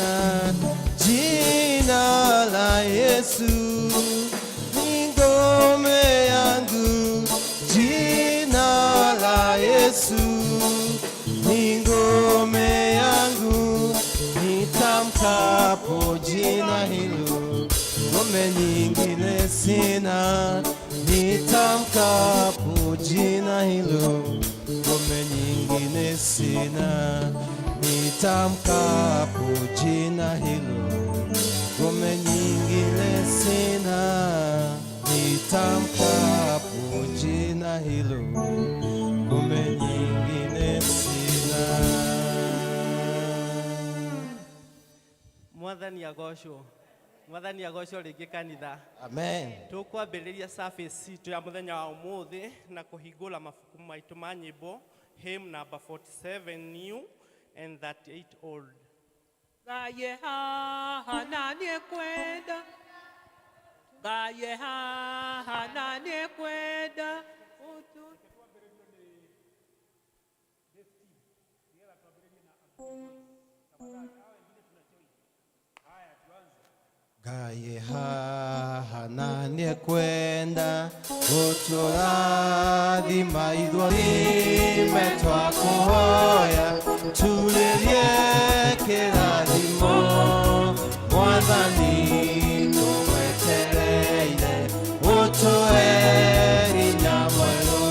sina. Jina la Yesu ni ngome yangu, jina la Yesu ni ngome yangu, nitamkapo jina hilo, ngome nyingine sina, nitamkapo jina hilo, ngome nyingine sina, nitamkapo jina hilo, ngome nyingine sina, nitamkapo jina hilo, ngome nyingine sina. Mwathani agocwo, Mwathani agocwo rĩngĩ kanitha. Amen. Tũkwambĩrĩria service citũ ya mũthenya wa ũmũthĩ na kũhingũra mabuku maitũ ma nyĩmbo, hymn number 47 new and 38 old. Ngaye haha na nĩkwenda, ngaye haha na nĩkwenda. Ngaye haha na nĩkwenda ũtũrathima ithuothe, twakũhoya turĩrie kĩrathimo, Mwathani tũgwetereire ũtũhe hinya mwerũ.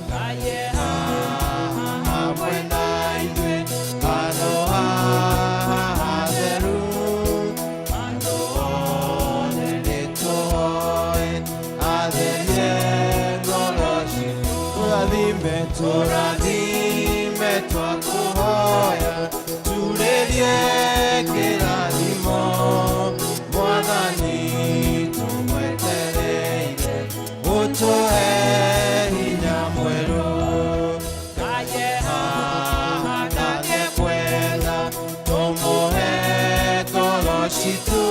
Ngaye haha hamwe na ithuĩ handũ haha hatheru, andũ othe nĩtũhoe atherie ngoro citũ, tũrathime, tũrathime, twakũhoya turĩrie kĩrathimo, Mwathani tũgwetereire ũtũhe hinya mwerũ. Ngaye haha na nĩkwenda tũmũhe ngoro citũ,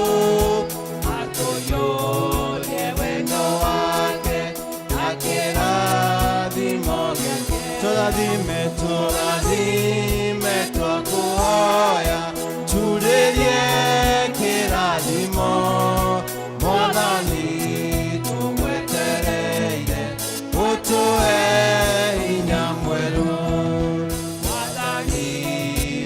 atũiyũrie wendo wake na kĩrathimo gĩake. Tũrathime, tũrathime, twakũhoya turĩrie kĩrathimo, Mwathani tũgwetereire ũtũhe hinya mwerũ. Mwathani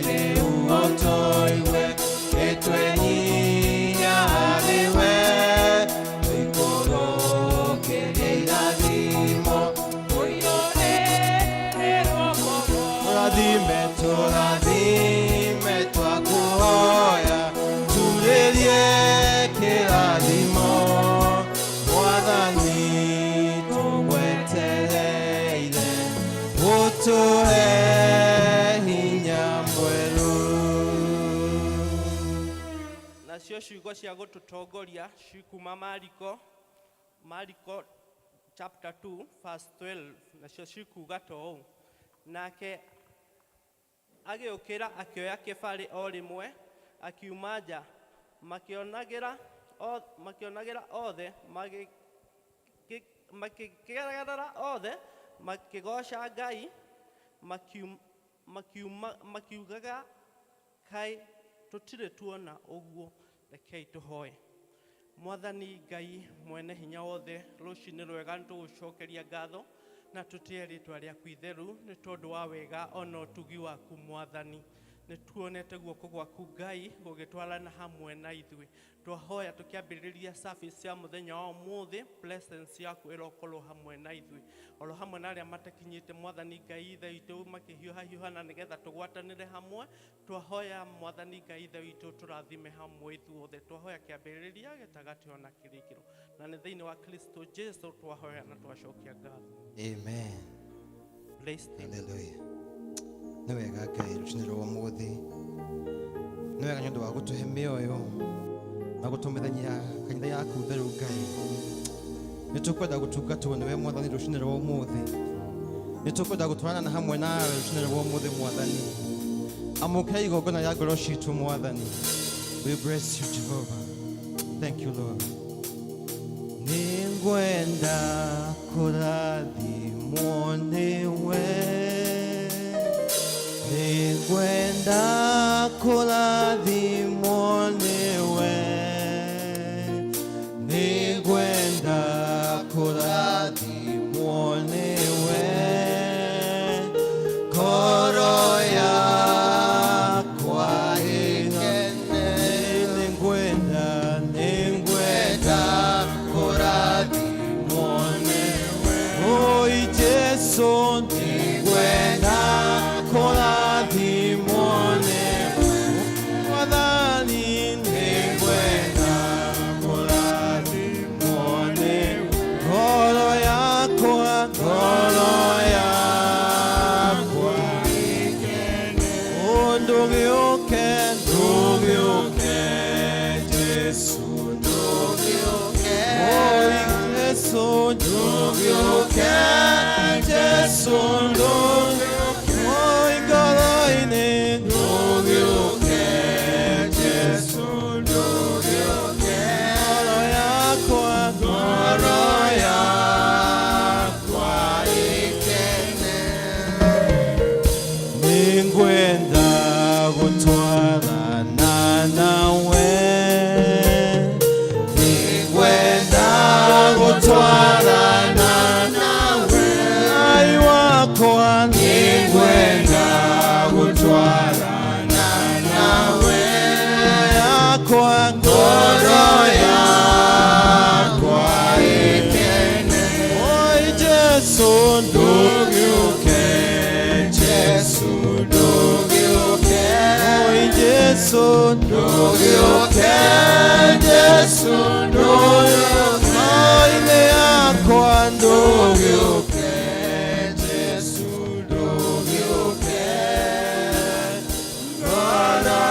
rĩu ũtũigue nĩtwenyihia harĩ we, tũikũrũkĩrie irathimo. Tũrathime, tũrathime, twakũhoya turĩrie kĩrathimo, Mwathani tũgwetereire ũtũhe hinya mwerũ. Nacio ciugo cia gũtũtongoria cikuma Mariko, Mariko chapter 2 verse 12, nacio cikuga ta ũũ: Nake agĩũkĩra akĩoya kĩbarĩ o rĩmwe akiuma nja makĩonagĩra othe, makĩgerera othe makĩgooca Ngai, makiugaga, "Kaĩ tũtirĩ tuona ũguo." Rekei tũhoe. Mwathani Ngai mwene hinya wothe, rũcinĩ rwega, nĩ tũgũcokeria ngatho na tũtĩe rĩtwa rĩaku itheru nĩ tondũ wa wega ona ũtugi waku. Mwathani, nĩ tuonete guoko gwaku Ngai gũgĩtwarana hamwe na ithuĩ. Twahoya tũkĩambĩrĩria service ya mũthenya wa ũmũthĩ, presence yaku ĩrokorwo hamwe na ithuĩ oro hamwe na arĩa matakinyĩte. Mwathani Ngai Ithe witũ, makĩhiũhahiũha na nĩgetha tũgwatanĩre hamwe, twahoya Mwathani Ngai Ithe witũ tũrathime hamwe ithuothe. Twahoya kĩambĩrĩria, gĩtagatĩ ona kĩrĩkĩro, na nĩ thĩinĩ wa Kristo Jesu twahoya na twacokia ngatho. Amen. Bless them. Hallelujah. Nĩ wega Ngai rũcinĩ rwa ũmũthĩ, nĩ wega nĩ ũndũ wa gũtũhe mĩoyo na gũtũmithania kanitha yaku theru. Ngai, nĩ tũkwenda gũtungatwo nĩwe Mwathani rũcinĩ rwa ũmũthĩ, nĩ tũkwenda gũtwarana na hamwe nawe rũcinĩ rwa ũmũthĩ. Mwathani, amũkĩra igongona rĩa ngoro citũ. Mwathani, we bless you, Jehovah. Thank you, Lord. Nĩngwenda kũrathimwo nĩwe, nĩngwenda kũrathimwo. Ndũgĩũke, ndũgĩũke, Jesu, ndũgĩũke. Oi, Jesu, ndũgĩũke, Jesu, ndũgĩũke. Oi, ngoro-inĩ, ndũgĩũke, Jesu, ndũgĩũke. Ngoro yakwa, ngoro yakwa ikene. Ningwenda gutwarana nawe, ningwenda gutwarana nawe, Ngai wakwa, ningwenda gutwarana nawe, yakwa, ngoro yakwa ikene. Oi, Jesu, ndũgĩũke, Jesu, ndũgĩũke. Oi, Jesu, ndũgĩũke, Jesu, ndũgĩũke. Oi, yakwa, ndũgĩũke, Jesu, ndũgĩũke. Ngoro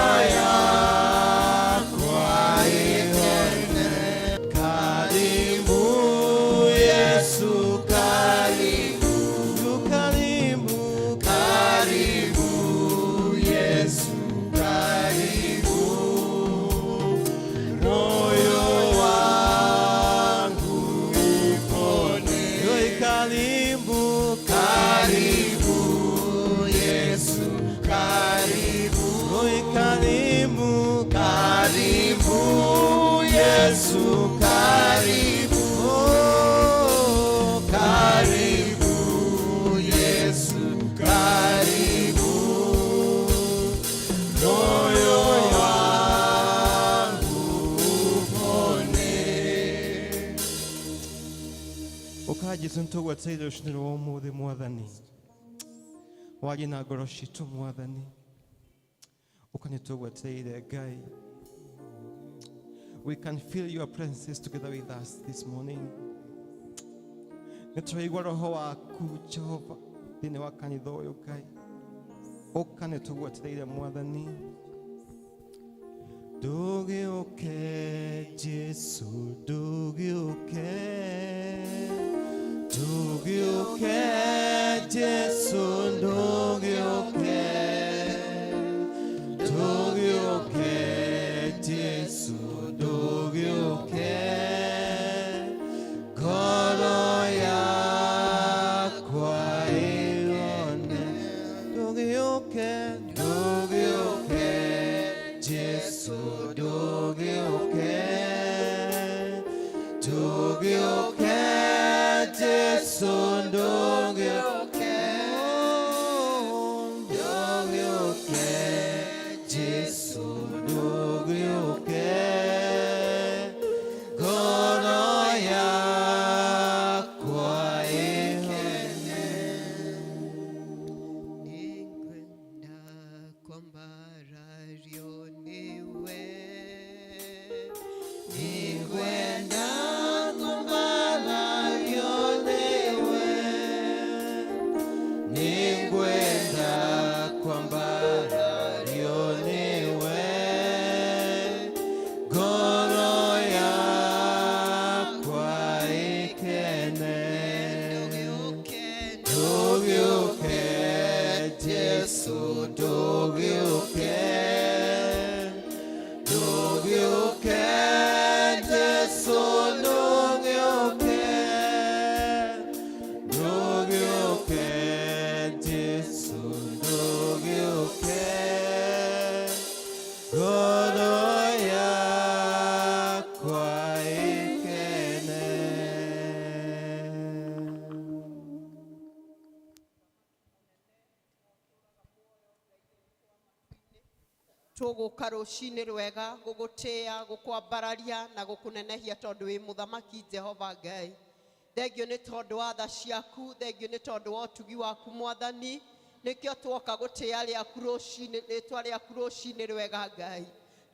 yakwa ikene. Karibu Yesu, karibu, karibu, karibu Yesu, karibu. Moyo wangu ipone. Oi, karibu, karibu Yesu, karibu. Oi, karibu, karibu Yesu, karibu. Oh, karibu Yesu, karibu. Moyo wangu upone. Ũka Jesu, nĩtũgwetereire rũcinĩ rwa ũmũthĩ, Mwathani, warie na ngoro citũ, Mwathani. Ũka, nĩtũgwetereire, Ngai. We can feel your presence together with us this morning. Nĩtũraigua roho waku, Jehova, thĩinĩ wa kanitha ũyũ, Ngai. Ũka, nĩtũgwetereire, Mwathani. Ndũgĩũke Jesu, ndũgĩũke, ndũgĩũke Jesu, ndũgĩũke, ndũgĩũke Jesu, ndũgĩũke. Ngoro yakwa ĩone. Ndũgĩũke, ndũgĩũke Jesu, ndũgĩũke, ndũgĩũke Jesu, ndũgĩũke, ndũgĩũke Jesu, ndũgĩũke. Ngoro yakwa ĩhone. Ningwenda kwambarario niwe. Ningwenda kwambarario niwe. Ningwenda kwambarario niwe. Ngoro yakwa ikene. Ndũgĩũke. Ndũgĩũke Jesu, ndũgĩũke, ndũgĩũke Jesu, ndũgĩũke, ndũgĩũke Jesu, ndũgĩũke. Ngoro yakwa ikene. Tũgũka rũcinĩ rwega gũgũtĩa, gũkwambararia na gũkũnenehia tondũ wĩ mũthamaki, Jehova Ngai. Thengio nĩ tondũ wa tha ciaku, thengio nĩ tondũ wa ũtugi waku, Mwathani. Nĩkĩo tuoka gũtĩa rĩaku rũcinĩ, rĩtwa rĩaku rũcinĩ rwega, Ngai,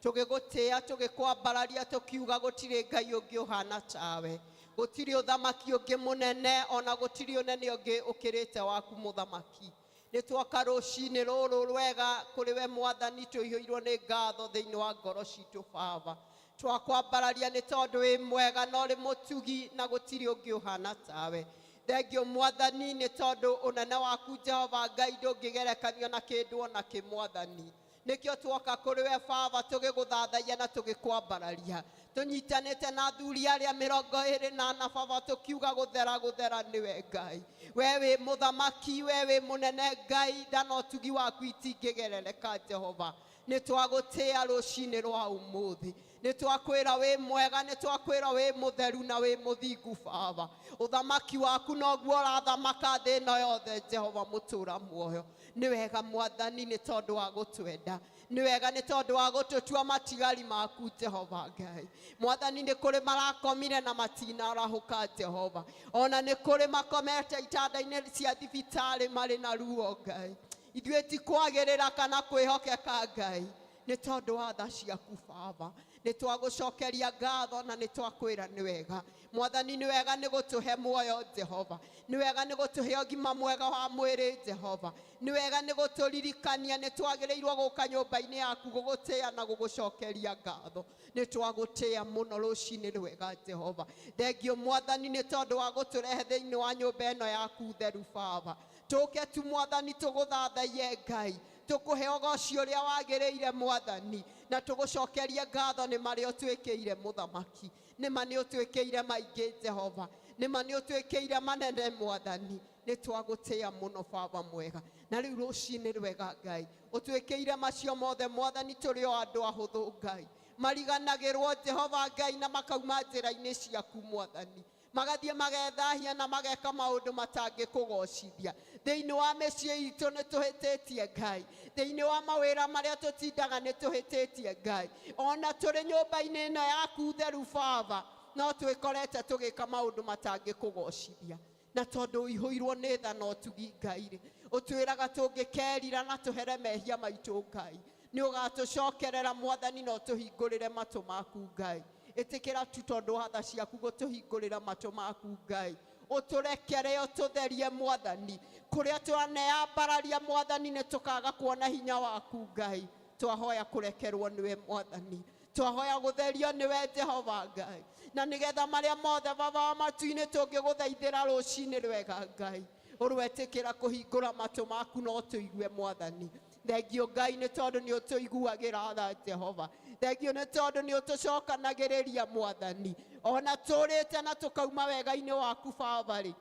tũgĩgũtĩa, tũgĩkwambararia, tũkiuga gũtirĩ Ngai ũngĩ ũhana tawe, gũtirĩ ũthamaki ũngĩ mũnene, ona gũtirĩ ũnene ũngĩ ũkĩrĩte waku, mũthamaki. Nĩ Nĩ twoka rũcinĩ rũrũ rwega kũrĩ we Mwathani, tũihũirwo nĩ ngatho thĩinĩ wa ngoro citũ Baba. Twakwambararia nĩ tondũ wĩ mwega na ũrĩ mũtugi na gũtirĩ ũngĩ ũhana tawe. Thengio Mwathani nĩ tondũ ũnene waku Jehova Ngai ndũngĩgerekanio na kĩndũ ona kĩ Mwathani. Nĩkĩo twoka kũrĩ we Baba tũgĩgũthathaiya na tũgĩkwambararia. Tũnyitanĩte na athuri arĩa 24 Baba tũkiuga gũthera gũthera nĩwe Ngai. We wĩ mũthamaki, we wĩ mũnene Ngai, na ũtugi waku itingĩgerereka Jehova. Nĩ twagũtĩa rũcinĩ rwa ũmũthĩ. Nĩ twakwĩra wĩ mwega, nĩ twakwĩra wĩ mũtheru na wĩ mũthingu Baba. Ũthamaki waku noguo ũrathamaka thĩ ĩno yothe Jehova mũtũra muoyo. Nĩ wega Mwathani nĩ tondũ wa gũtwenda. Nĩ wega nĩ tondũ wa gũtũtua matigari maku Jehova Ngai. Mwathani nĩ kũrĩ marakomire na matinarahũka Jehova. Ona nĩ kũrĩ makomete itanda-inĩ cia thibitarĩ marĩ na ruo Ngai. Ithuĩ ti kwagĩrĩra kana kwĩhokeka Ngai, nĩ tondũ wa tha ciaku Baba. Nĩ twagũcokeria ngatho na nĩ twakwĩra nĩ wega Mwathani. Nĩ wega nĩ gũtũhe muoyo Jehova. Nĩ wega nĩ gũtũhe ũgima mwega wa mwĩrĩ Jehova. Nĩ wega nĩ gũtũririkania nĩ twagĩrĩirwo gũka nyũmba-inĩ yaku gũgũtĩa na gũgũcokeria ngatho. Nĩ twagũtĩa mũno rũcinĩ rwega Jehova. Thengio Mwathani nĩ tondũ wa gũtũrehe thĩinĩ wa nyũmba ĩno yaku theru Baba. Tũke tu Mwathani tũgũthathaiye Ngai, tũkũhe ũgoci ũrĩa wagĩrĩire Mwathani, na tũgũcokerie ngatho nĩ marĩa ũtwĩkĩire Mũthamaki. Nĩ ma nĩ ũtwĩkĩire maingĩ Jehova, nĩ ma nĩ ũtwĩkĩire manene Mwathani. Nĩ twagũtĩa mũno Baba mwega. Na rĩu rũcinĩ rwega Ngai, ũtwĩkĩire macio mothe Mwathani, tũrĩ o andũ ahũthũ Ngai, mariganagĩrwo Jehova Ngai na makauma njĩra-inĩ ciaku Mwathani, magathiĩ magethahia na mageka maũndũ matangĩkũgocithia. Thĩinĩ wa mĩciĩ itũ nĩ tũhĩtĩtie Ngai, thĩinĩ wa mawĩra marĩa tũtindaga nĩ tũhĩtĩtie Ngai, ona tũrĩ nyũmba-inĩ ĩno yaku theru Baba, no twĩkorete tũgĩka maũndũ matangĩkũgocithia. Na tondũ ũihũirwo nĩ tha na ũtugi Ngai rĩ, ũtwĩraga tũngĩkerira na tũhere mehia maitũ Ngai, nĩ ũgatũcokerera Mwathani na ũtũhingũrĩre matũ maku Ngai. Ĩtĩkĩra tu tondũ wa tha ciaku gũtũhingũrĩra matũ maku Ngai, ũtũrekere ũtũtherie Mwathani. Kũrĩa twaneambararia Mwathani nĩ tũkaga kuona hinya waku Ngai. Twahoya kũrekerwo nĩwe Mwathani, twahoya gũtherio nĩwe Jehova Ngai, na nĩgetha marĩa mothe Baba wa matu-inĩ tũngĩgũthaithĩra rũcinĩ rwega Ngai, ũrwetĩkĩra kũhingũra matũ maku no tũigue Mwathani. Thengio Ngai nĩ tondũ nĩ ũtũiguagĩra tha Jehova. Thengio nĩ tondũ nĩ ũtũcokanagĩrĩria Mwathani. Ona tũrĩte na tũkauma wega-inĩ waku Baba rĩ,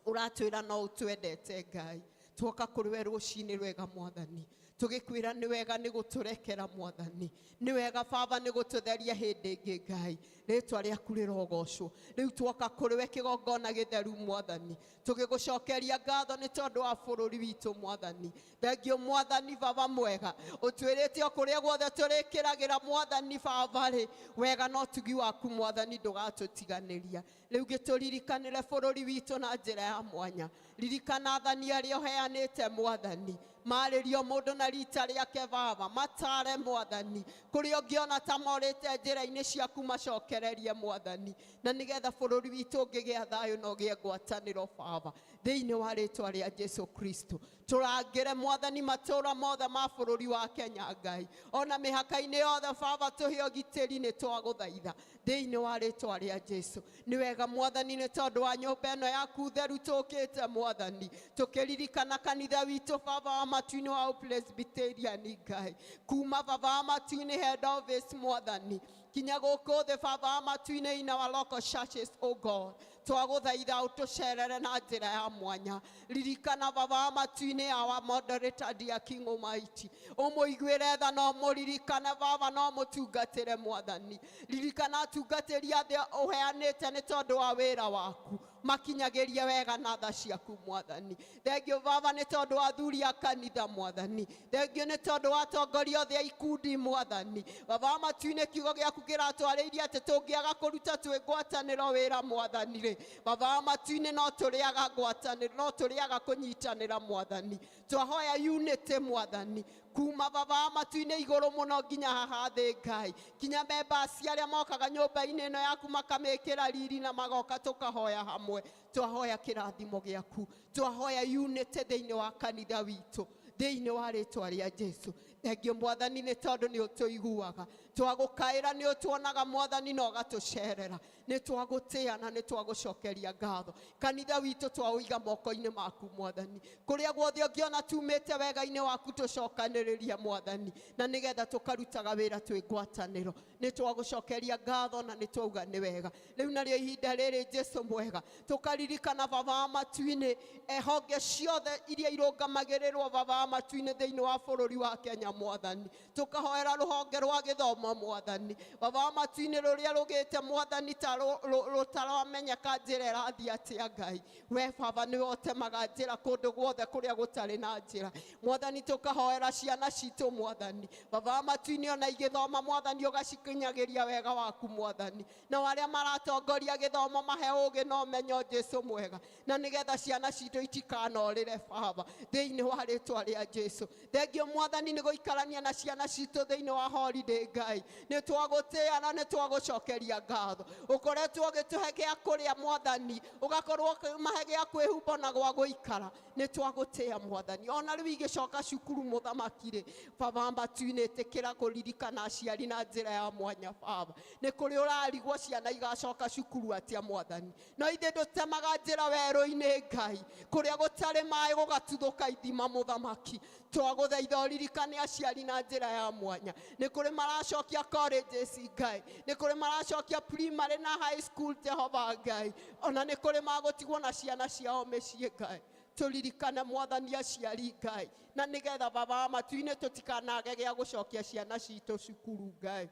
ũratwĩra no ũtwendete Ngai. Twoka kũrĩ we rũcinĩ rwega Mwathani, tũgĩkwĩra nĩ wega nĩ gũtũrekera Mwathani, nĩ wega Baba nĩ gũtũtheria hĩndĩ ĩngĩ Ngai. Rĩtwa rĩaku rĩrogocwo. Rĩu twoka kũrĩ we kĩgongona gĩtheru Mwathani, tũgĩgũcokeria ngatho nĩ tondũ wa bũrũri witũ Mwathani. Thengio Mwathani Baba mwega, ũtwĩrĩte o kũrĩa guothe tũrĩkĩragĩra Mwathani Baba rĩ, wega na ũtugi waku Mwathani ndũgatũtiganĩria. Rĩu gĩtũririkanĩre bũrũri witũ na njĩra ya mwanya. Ririkana athani arĩa ũheanĩte Mwathani, marĩrio mũndũ na rita rĩake Baba, matare Mwathani, kũrĩa ũngĩona ta morĩte njĩra-inĩ ciaku macokererie Mwathani, na nĩgetha bũrũri witũ ũngĩgĩa thayũ na ũgĩe ngwatanĩro Baba, thĩinĩ wa rĩtwa rĩa Jesu Kristo. Tũrangĩre Mwathani matũũra mothe ma bũrũri wa Kenya Ngai, ona mĩhaka-inĩ yothe Baba, tũhe ũgitĩri nĩ twagũthaitha thĩinĩ wa rĩtwa rĩa Jesu. Nĩ wega Mwathani nĩ tondũ wa nyũmba ĩno yaku theru tũkĩte Mwathani, tũkĩririkana kanitha witũ Baba wa matu-inĩ wa Presbyterian Ngai, kuma Baba wa matu-inĩ head office Mwathani, kinya gũkũ thĩ Baba wa matu-inĩ in our local churches, O God, twagũthaitha ũtũcerere na njĩra ya mwanya. Ririkana Baba wa matu-inĩ our moderator dear King Almighty, ũmũiguĩre tha na ũmũririkane Baba na ũmũtungatĩre Mwathani. Ririkana atungatĩri othe ũheanĩte nĩ tondũ wa wĩra waku, makinyagĩrie wega na tha ciaku Mwathani. Thengio Baba nĩ tondũ wa athuri a kanitha Mwathani. Thengio nĩ tondũ wa atongoria othe a ikundi Mwathani. Baba wa matu-inĩ kiugo gĩaku kĩratwarĩirie atĩ tũngĩaga kũruta twĩ ngwatanĩro wĩra Mwathani rĩ, Baba wa matu-inĩ no tũrĩaga ngwatanĩro, no tũrĩaga kũnyitanĩra Mwathani. Twahoya unity Mwathani, Kuma baba matu-inĩ igũrũ mũno nginya haha thĩ Ngai, nginya members arĩa mokaga nyũmba-inĩ ĩno yaku makamĩkĩra riri na magoka tũkahoya hamwe. Twahoya kĩrathimo gĩaku, twahoya unity thĩinĩ wa kanitha witũ thĩinĩ wa rĩtwa rĩa Jesu. Thengio Mwathani nĩ tondũ nĩ ũtũiguaga, twagũkaĩra nĩ ũtuonaga Mwathani na ũgatũcerera. Nĩ twagũtĩa na nĩ twagũcokeria ngatho. Kanitha witũ twaũiga moko-inĩ maku Mwathani, kũrĩa guothe ũngĩona tumĩte wega-inĩ waku tũcokanĩrĩria Mwathani, na nĩgetha tũkarutaga wĩra twĩ ngwatanĩro. Nĩ twagũcokeria ngatho na nĩ twauga nĩ wega. Rĩu narĩo ihinda rĩrĩ Jesu mwega, tũkaririkana baba wa matu-inĩ honge ciothe iria irũgamagĩrĩrwo baba wa matu-inĩ thĩinĩ wa bũrũri wa Kenya Mwathani. Tũkahoera rũhonge rwa gĩthomo Mwathani, baba wa matu-inĩ rũrĩa rũgĩte Mwathani ta rũtaramenyeka njĩra ĩrathiĩ atĩa Ngai. We baba nĩwe ũtemaga njĩra kũndũ guothe kũrĩa gũtarĩ na njĩra Mwathani. Tũkahoera ciana citũ Mwathani, baba wa matu-inĩ ona igĩthoma Mwathani ũgacikinyagĩria wega waku Mwathani, na arĩa maratongoria gĩthomo mahe ũũgĩ na ũmenyo Jesu mwega, na nĩgetha ciana citũ itikanorĩre baba thĩinĩ wa rĩtwa rĩa Jesu. Thengio Mwathani nĩ gũikarania na ciana citũ thĩinĩ wa holiday Ngai. Nĩ twagũtĩa na nĩ twagũcokeria ngatho. Ũkoretwo ũgĩtũhe gĩa kũrĩa Mwathani, ũgakorwo ũkĩmahe gĩa kwĩhumba na gwa gũikara. Nĩ twagũtĩa Mwathani. Ona rĩu igĩcoka cukuru mũthamaki rĩ, baba matu-inĩ ĩtĩkĩra kũririkana aciari na njĩra ya mwanya baba. Nĩ kũrĩ ũrarigwo ciana igacoka cukuru atĩa Mwathani, no ithuĩ ndũtemaga njĩra werũ-inĩ Ngai, kũrĩa gũtarĩ maĩ gũgatuthũka ithima mũthamaki. Twagũthaitha ũririkane aciari na njĩra ya mwanya. Nĩ kũrĩ maracokia colleges Ngai, nĩ kũrĩ maracokia primary na high school Jehova Ngai, ona nĩ kũrĩ magũtigwo na ciana ciao mĩciĩ Ngai. Tũririkane Mwathani aciari Ngai, na nĩgetha baba wa matu-inĩ tũtikanage gĩa gũcokia ciana citũ cukuru Ngai.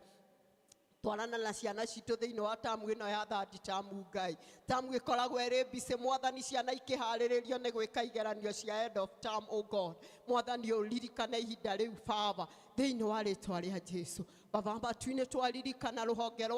Twarana na ciana citũ thĩinĩ wa tamu ĩno ya third tamu Ngai. Tamu ĩkoragwo ĩrĩ busy Mwathani, ciana ikĩharĩrĩrio nĩ gwĩka igeranio cia end of term, oh God. Mwathani ũririkane ihinda rĩu baba thĩinĩ wa rĩtwa rĩa Jesu. Baba matu-inĩ twaririkana rũhonge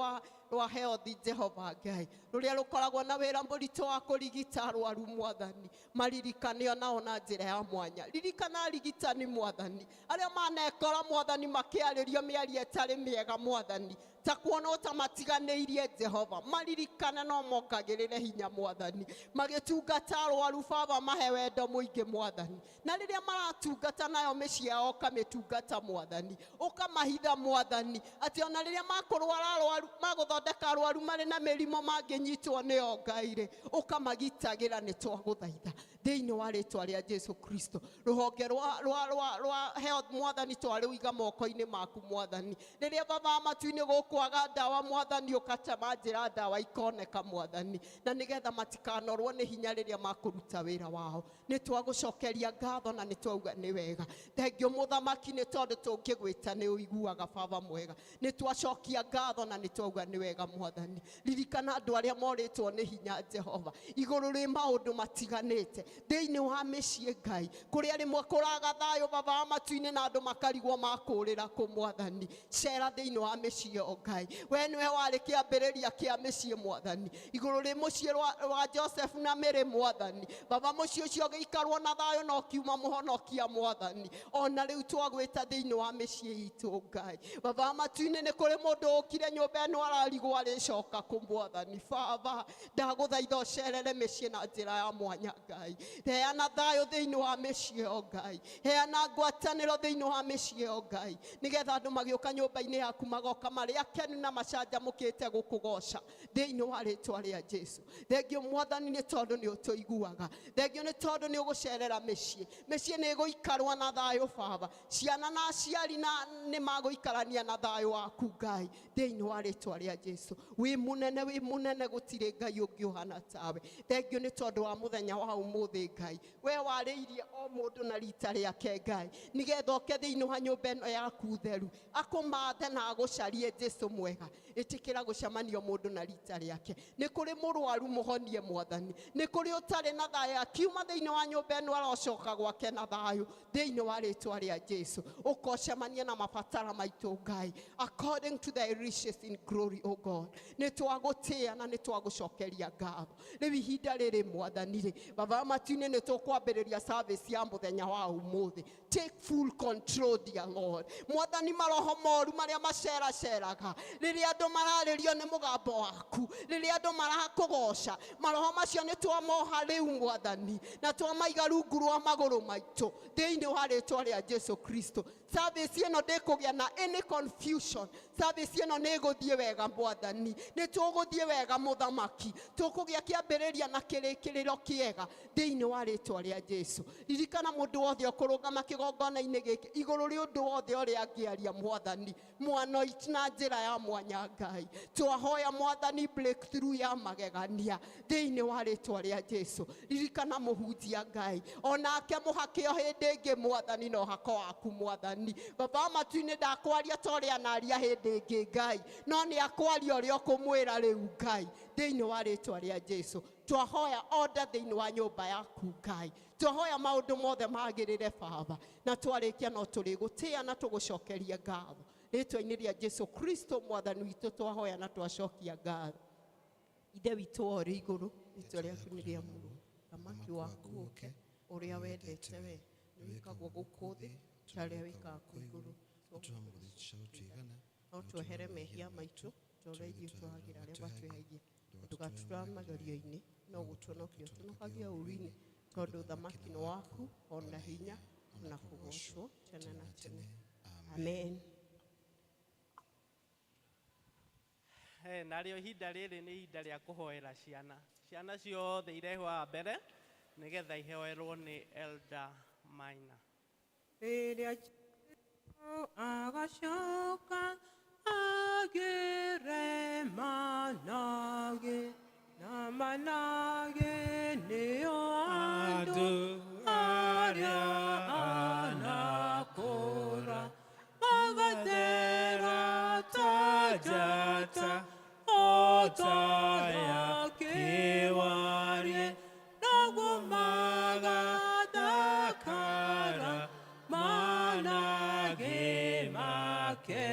rwa health Jehova Ngai, rũrĩa rũkoragwo na wĩra mũritũ wa kũrigita arwaru Mwathani, maririkane onao na njĩra ya mwanya. Ririkana arigitani Mwathani, arĩa manekora Mwathani makĩarĩrio mĩario ĩtarĩ mĩega Mwathani, ta kuona ta matiganĩirie Jehova, maririkane no mongagĩrĩre hinya Mwathani, magĩtungata arwaru baba mahe wendo mũingĩ Mwathani, na rĩrĩa maratungata nayo mĩciĩ yao ũkamĩtungata Mwathani, ũkamahitha Mwathani, atĩ ona rĩrĩa makũrwara arwaru, magũthondeka arwaru marĩ na mĩrimũ mangĩnyitwo nĩo Ngai rĩ, ũkamagitagĩra. Nĩ twagũthaitha thĩinĩ wa rĩtwa rĩa Jesu Kristo. Rũhonge rwa health Mwathani twarũiga moko-inĩ maku Mwathani. Rĩrĩa baba matu-inĩ gũkwaga ndawa Mwathani, ũgatema njĩra ndawa ikoneka Mwathani, na nĩgetha matikanorwo nĩ hinya rĩrĩa makũruta wĩra wao. Nĩ twagũcokeria ngatho na nĩ twauga nĩ wega. Thengio mũthamaki nĩ tondũ tũngĩgwĩta nĩ ũiguaga baba mwega. Nĩ twacokia ngatho na nĩ twauga nĩ wega Mwathani. Ririkana andũ arĩa morĩtwo nĩ hinya Jehova, igũrũ rĩ maũndũ matiganĩte thĩinĩ wa mĩciĩ Ngai, kũrĩa rĩmwe kũraga thayũ baba wa matu-inĩ na andũ makarigwo makũrĩra kũ Mwathani. Cera thĩinĩ wa mĩciĩ ĩyo Ngai, we nĩwe warĩ kĩambĩrĩria kĩa mĩciĩ Mwathani. Igũrũ rĩ mũciĩ rwa Joseph na Mary Mwathani, baba mũciĩ ũcio ũgĩikarwo na thayũ na ũkiuma mũhonokia Mwathani. Ona rĩu twagwĩta thĩinĩ wa mĩciĩ itũ Ngai, baba wa matu-inĩ nĩ kũrĩ mũndũ ũkire nyũmba ĩno ararigwo arĩcoka kũ Mwathani. Baba ndagũthaitha ũcerere mĩciĩ na njĩra ya mwanya Ngai, heana thayũ thĩinĩ wa mĩciĩ ĩyo Ngai, heana ngwatanĩro thĩinĩ wa mĩciĩ ĩyo Ngai, nĩgetha andũ magĩũka nyũmba-inĩ yaku magoka marĩ akenu na macanjamũkĩte gũkũgoca thĩinĩ wa rĩtwa rĩa Jesu. Thengio Mwathani nĩ tondũ nĩ ũtũiguaga, thengio nĩ tondũ nĩ ũgũcerera mĩciĩ, mĩciĩ nĩ ĩgũikarwo na thayũ baba, ciana na aciari na nĩ magũikarania na thayũ waku Ngai thĩinĩ wa rĩtwa rĩa Jesu. Wĩ mũnene, wĩ mũnene, gũtirĩ Ngai ũngĩ ũhana tawe. Thengio nĩ tondũ wa mũthenya wa ũmũthĩ Ngai, we warĩirie o mũndũ na rita rĩake Ngai, nĩgetha oke thĩinĩ wa nyũmba ĩno yaku theru akũmathe na agũcarie Jesu mwega. Ĩtĩkĩra gũcemanio mũndũ na rita rĩake. Nĩ kũrĩ mũrwaru mũhonie Mwathani, nĩ kũrĩ ũtarĩ na thayũ akiuma thĩinĩ wa nyũmba ĩno arocoka gwake na thayũ thĩinĩ wa rĩtwa rĩa Jesu. Ũka Ũcemanie na mabatara maitũ Ngai, according to thy riches in glory, O God. Nĩ twagũtĩa na nĩ twagũcokeria ngatho. Rĩu ihinda rĩrĩ Mwathani rĩ, Baba matu-inĩ, nĩ tũkwambĩrĩria service ya mũthenya wa ũmũthĩ. Take full control, dear Lord. Mwathani, maroho moru marĩa maceraceraga rĩrĩa andũ mararĩrio nĩ mũgambo waku, rĩrĩa andũ marakũgoca, maroho macio nĩ twamoha rĩu Mwathani, na twamaiga rungu rwa magũrũ maitũ thĩinĩ wa rĩtwa rĩa Jesu Kristo. Service ĩno ndĩkũgĩa na any confusion. Service ĩno nĩ ĩgũthiĩ wega Mwathani, nĩ tũgũthiĩ wega Mũthamaki, tũkũgĩa kĩambĩrĩria na kĩrĩkĩrĩro kĩega thĩinĩ wa rĩtwa rĩa Jesu. Ririkana mũndũ wothe ũkũrũgama kĩgongona-inĩ gĩkĩ, igũrũ rĩa ũndũ wothe ũrĩa angĩaria Mwathani, mwanoit na njĩra ya mwanya Ngai. Twahoya Mwathani breakthrough ya magegania thĩinĩ wa rĩtwa rĩa Jesu. Ririkana mũhunjia Ngai, onake mũhake o hĩndĩ ĩngĩ Mwathani na ũhako waku Mwathani. Baba wa matu-inĩ, ndakwaria ta ũrĩa anaria hĩndĩ ĩngĩ Ngai, no nĩ akwaria ũrĩa ũkũmwĩra rĩu Ngai, thĩinĩ wa rĩtwa rĩa Jesu. Twahoya order thĩinĩ wa nyũmba yaku Ngai, twahoya maũndũ mothe magĩrĩre Baba, na twarĩkia no tũrĩgũtĩa na tũgũcokeria ngatho rĩtwa-inĩ rĩa Jesu Kristo Mwathani witũ. Twahoya na twacokia ngatho. Ithe witũ wa ũrĩ igũrũ, rĩtwa rĩaku nĩ rĩamũrwo, thamaki waku ũke, ũrĩa wendete we nĩ wĩkagwo gũkũ thĩ ta ũrĩa wĩkaga kũu igũrũ. No tuohere mehia maitũ ta ũrĩa ithuĩ tuohagĩra arĩa matwĩhagia, ndũgatũtware magerio-inĩ, no gũtuonokia ũtuonokagia ũũru-inĩ, tondũ ũthamaki nĩ waku, ona hinya, ona kũgocwo tene na tene. Amen. Narĩo ihinda rĩrĩ nĩ ihinda rĩa kũhoera ciana. Ciana ciothe irehwo haha mbere nĩgetha ihoerwo nĩ Elder Maina. Rĩrĩa Jesũ agacoka agĩre manage na manage nĩo andũ arĩa anakũra magathera ta njata o ta ya kĩwarie, noguo magathakara manage make.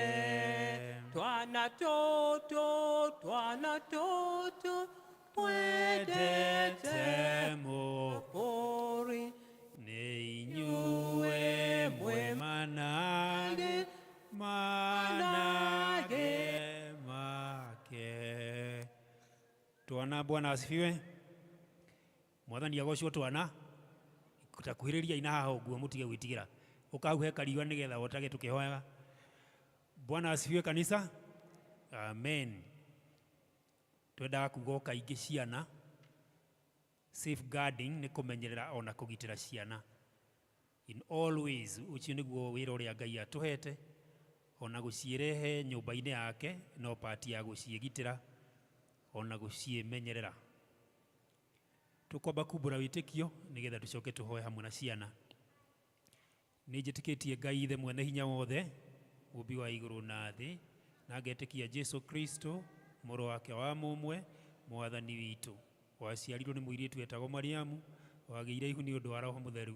Twana tũtũ, twana tũtũ twendete mũkũri, nĩ inyuĩ mwĩ manage manage make. Twana, Bwana asifiwe. Mwathani agocwo. Twana, takuhĩrĩria ina haha ũguo, mũtige gwĩtigĩra, ũkahuhe kariũa nĩgetha wotage tũkĩhoyaga. Bwana asifiwe, kanisa. Amen. Twendaga kuga o kaingĩ ciana, safeguarding nĩ kũmenyerera ona kũgitĩra ciana in all ways. Ũcio nĩguo wĩra ũrĩa Ngai atũhete, ona gũciĩrehe nyũmba-inĩ yake no part ya gũciĩgitĩra ona gũciĩmenyerera. Tũkwamba kumbũra wĩtĩkio nĩgetha tũcoke tũhoe hamwe na ciana. Nĩ njĩtĩkĩtie Ngai Ithe mwene hinya wothe, mũmbi wa igũrũ na thĩ, na ngetĩkia Jesu Kristo, mũrũ wake wa mũmwe, Mwathani witũ, waciarirwo nĩ mũirĩtu wetagwo Mariamu, wagĩire ihu nĩ ũndũ wa Roho Mũtheru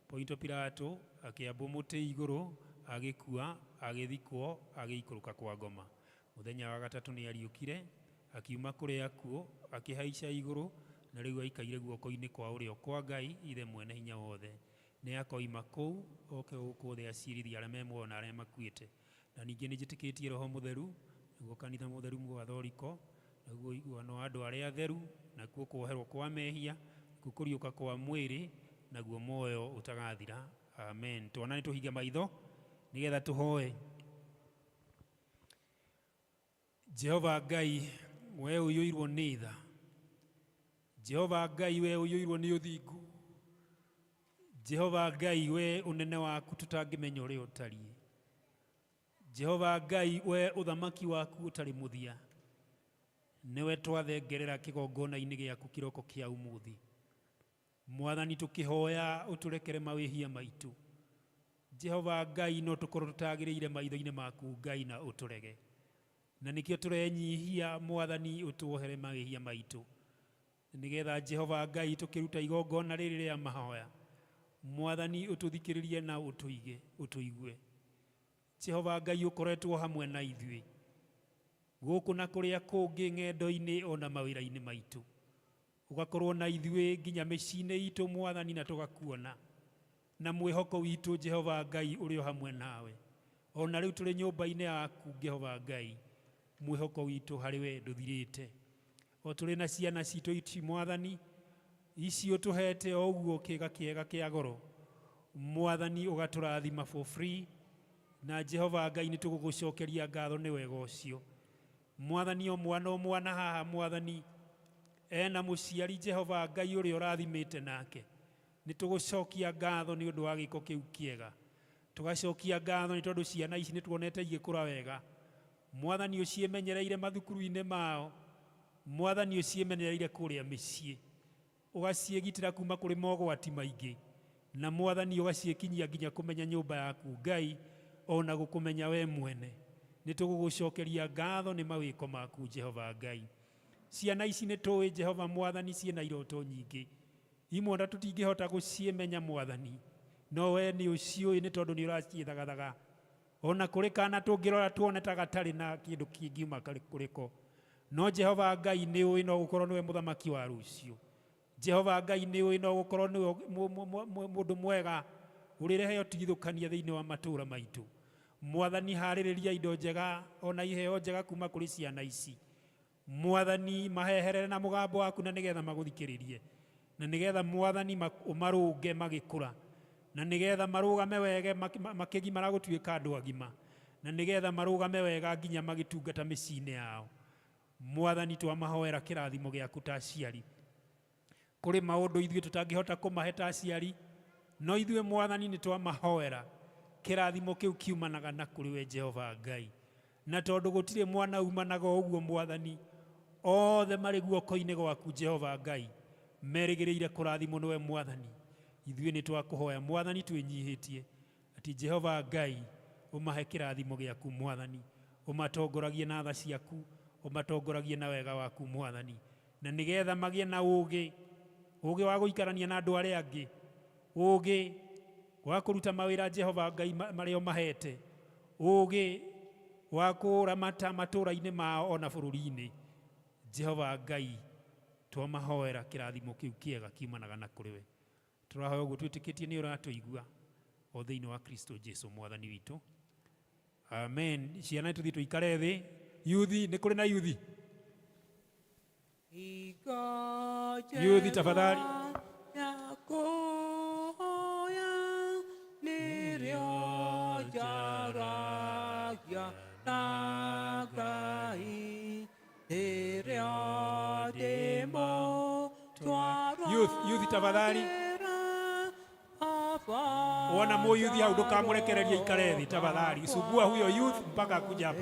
Ponto Pilato, akĩambwo mũtĩ igũrũ, agĩkua, agĩthikwo, agĩikũrũka kwa ngoma. Mũthenya wa gatatũ nĩ ariũkire akiuma kũrĩ akuũ, akĩhaica igũrũ, na rĩu aikaire guoko-inĩ kwa ũrĩo kwa Ngai Ithe mwene hinya wothe. Nĩ akoima kũu oke gũkũ thĩ acirithie arĩa me muoyo na arĩa makuĩte. Na ningĩ nĩ njĩtĩkĩtie Roho Mũtheru, naguo kanitha mũtheru Mũgathoriko, naguo ũiguano wa andũ arĩa atheru, nakuo kuoherwo kwa mehia, nakuo kũriũka kwa mwĩrĩ, naguo muoyo ũtagathira. Amen. Twana, nĩ tũhinge maitho nĩgetha tũhoe. Jehova Ngai, we ũiyũirwo nĩ tha. Jehova Ngai, we ũiyũirwo nĩ ũthingu. Jehova Ngai, we ũnene waku tũtangĩmenya ũrĩa ũtariĩ. Jehova Ngai, we ũthamaki waku ũtarĩ mũthia, nĩwe twathengerera kĩgongona-inĩ gĩaku kĩroko kĩa ũmũthĩ. Mwathani, tũkĩhoya ũtũrekere mawĩhia maitũ. Jehova Ngai, no tũkorwo tũtagĩrĩire maitho-inĩ maku Ngai na ũtũrege, na nĩkĩo tũrenyihia Mwathani, ũtuohere mawĩhia maitũ, nĩgetha Jehova Ngai, tũkĩruta igongona rĩrĩ rĩa mahoya. Mwathani ũtũthikĩrĩrie na ũtũige ũtũigue. Jehova Ngai ũkoretwo hamwe na ithuĩ gũkũ na kũrĩa kũngĩ, ng'endo-inĩ ona mawĩra-inĩ maitũ, ũgakorwo na ithuĩ nginya mĩciĩ-inĩ itũ, Mwathani, na tũgakuona na mwĩhoko witũ, Jehova Ngai, ũrĩ o hamwe nawe. Ona rĩu tũrĩ nyũmba-inĩ yaku, Jehova Ngai, mwĩhoko witũ harĩ we ndũthirĩte. O tũrĩ na ciana citũ ici, Mwathani, ici ũtũhete o ũguo kĩga kĩega kĩa goro, Mwathani, ũgatũrathima for free, na Jehova Ngai, nĩ tũgũgũcokeria ngatho nĩ wega ũcio. Mwathani, o mwana o mwana haha, Mwathani, ena mũciari, Jehova Ngai, ũrĩa ũrathimĩte nake. Nĩ tũgũcokia ngatho nĩ ũndũ wa gĩko kĩu kĩega. Tũgacokia ngatho nĩ tondũ ciana ici nĩ tuonete igĩkũra wega, Mwathani, ũciĩmenyereire mathukuru-inĩ mao, Mwathani, ũciĩmenyereire kũrĩa mĩciĩ, ũgaciĩgitĩra kuma kũrĩ mogwati maingĩ, na Mwathani, ũgaciĩkinyia nginya kũmenya nyũmba yaku, Ngai, ona gũkũmenya we mwene. Nĩ tũgũgũcokeria ngatho nĩ mawĩko maku, Jehova Ngai. Ciana ici nĩ tũĩ, Jehova Mwathani, ciĩna iroto nyingĩ, imwe ona tũtingĩhota gũciĩmenya, Mwathani, no we nĩ ũciũĩ nĩ tondũ nĩ ũraciĩthagathaga. Ona kũrĩ kana tũngĩrora tuone ta gatarĩ na kĩndũ kĩngiuma kũrĩko, no Jehova Ngai, nĩ ũĩ no gũkorwo nĩwe mũthamaki wa rũciũ. Jehova Ngai, nĩ ũĩ no gũkorwo nĩwe mũndũ mwega ũrĩrehe ũtigithũkania thĩinĩ wa matũũra maitũ. Mwathani, harĩrĩria indo njega ona iheo njega kuma kũrĩ ciana ici. Mwathani, maheherere na mũgambo waku na nĩgetha magũthikĩrĩrie, na nĩgetha, Mwathani, ũmarũnge magĩkũra, na nĩgetha marũgame wega makĩgimara gũtuĩka andũ agima, na nĩgetha marũgame wega nginya magĩtungata mĩciĩ-inĩ yao. Mwathani, twamahoera kĩrathimo gĩaku ta aciari. Kũrĩ maũndũ ithuĩ tũtangĩhota kũmahe ta aciari, no ithuĩ, Mwathani, nĩ twamahoera kĩrathimo kĩu kiumanaga na kũrĩ we, Jehova Ngai. Na tondũ gũtirĩ mwana umanaga o ũguo, Mwathani, othe marĩ guoko-inĩ gwaku, Jehova Ngai, merĩgĩrĩire kũrathimwo nĩwe. Mwathani, ithuĩ nĩ twakũhoya, Mwathani, twĩnyihĩtie atĩ, Jehova Ngai, ũmahe kĩrathimo gĩaku. Mwathani, ũmatongoragie na tha ciaku, ũmatongoragie na wega waku, Mwathani, na nĩgetha magĩe na ũũgĩ, ũũgĩ wa gũikarania na andũ arĩa angĩ, ũũgĩ wa kũruta mawĩra, Jehova Ngai, marĩa ũmahete, ũũgĩ wa kũramata matũũra-inĩ mao ona bũrũri-inĩ. Jehova Ngai, twamahoera kĩrathimo kĩu kĩega kiumanaga na kũrĩ we. Tũrahoya ũguo twĩtĩkĩtie nĩ ũratũigua, o thĩinĩ wa Kristo Jesu Mwathani witũ, amen. Ciana, tũthiĩ tũikare thĩ. Yuthi, nĩ kũrĩ na yuthi? Yuthi, tafadhali. Yakuhoya nĩrĩo njaragia na Ngai rĩrĩa ndĩmũtwara. Youth, youth, tafadhali. Wona mũyuthi hau, ndũkamũrekererie ikare thĩ. Tafadhali sumbua huyo youth mpaka akuja hapa.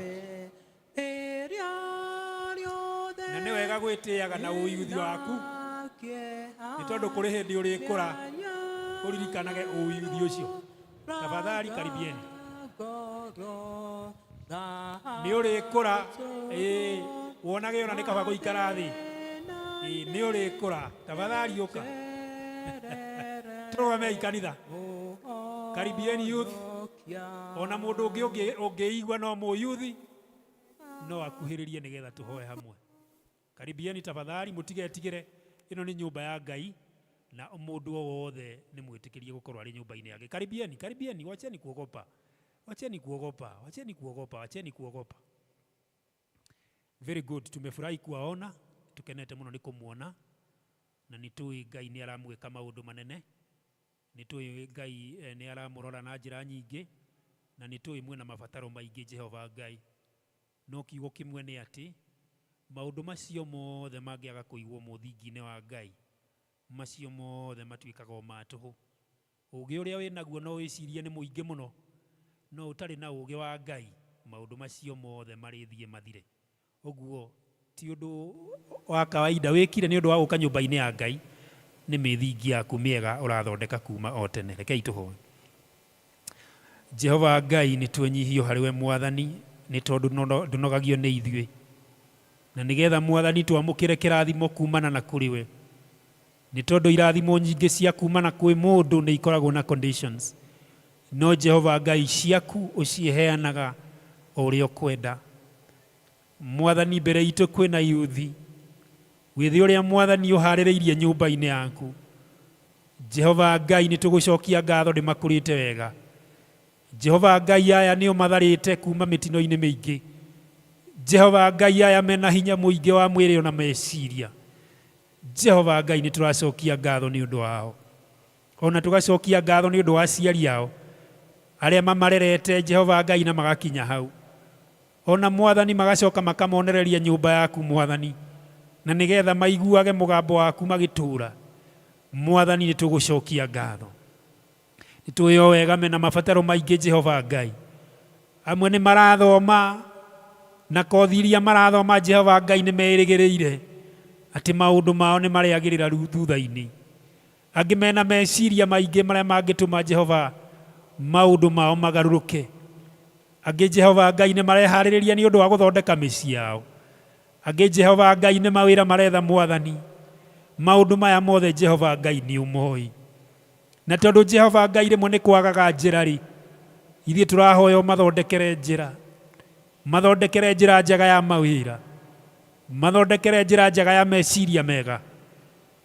Na nĩ wega gwĩtĩaga na ũyuthi waku, nĩ tondũ kũrĩ hĩndĩ ũrĩkũra ũririkanage ũyuthi ũcio. Tafadhali karibieni. Nĩ ũrĩkũra, ĩĩ, wonage ona nĩ kaba gũikara thĩ. Ĩĩ, nĩ ũrĩkũra. Tafadhali ũka tũrũgamei kanitha. Karibieni, youth. Ona mũndũ ũngĩ ũngĩigua no mũyuthi no akuhĩrĩrie nĩgetha tũhoe hamwe. Karibieni tafadhali, mũtigetigĩre. Ĩno nĩ nyũmba ya Ngai na mũndũ o wothe nĩ mwĩtĩkĩrie gũkorwo arĩ nyũmba-inĩ yake. Karibieni, karibieni, wacheni kuogopa, wacheni kuogopa, wacheni kuogopa, wacheni kuogopa. Very good. Tumefurahi kuwaona, tukenete mũno nĩ kũmuona, na nĩ tũĩ Ngai nĩ aramwĩka maũndũ manene. Nĩ tũĩ Ngai nĩ aramũrora na njĩra nyingĩ, na nĩ tũĩ mwĩna mabataro maingĩ, Jehova Ngai. No kiugo kĩmwe nĩ atĩ maũndũ macio mothe mangĩaga kũigwo mũthingi-inĩ wa Ngai, macio mothe matuĩkaga o ma tũhũ. Ũũgĩ ũrĩa wĩ naguo no wĩcirie nĩ mũingĩ mũno, no ũtarĩ na ũũgĩ wa Ngai, maũndũ macio mothe marĩthiĩ mathire. Ũguo ti ũndũ wa kawaida wĩkire nĩ ũndũ wa gũka nyũmba-inĩ ya Ngai, nĩ mĩthingi yaku mĩega ũrathondeka kuma o tene. Rekei tũhoe. Jehova Ngai, nĩ twenyihio harĩ we, Mwathani, nĩ tondũ ndũnogagio nĩ ithuĩ, na nĩgetha, Mwathani, twamũkĩre kĩrathimo kumana na kũrĩ we. Nĩ tondũ irathimo nyingĩ cia kumana kwĩ mũndũ nĩ ikoragwo na conditions, no Jehova Ngai ciaku ũciheanaga o ũrĩa ũkwenda. Mwathani, mbere itũ kwĩna yuthi wĩthĩ ũrĩa Mwathani ũharĩrĩirie nyũmba-inĩ yaku. Jehova Ngai, nĩ tũgũcokia ngatho nĩ makũrĩte wega. Jehova Ngai, aya nĩo matharĩte kuma mĩtino-inĩ mĩingĩ. Jehova Ngai, aya mena hinya mũingĩ wa mwĩrĩ ona meciria. Jehova Ngai, nĩ tũracokia ngatho nĩ ũndũ wao, ona tũgacokia ngatho nĩ ũndũ wa aciari ao arĩa mamarerete, Jehova Ngai, na magakinya hau. Ona Mwathani, magacoka makamonereria nyũmba yaku, Mwathani, na nĩgetha maiguage mũgambo waku magĩtũũra. Mwathani, nĩ tũgũcokia ngatho. Nĩ tũĩ o wega mena mabataro maingĩ, Jehova Ngai. Amwe nĩ marathoma na kothi iria marathoma, Jehova Ngai, nĩ merĩgĩrĩire atĩ maũndũ mao nĩ marĩagĩrĩra thutha-inĩ. Angĩ mena meciria maingĩ marĩa mangĩtũma, Jehova, maũndũ mao magarũrũke. Angĩ, Jehova Ngai, nĩ mareharĩrĩria nĩ ũndũ wa gũthondeka mĩciĩ yao. Angĩ, Jehova Ngai, nĩ mawĩra maretha. Mwathani, maũndũ maya mothe, Jehova Ngai, nĩ ũmoĩ. Na tondũ, Jehova Ngai, rĩmwe nĩ kwagaga njĩra rĩ, ithuĩ tũrahoya ũmathondekere njĩra, mathondekere njĩra njega ya mawĩra, mathondekere njĩra njega ya meciria mega,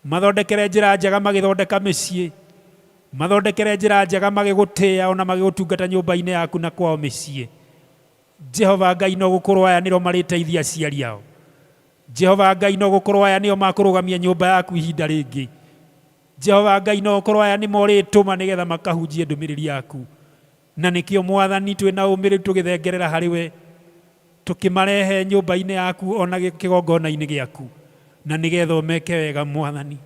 mathondekere njĩra njega magĩthondeka mĩciĩ, mathondekere njĩra njega magĩgũtĩĩa ona magĩgũtungata nyũmba-inĩ yaku na kwao mĩciĩ. Jehova Ngai, no gũkorwo aya nĩro marĩteithia aciari ao. Jehova Ngai, no gũkorwo aya nĩo makũrũgamia nyũmba yaku ihinda rĩngĩ. Jehova Ngai, no gũkorwo aya nĩ morĩtũma nĩgetha makahunjie ndũmĩrĩri yaku. Na nĩkĩo, Mwathani, twĩna ũmĩrĩru tũgĩthengerera harĩ we, tũkĩmarehe nyũmba-inĩ yaku ona kĩgongona-inĩ gĩaku, na nĩgetha ũmeke wega. Mwathani,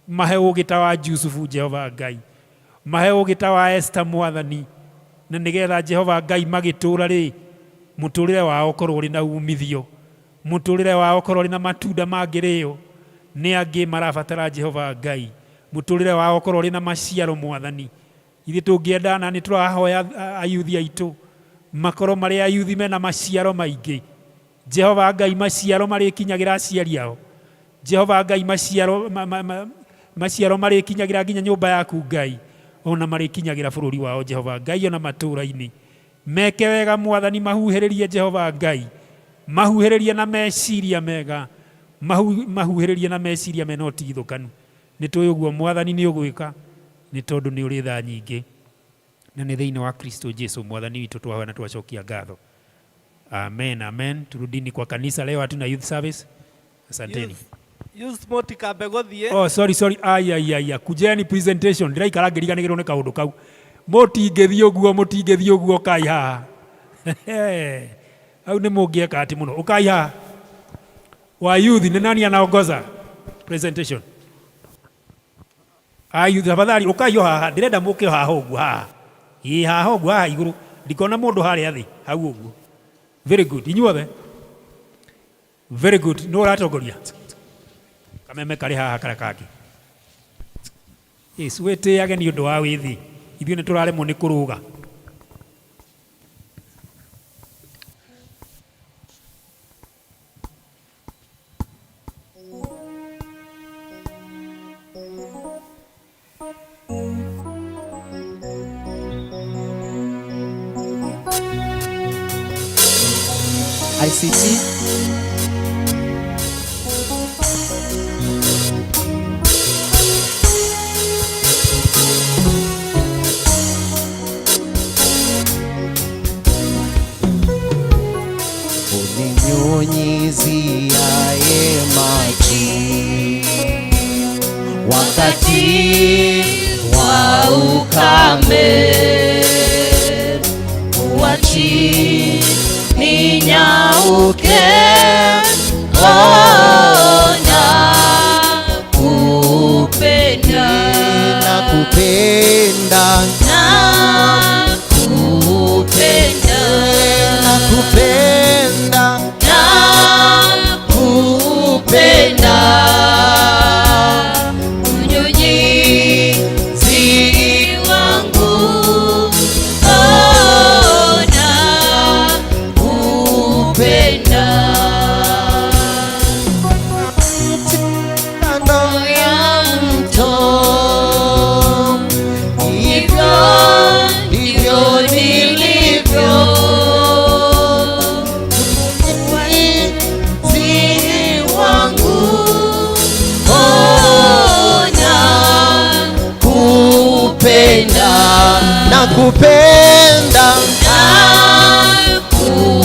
mahe ũũgĩ ta wa Jusufu. Jehova Ngai, mahe ũũgĩ ta wa Esther, Mwathani, na nĩgetha, Jehova Ngai, magĩtũũra rĩ, mũtũũrĩre wao ũkorwo ũrĩ na umithio, mũtũũrĩre wao ũkorwo ũrĩ na matunda mangĩrĩo nĩ angĩ marabatara. Jehova Ngai, mũtũũrĩre wao ũkorwo ũrĩ na maciaro. Mwathani, ithuĩ tũngĩenda na nĩ tũrahoya ayuthi aitũ makorwo marĩ ayuthi mena maciaro maingĩ. Jehova Ngai, maciaro marĩkinyagĩra aciari ao. Jehova Ngai, maciaro maciaro marĩkinyagĩra nginya nyũmba yaku, Ngai, ona marĩkinyagĩra bũrũri wao, Jehova Ngai, ona matũũra-inĩ. Meke wega, Mwathani, mahuhĩrĩrie, Jehova Ngai, mahuhĩrĩrie na meciria mega, mahuhĩrĩrie na meciria mena ũtigithũkanu. Nĩ tũĩ ũguo, Mwathani, nĩ ũgwĩka, nĩ tondũ nĩ ũrĩ tha nyingĩ. Na nĩ thĩinĩ wa Kristo Jesu Mwathani witũ twahoya na twacokia ngatho. Amen, amen. Turudini kwa kanisa. Leo hatuna youth service. Asanteni. Youth, mũtikambe gũthiĩ. Oh, sorry, sorry. Ai, ai, ai, kujeni presentation. Ndĩraikara ngĩriganĩrwo nĩ kaũndũ kau. Mũtingĩthiĩ ũguo, mũtingĩthiĩ ũguo. Ũkai haha hau, nĩ mũngĩeka atĩ mũno. Ũkai haha wa youth. Nĩ nani anaongoza presentation? Ah, youth, tafadhali ũkai o haha. Ndĩrenda mũke o haha ũguo, haha, ĩ haha ũguo, haha igũrũ. Ndikona mũndũ harĩa thĩ hau ũguo. Very good, inyuothe, very good. Nĩ ũratongoria kameme karĩ haha karĩa kangĩ. Yes, wĩtĩage nĩ ũndũ wa wĩthĩ. Ithuĩ nĩ tũraremwo nĩ kũrũga. ICT. Uninyunyiziaye maji wakati wa ukame, huachi ninyauke. Oh, nakupenda, nakupenda, nakupenda, nakupenda, nakupenda, mnyunyizi wangu, oh, nakupenda. Nakupenda,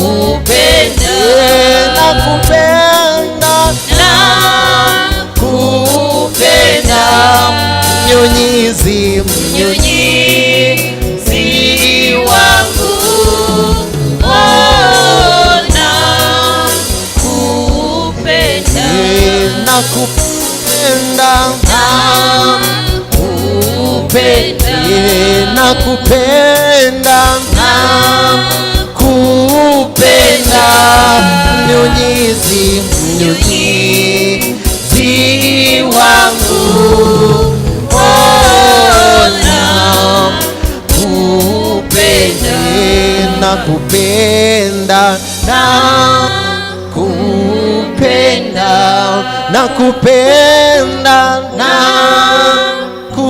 Nakupenda, nakupenda, nakupenda, mnyunyizi, mnyunyizi wangu, oh, nakupenda, nakupenda, nakupenda, nakupenda, nakupenda, mnyunyizi, mnyunyizi wangu, oh, nakupenda, nakupenda, nakupenda, nakupenda, nakupenda,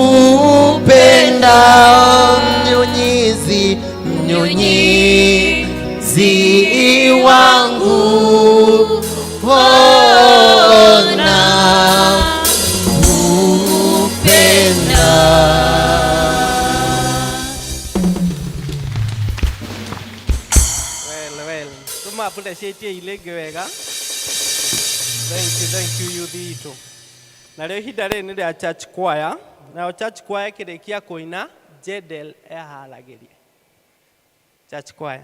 mnyunyizi, mnyunyizi wangu, oh, nakupenda. Well, well. Tuma appreciate ile ĩngĩ wega. Thank you, thank you youth itũ. Narĩo ihinda rĩrĩ nĩ rĩa church choir. Nayo church choir ĩkĩrĩkia kũina, Jedel eharagĩrie. Church choir.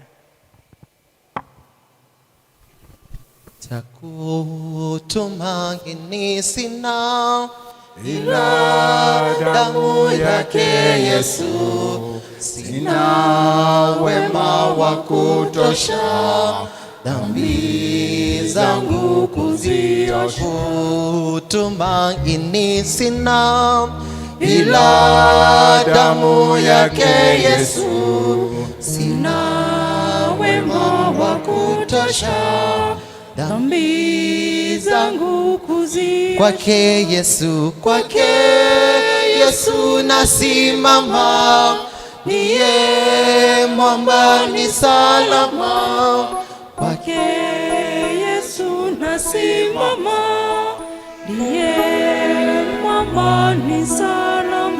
Cha kutumaini sina ila damu yake Yesu, sina wema wa kutosha dhambi zangu kuziosha. Tumaini sina ila damu yake Yesu, sina wema wa kutosha dhambi zangu kuzi kwake Yesu, kwake Yesu nasimama, niye mwamba ni salama, kwake Yesu nasimama, ndiye mwamba ni salama.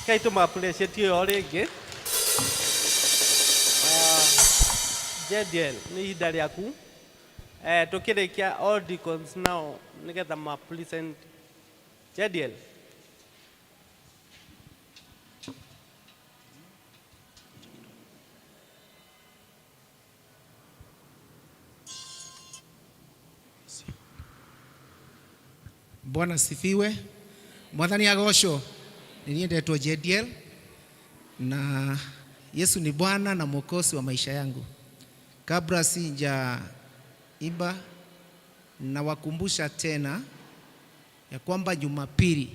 Rekei tũma appreciate ĩyo rĩngĩ. Jediel, nĩ ihinda rĩaku. Tũkĩrĩkia all deacons nao nĩgetha ma present. Jediel. Bwana sifiwe. Mwathani agocwo. Nĩ niĩ ndetwo Jediel na Yesu ni Bwana na Mwokozi wa maisha yangu. Kabla sijaimba, nawakumbusha tena ya kwamba Jumapili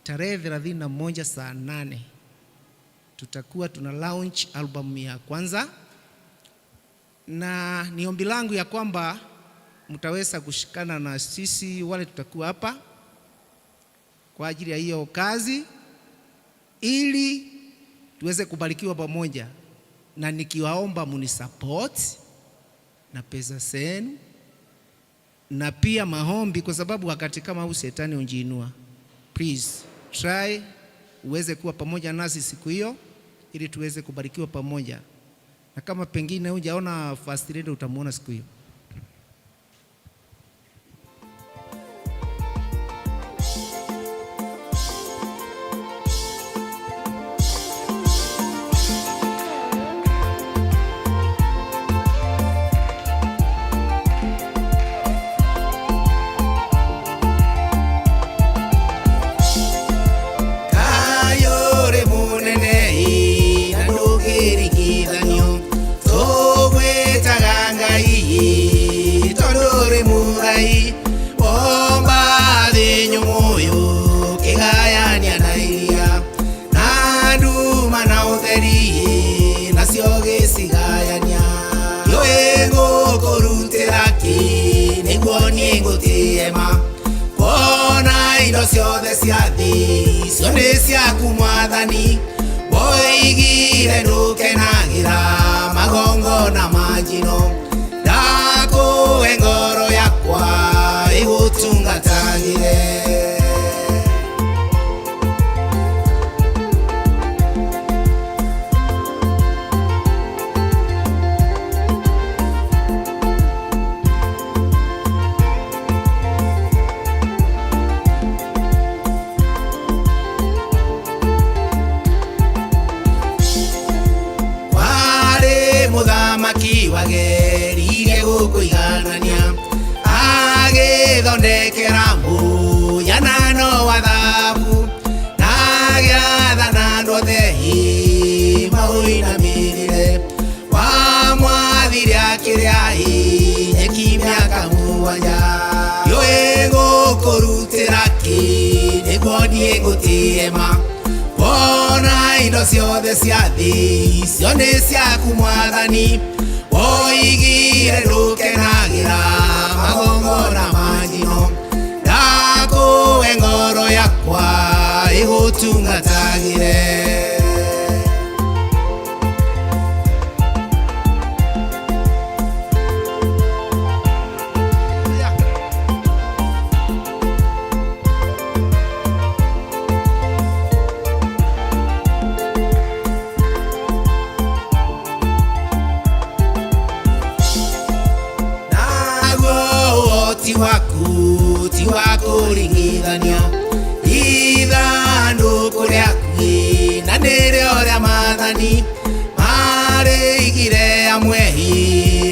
tarehe 31 saa 8 tutakuwa tuna launch album ya kwanza, na ni ombi langu ya kwamba mtaweza kushikana na sisi wale tutakuwa hapa kwa ajili ya hiyo kazi, ili tuweze kubarikiwa pamoja, na nikiwaomba munisupport na pesa zenu na pia maombi, kwa sababu wakati kama huu shetani hujiinua. Please try uweze kuwa pamoja nasi siku hiyo, ili tuweze kubarikiwa pamoja, na kama pengine hujaona first lady utamuona siku hiyo. Kayore munene na ndũngĩringithanio, tũgwĩtaga Ngai tondũ ũrĩ mũgai, womba thĩ nyũmũ ũyũ kĩgayania na iria, na nduma na ũtheri nacio gĩcigayania. Ndiũĩ ngũkũrutĩra kĩ nĩguo niĩ ngũtĩe ma, kuona indo ciothe cia thĩ icio nĩ ciaku Mwathani, woigire ndũkenagĩra magongona ma njino, ndakũhe ngoro yakwa ĩgũtungatagĩre. Warĩ mũthamaki wageririe gũkũiganania, agĩthondekera mũhianano wa thahabu, na agĩathana andũ othe maũinamĩrĩre. Wamwathire akĩrĩa nyeki mĩaka 7. Ndiũĩ ngũkũrutĩra kĩ nĩguo niĩ ngũtĩe ma, kuona indo ciothe cia thĩ icio nĩ ciaku Mwathani, woigire ndũkenagĩra magongona ma njino, ndakũhe ngoro yakwa ĩgũtungatagĩre. Naguo ũhoti waku ti wa kũringithanio, ithandũkũ rĩaku na nĩrĩo rĩa maathani, marĩigire amwe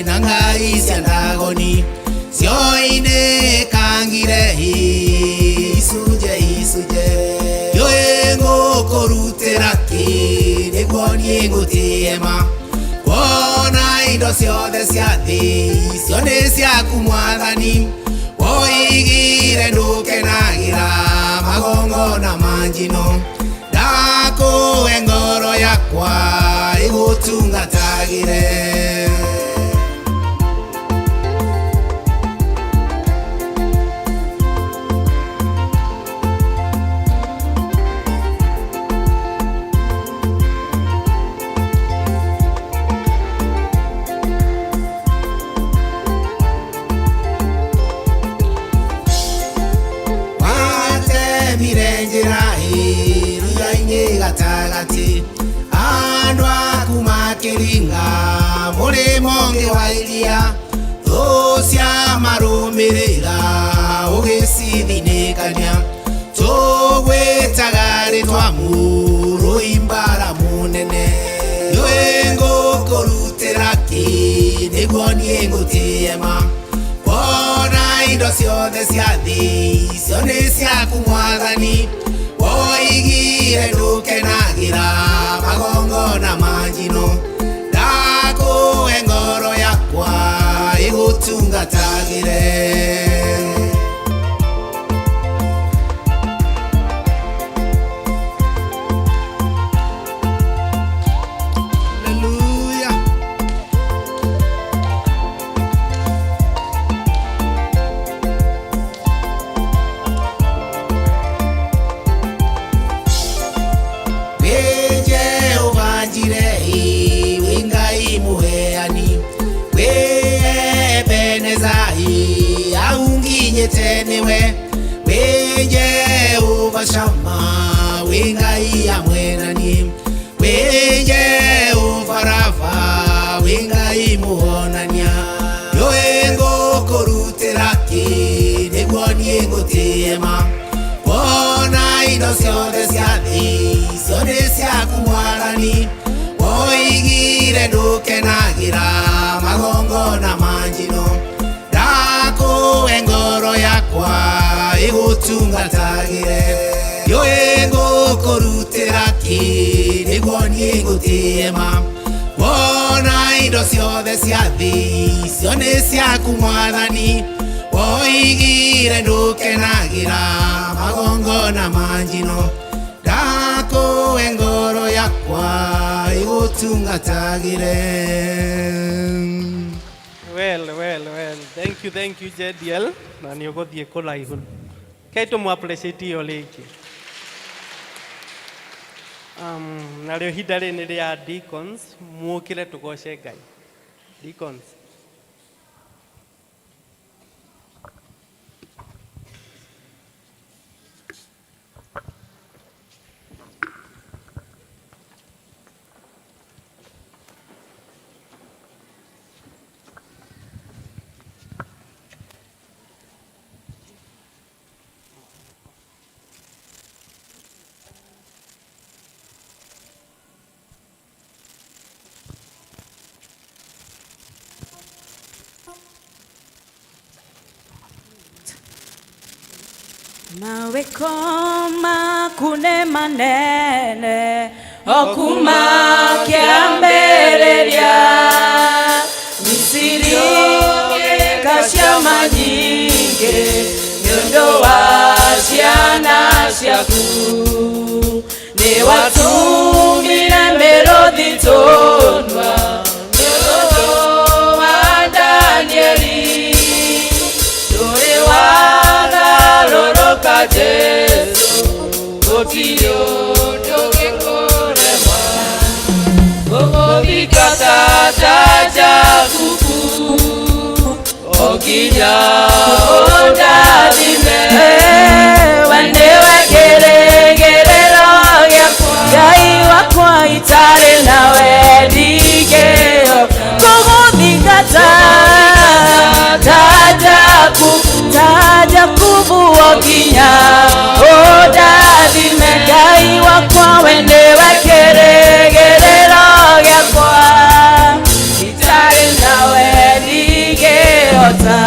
na ngai cia Ndagoni, cioinĩkangire icunjĩ icunjĩ. Ndiũĩ ngũkũrutĩra kĩ nĩguo niĩ ngũtĩe ma, kuona indo ciothe cia thĩ icio nĩ ciaku Mwathani, woigire ndũkenagĩra magongona ma njino, ndakũhe ngoro yakwa ĩgũtungatagĩre. Watemire njĩra ĩrũya-inĩ gatagatĩ andũ aku makĩringa mũrĩmo ũngĩ wa iria thũ cia marũmĩrĩra ũgĩcithinĩkania tũgwĩtaga rĩtwa mũrũi mbara mũnene nĩwe ngũkũrutĩra kĩ nĩguo niĩ ngũtĩe ma kuona indo ciothe cia thĩ icio nĩ ciaku mwathani woigire ndũkenagĩra magongona ma njino ndakũhe ngoro yakwa ĩgũtungatagĩre. Hallelujah. Wĩ Jehova Jireh, wĩ Ngai mũheani, wĩ Ebeneza, aunginyĩte nĩwe, wĩ Jehova Shammah, wĩ Ngai hamwe na niĩ, wĩ Jehova Rapha, wĩ Ngai mũhonania, nĩũĩ ngũkũrutĩra kĩ nĩguo niĩ ngũtĩe ma kuona indo ciothe cia thĩ icio nĩ ciaku mwathani woigire ndũkenagĩra magongona ma njino ndakũhe ngoro yakwa ĩgũtungatagĩre nĩũĩ ngũkũrutĩra kĩ nĩguo niĩ ngũtĩe ma kuona indo ciothe cia thĩ icio nĩ ciaku mwathani woigire ndũkenagĩra magongona ma njino ndakũhe ngoro yakwa ĩgũtungatagĩre. Well, well, well. Thank you, thank you, JDL. Na nĩ ũgũthiĩ kũraihu. Kei tũmũ appreciate ĩyo rĩngĩ. Narĩo ihinda rĩrĩ nĩ rĩa deacons, mũkĩre tũgoce Ngai. Deacons. Mawĩko maku nĩ manene o kuma kĩambĩrĩria Misiri ũgĩka ciama nyingĩ nĩ ũndũ wa ciana ciaku nĩ watũmire mĩrũthi tũnua nĩ ũndũ wa Danieli ndũrĩ wagarũrũka Jesũ gũtirĩ ũndũ ũngĩkũrema gũgũthingata ta Jakubu o nginya ũndathime we nĩwe kĩrĩgĩrĩro gĩakwa Ngai wakwa itarĩ nawe ndingĩhota gũgũthingata ta Jakubu o nginya ũndathime Ngai wakwa we nĩwe kĩrĩgĩrĩro gĩakwa itarĩ nawe ndingĩhota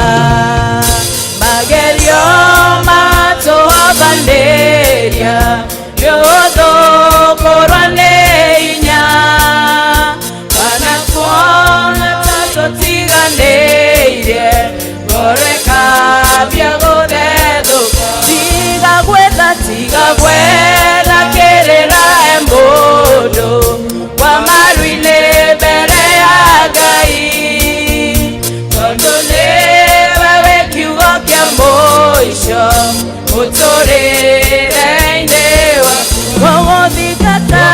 magerio matũhobanĩria nĩ ũthũ kũrwa nĩ hinya kana kuona ta tũtiganĩirie ngoro ĩkambia gũthethũka tiga gwetha kĩrĩra he mũndũ wa maru-inĩ mbere ya Ngai tondũ nĩwe wĩ kiugo kĩa mũico mũtũrĩre-inĩ waku gũgũthingata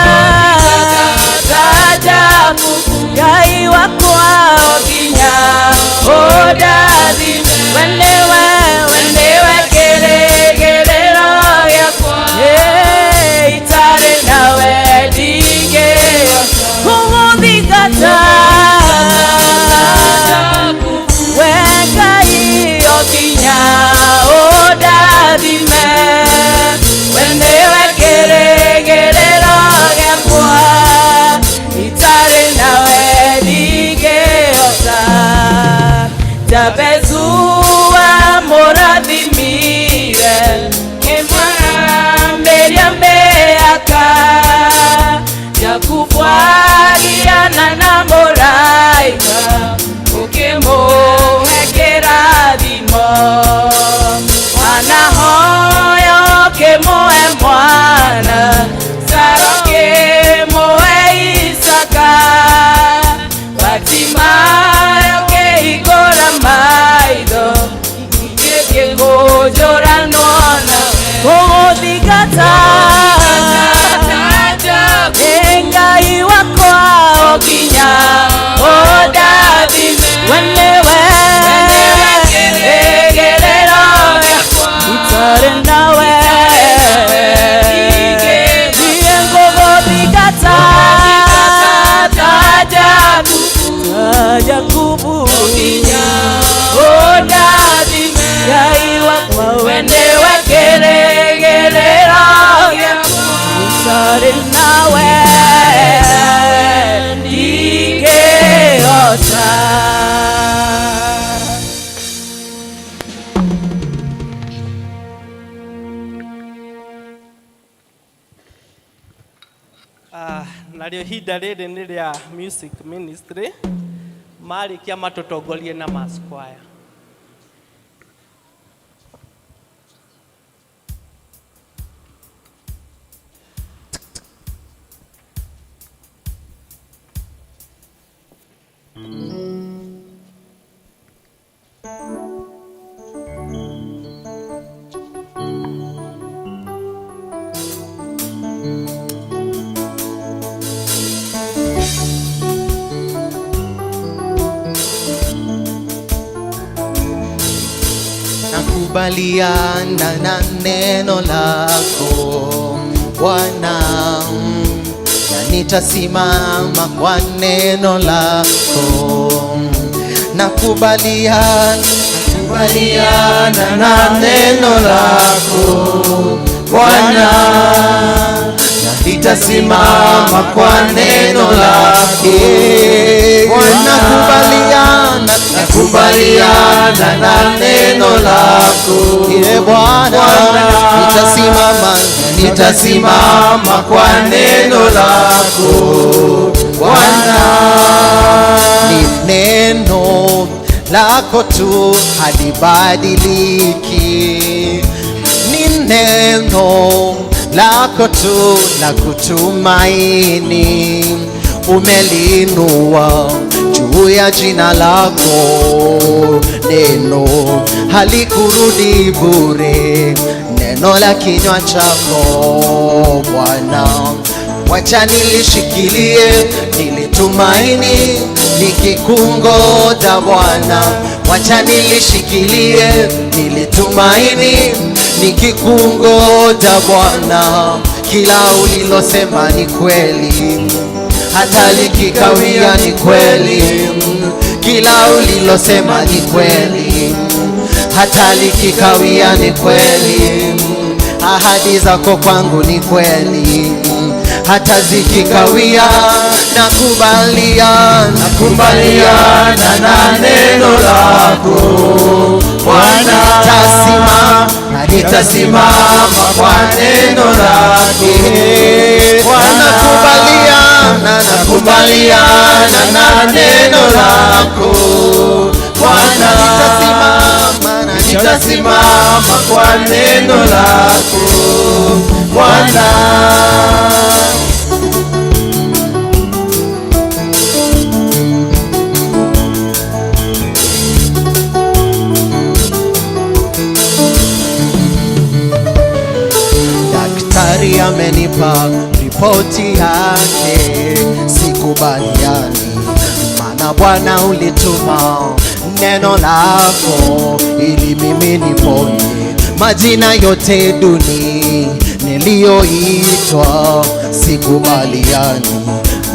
ta Jakubu Ngai wakwa o nginya ũndathime we nĩwe we nĩwe kĩrĩgĩrĩro gĩakwa itarĩ nawe ndi Itarĩ nawe Niĩ ngũgũthingata ta Jakubu Ũndathime Ngai wakwa we nĩwe kĩrĩgĩrĩro gĩakwa Itarĩ nawe ndingĩhota. Narĩo ihinda rĩrĩ nĩ rĩa music ministry marĩkia matũtongorie na mass choir. Nakubaliana na neno lako Bwana, na nitasimama kwa neno lako. Nakubaliana, nakubaliana na neno lako Bwana, na nitasimama kwa neno lako. Nakubaliana, nakubaliana na neno lako Bwana, nitasimama, nitasimama kwa neno lako Bwana. Ni neno lako tu halibadiliki, ni neno lako tu la kutumaini, umelinua juu ya jina lako, neno halikurudi bure, neno la kinywa chako Bwana. Wacha nilishikilie, nilitumaini, nikikungoja Bwana. Wacha nilishikilie, nilitumaini, nikikungoja Bwana. Kila ulilosema ni kweli, hata likikawia ni kweli. Kila ulilosema ni kweli, hata likikawia ni kweli. Ahadi zako kwangu ni kweli, hata zikikawia. Nakubaliana, nakubaliana na neno lako Bwana, nitasimama, nitasimama kwa neno lako Bwana. Nakubaliana, nakubaliana na neno lako Bwana, nitasimama, nitasimama kwa neno lako Bwana. Daktari amenipa ripoti yake, sikubaliani, maana Bwana ulituma neno lako ili mimi niponye. Majina yote duni niliyoitwa, sikubaliani,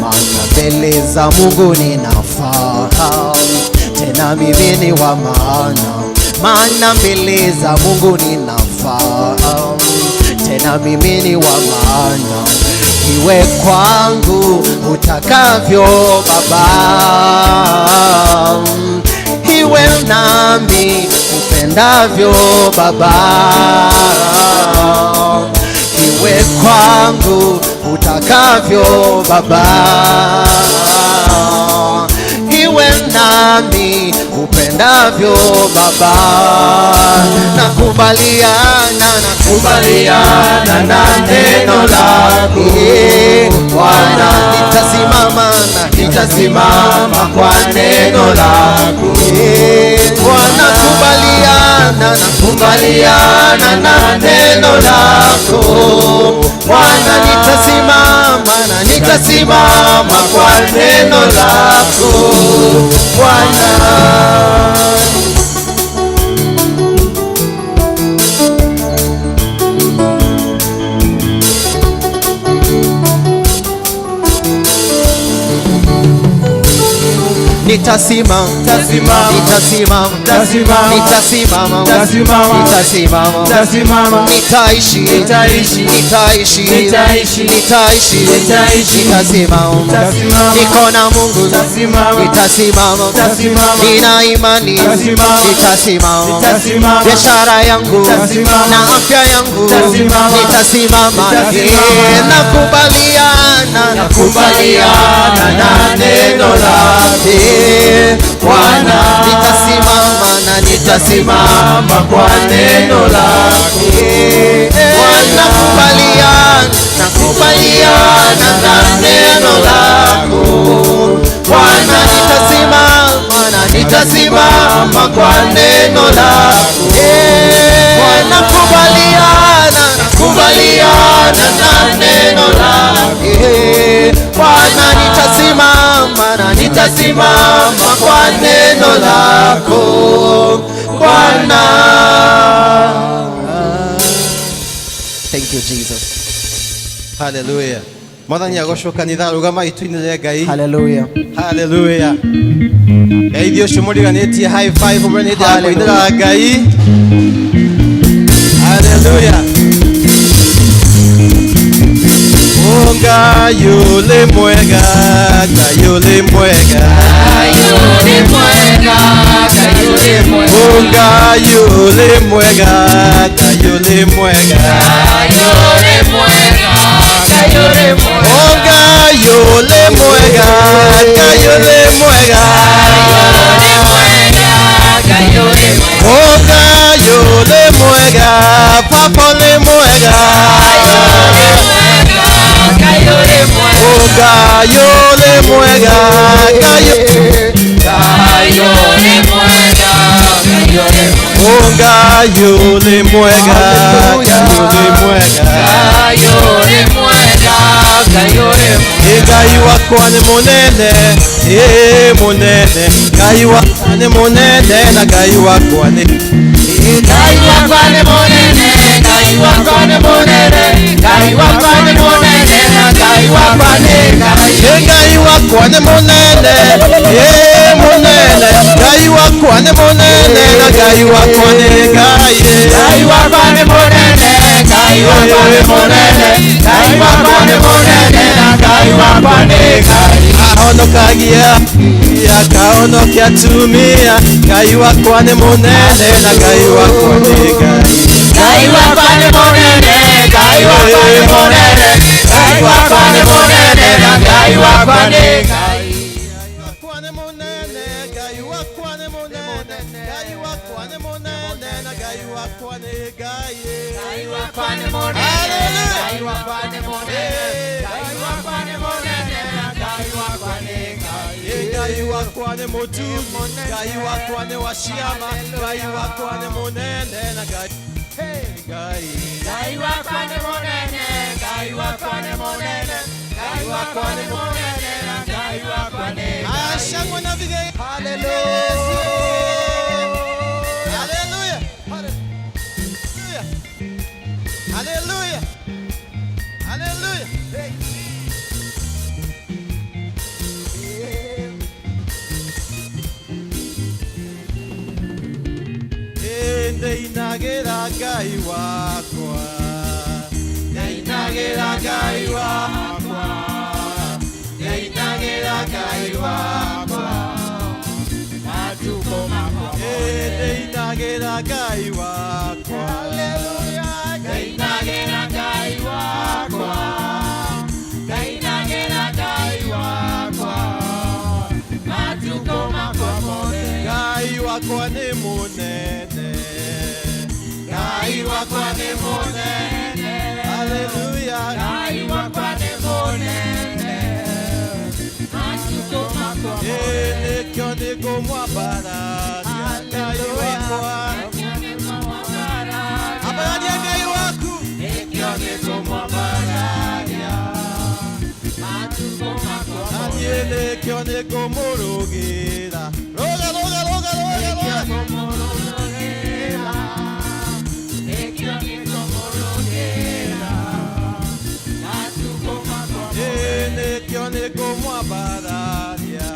maana mbele za Mungu ninafaa, tena mimi ni wa maana, maana mbele za Mungu ninafaa, tena mimi ni wa maana. Iwe kwangu utakavyo Baba, iwe nami upendavyo Baba, iwe kwangu utakavyo Baba, iwe nami upendavyo Baba. Nakubaliana, nakubaliana na neno lako Bwana, nitasimama, nitasimama kwa neno lako Bwana. Nakubaliana, nakubaliana na neno lako Bwana, nitasimama, nitasimama kwa neno lako Bwana. Nitasimama, nitasimama, nitasimama, nitasimama, nitaishi, nitaishi, nitaishi, nitasimama. Niko na Mungu, nitasimama, nina imani, nitasimama, biashara yangu na afya yangu, nitasimama. Nakubaliana, nakubaliana na neno lake Bwana, nitasimama na nitasimama kwa neno lake Bwana, nakubaliana, nakubaliana na neno lako Bwana, nitasimama na nitasimama kwa neno lako Bwana, nakubaliana, nakubaliana na neno lako Bwana, nitasimama na nitasimama kwa neno lako Bwana. Thank you, Jesus. Haleluya. Mwathani agocwo kanitha rũgama ituinĩre Ngai. Hallelujah. Haleluya. Ngai ithuĩ ũcio mũriganĩtie high five ũmwe nĩ hĩndĩ ya kũinĩra Ngai. Haleluya. Oh, Ngai ũrĩ mwega, Ngai ũrĩ mwega. Oh, Ngai ũrĩ mwega, Ngai ũrĩ mwega. Oh, Ngai ũrĩ mwega, Ngai ũrĩ mwega. Oh, Ngai ũrĩ mwega, Papa ũrĩ mwega. Oh, Ngai ũrĩ mwega, Ngai. Oh, Ngai ũrĩ mwega, Ngai ũrĩ mwega. Ĩ Ngai wakwa nĩ mũnene, ĩ mũnene, Ngai wakwa nĩ mũnene na Ngai wakwa nĩ Ngai wakwa nĩ mũnene, Ngai wakwa nĩ mũnene, Ngai wakwa nĩ mũnene na Ngai wakwa nĩ Ngai. Ĩ Ngai wakwa nĩ mũnene, ĩ mũnene, Ngai wakwa nĩ mũnene na Ngai wakwa nĩ Ngai. Ngai wakwa nĩ mũnene, Ngai wakwa nĩ mũnene, Ngai wakwa nĩ mũnene na Ngai wakwa nĩ Ngai. Ahonokagia akahonokia atumia, Ngai wakwa nĩ mũnene na Ngai wakwa nĩ Ngai. Ngai wakwa nĩ mũnene, Ngai wakwa nĩ mũnene, Ngai wakwa nĩ mũnene na Ngai wakwa nĩ Ngai. Wakwa nĩ mũnene, Ngai wakwa nĩ mũnene, Ngai wakwa nĩ mũnene na Ngai wakwa nĩ Ngai. Ngai wakwa nĩ mũnene, Ngai wakwa nĩ mũnene, Ngai wakwa nĩ mũnene na Ngai wakwa nĩ Ngai. Ĩ Ngai wakwa nĩ mũtugi, Ngai wakwa nĩ wa ciama, Ngai wakwa nĩ mũnene na Ngai Ngai. Ngai wakwa nĩ mũnene, Ngai wakwa nĩ mũnene, Ngai wakwa nĩ mũnene na Ngai wakwa nĩ Ngai. Ashangwe na vigei. Hallelujah. Hallelujah. Hallelujah. Hallelujah. Hey. Ndeinagĩra Ngai wakwa, ndeinagĩra Ngai wakwa, ndeinagĩra Ngai wakwa, Matukũ makwa ndeinagĩra Ngai wakwa. Hallelujah. Ndainagĩra Ngai wakwa, ndainagĩra Ngai wakwa, matukũ makwa mothe. Ngai wakwa nĩ mũnene, Ngai wakwa nĩ mũnene, Hallelujah. Ngai wakwa nĩ mũnene, matukũ makwa Ĩ nĩkĩo nĩngũmwambararia Ngai wakwa. Ambararia Ngai waku. Nĩkĩo nĩngũmwambararia matukũ makwa Na niĩ nĩkĩo nĩngũmũrũgĩra. Rũga, rũga, rũga, rũga, rũga. Nĩkĩo nĩkĩo nĩngũmũrũgĩra matukũ makwa Ĩ nĩkĩo nĩngũmwambararia.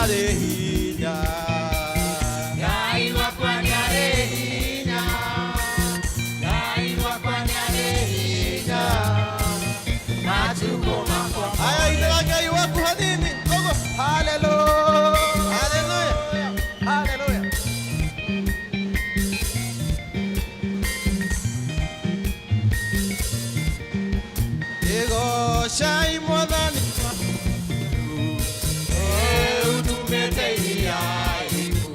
nĩarĩ hinya. Ngai wakwa nĩarĩ hinya. Ngai wakwa nĩarĩ hinya. Matukũ makwa Aya, inĩra Ngai waku hanini. Koguo, Hallelujah. haleluya. Hallelujah. Igocai Mwathani utumĩte iria iriku.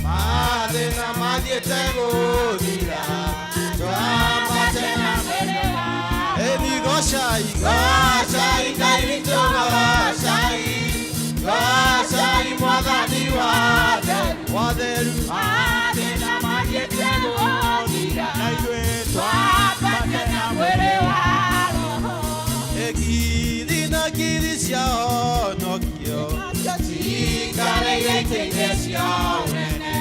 Mathĩna mathiĩte gũthira twambate na Eni gocai gocai Ngai witũ gocai gocai Mwathani watheru Mathĩna mathiĩte gũthira. Na ithuĩ Twambate na mwĩrĩ wa roho. Ngiri na ngiri cia honokio Ciikareire itĩ-inĩ cia ũnene.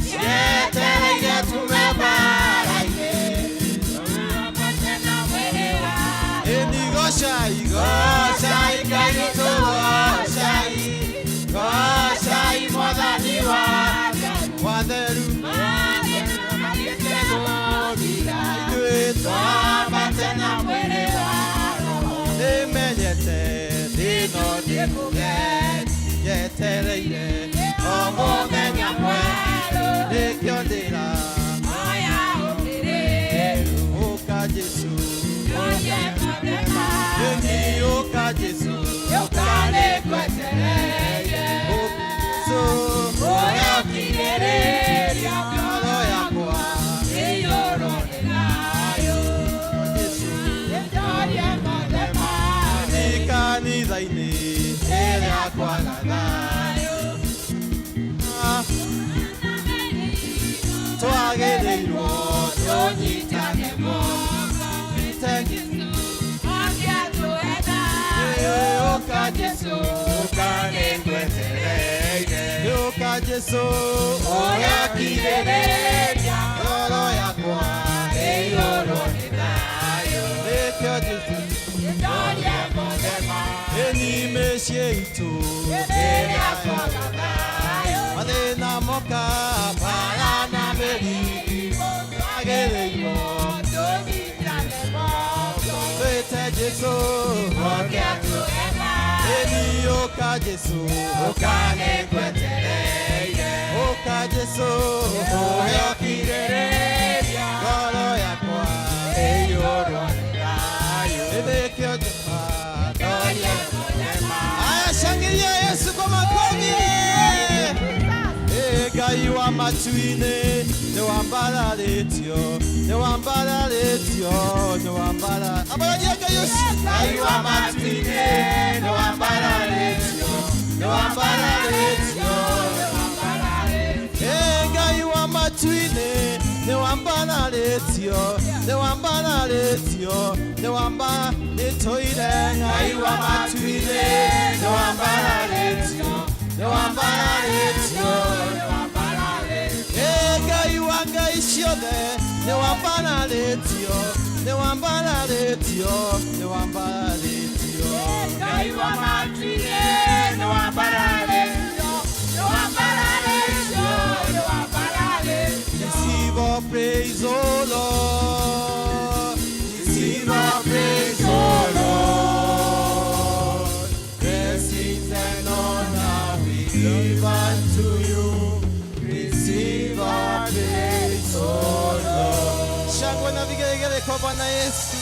Cietereire tume mbaara-inĩ. Twambate na mwĩrĩ wa Eni gocai gocai Ngai witũ gocai gocai Mwathani watheru Mathĩna mathiĩte gũthira. Ithuĩ Twambate na mwĩrĩ wa roho. Nĩmenyete thĩno ndĩkũgeria njetereire o mũthenya mwerũ nĩkĩo ndĩra Oya ũmĩrĩru. ũka Jesũ Ndorie mothe Ĩni ũka Jesũ Ũka nĩngwetereire. Jesũ Ũrĩa ũkirĩrĩria ngoro yakwa ĩiyũrwo nĩ thayũ. Jesũ Ndorie mothe Nĩ kanitha-inĩ ĩrĩa kwaga thayũ twagĩrĩirwo tũnyitane moko. Ũka Jesũ Ũka nĩngwetereire. Ũka Jesũ Ũrĩa ũkirĩrĩria ngoro yakwa ĩiyũrwo nĩ thayũ. Nĩkĩo Jesũ Ndorie mothe Ĩni mĩciĩ itũ ĩrĩa kwaga thayũ. Mathĩna moka mbara na mĩrimũ twagĩrĩirwo Tũnyitane moko. twĩte Jesũ Oke atũhe thayũ. Ĩni ũka Jesũ Ũka nĩngwetereire. Ũka Jesũ Ũrĩa ũkirĩrĩria ngoro yakwa ĩiyũrwo nĩ thayũ. Nĩkĩo Jehova Ndorie mothe Aya, shangilia Yesu kwa makofi. Eh, Ngai wa matu-inĩ nĩwambararĩtio nĩwambararĩtio nĩwambara ambararia Ngai ũcio Ngai wa matu-inĩ nĩwambararĩtio nĩwambararĩtio Eh, Ngai wa matu-inĩ nĩwambararĩtio nĩwambararĩtio nĩwamba nĩtũire Ngai wa matu-inĩ nĩwambararĩtio nĩwambararĩtio Eh, Ngai wa ngai ciothe nĩwambararĩtio nĩwambararĩtio nĩwambararĩtio Ngai wa matu-inĩ nĩwambararĩtio nĩwambararĩtio nĩwambararĩtio Receive our praise, O Lord. Receive our praise, O Lord. Blessings and honor we give unto you. Receive our praise, O Lord. Shangwe na vigelegele kwa Bwana Yesu.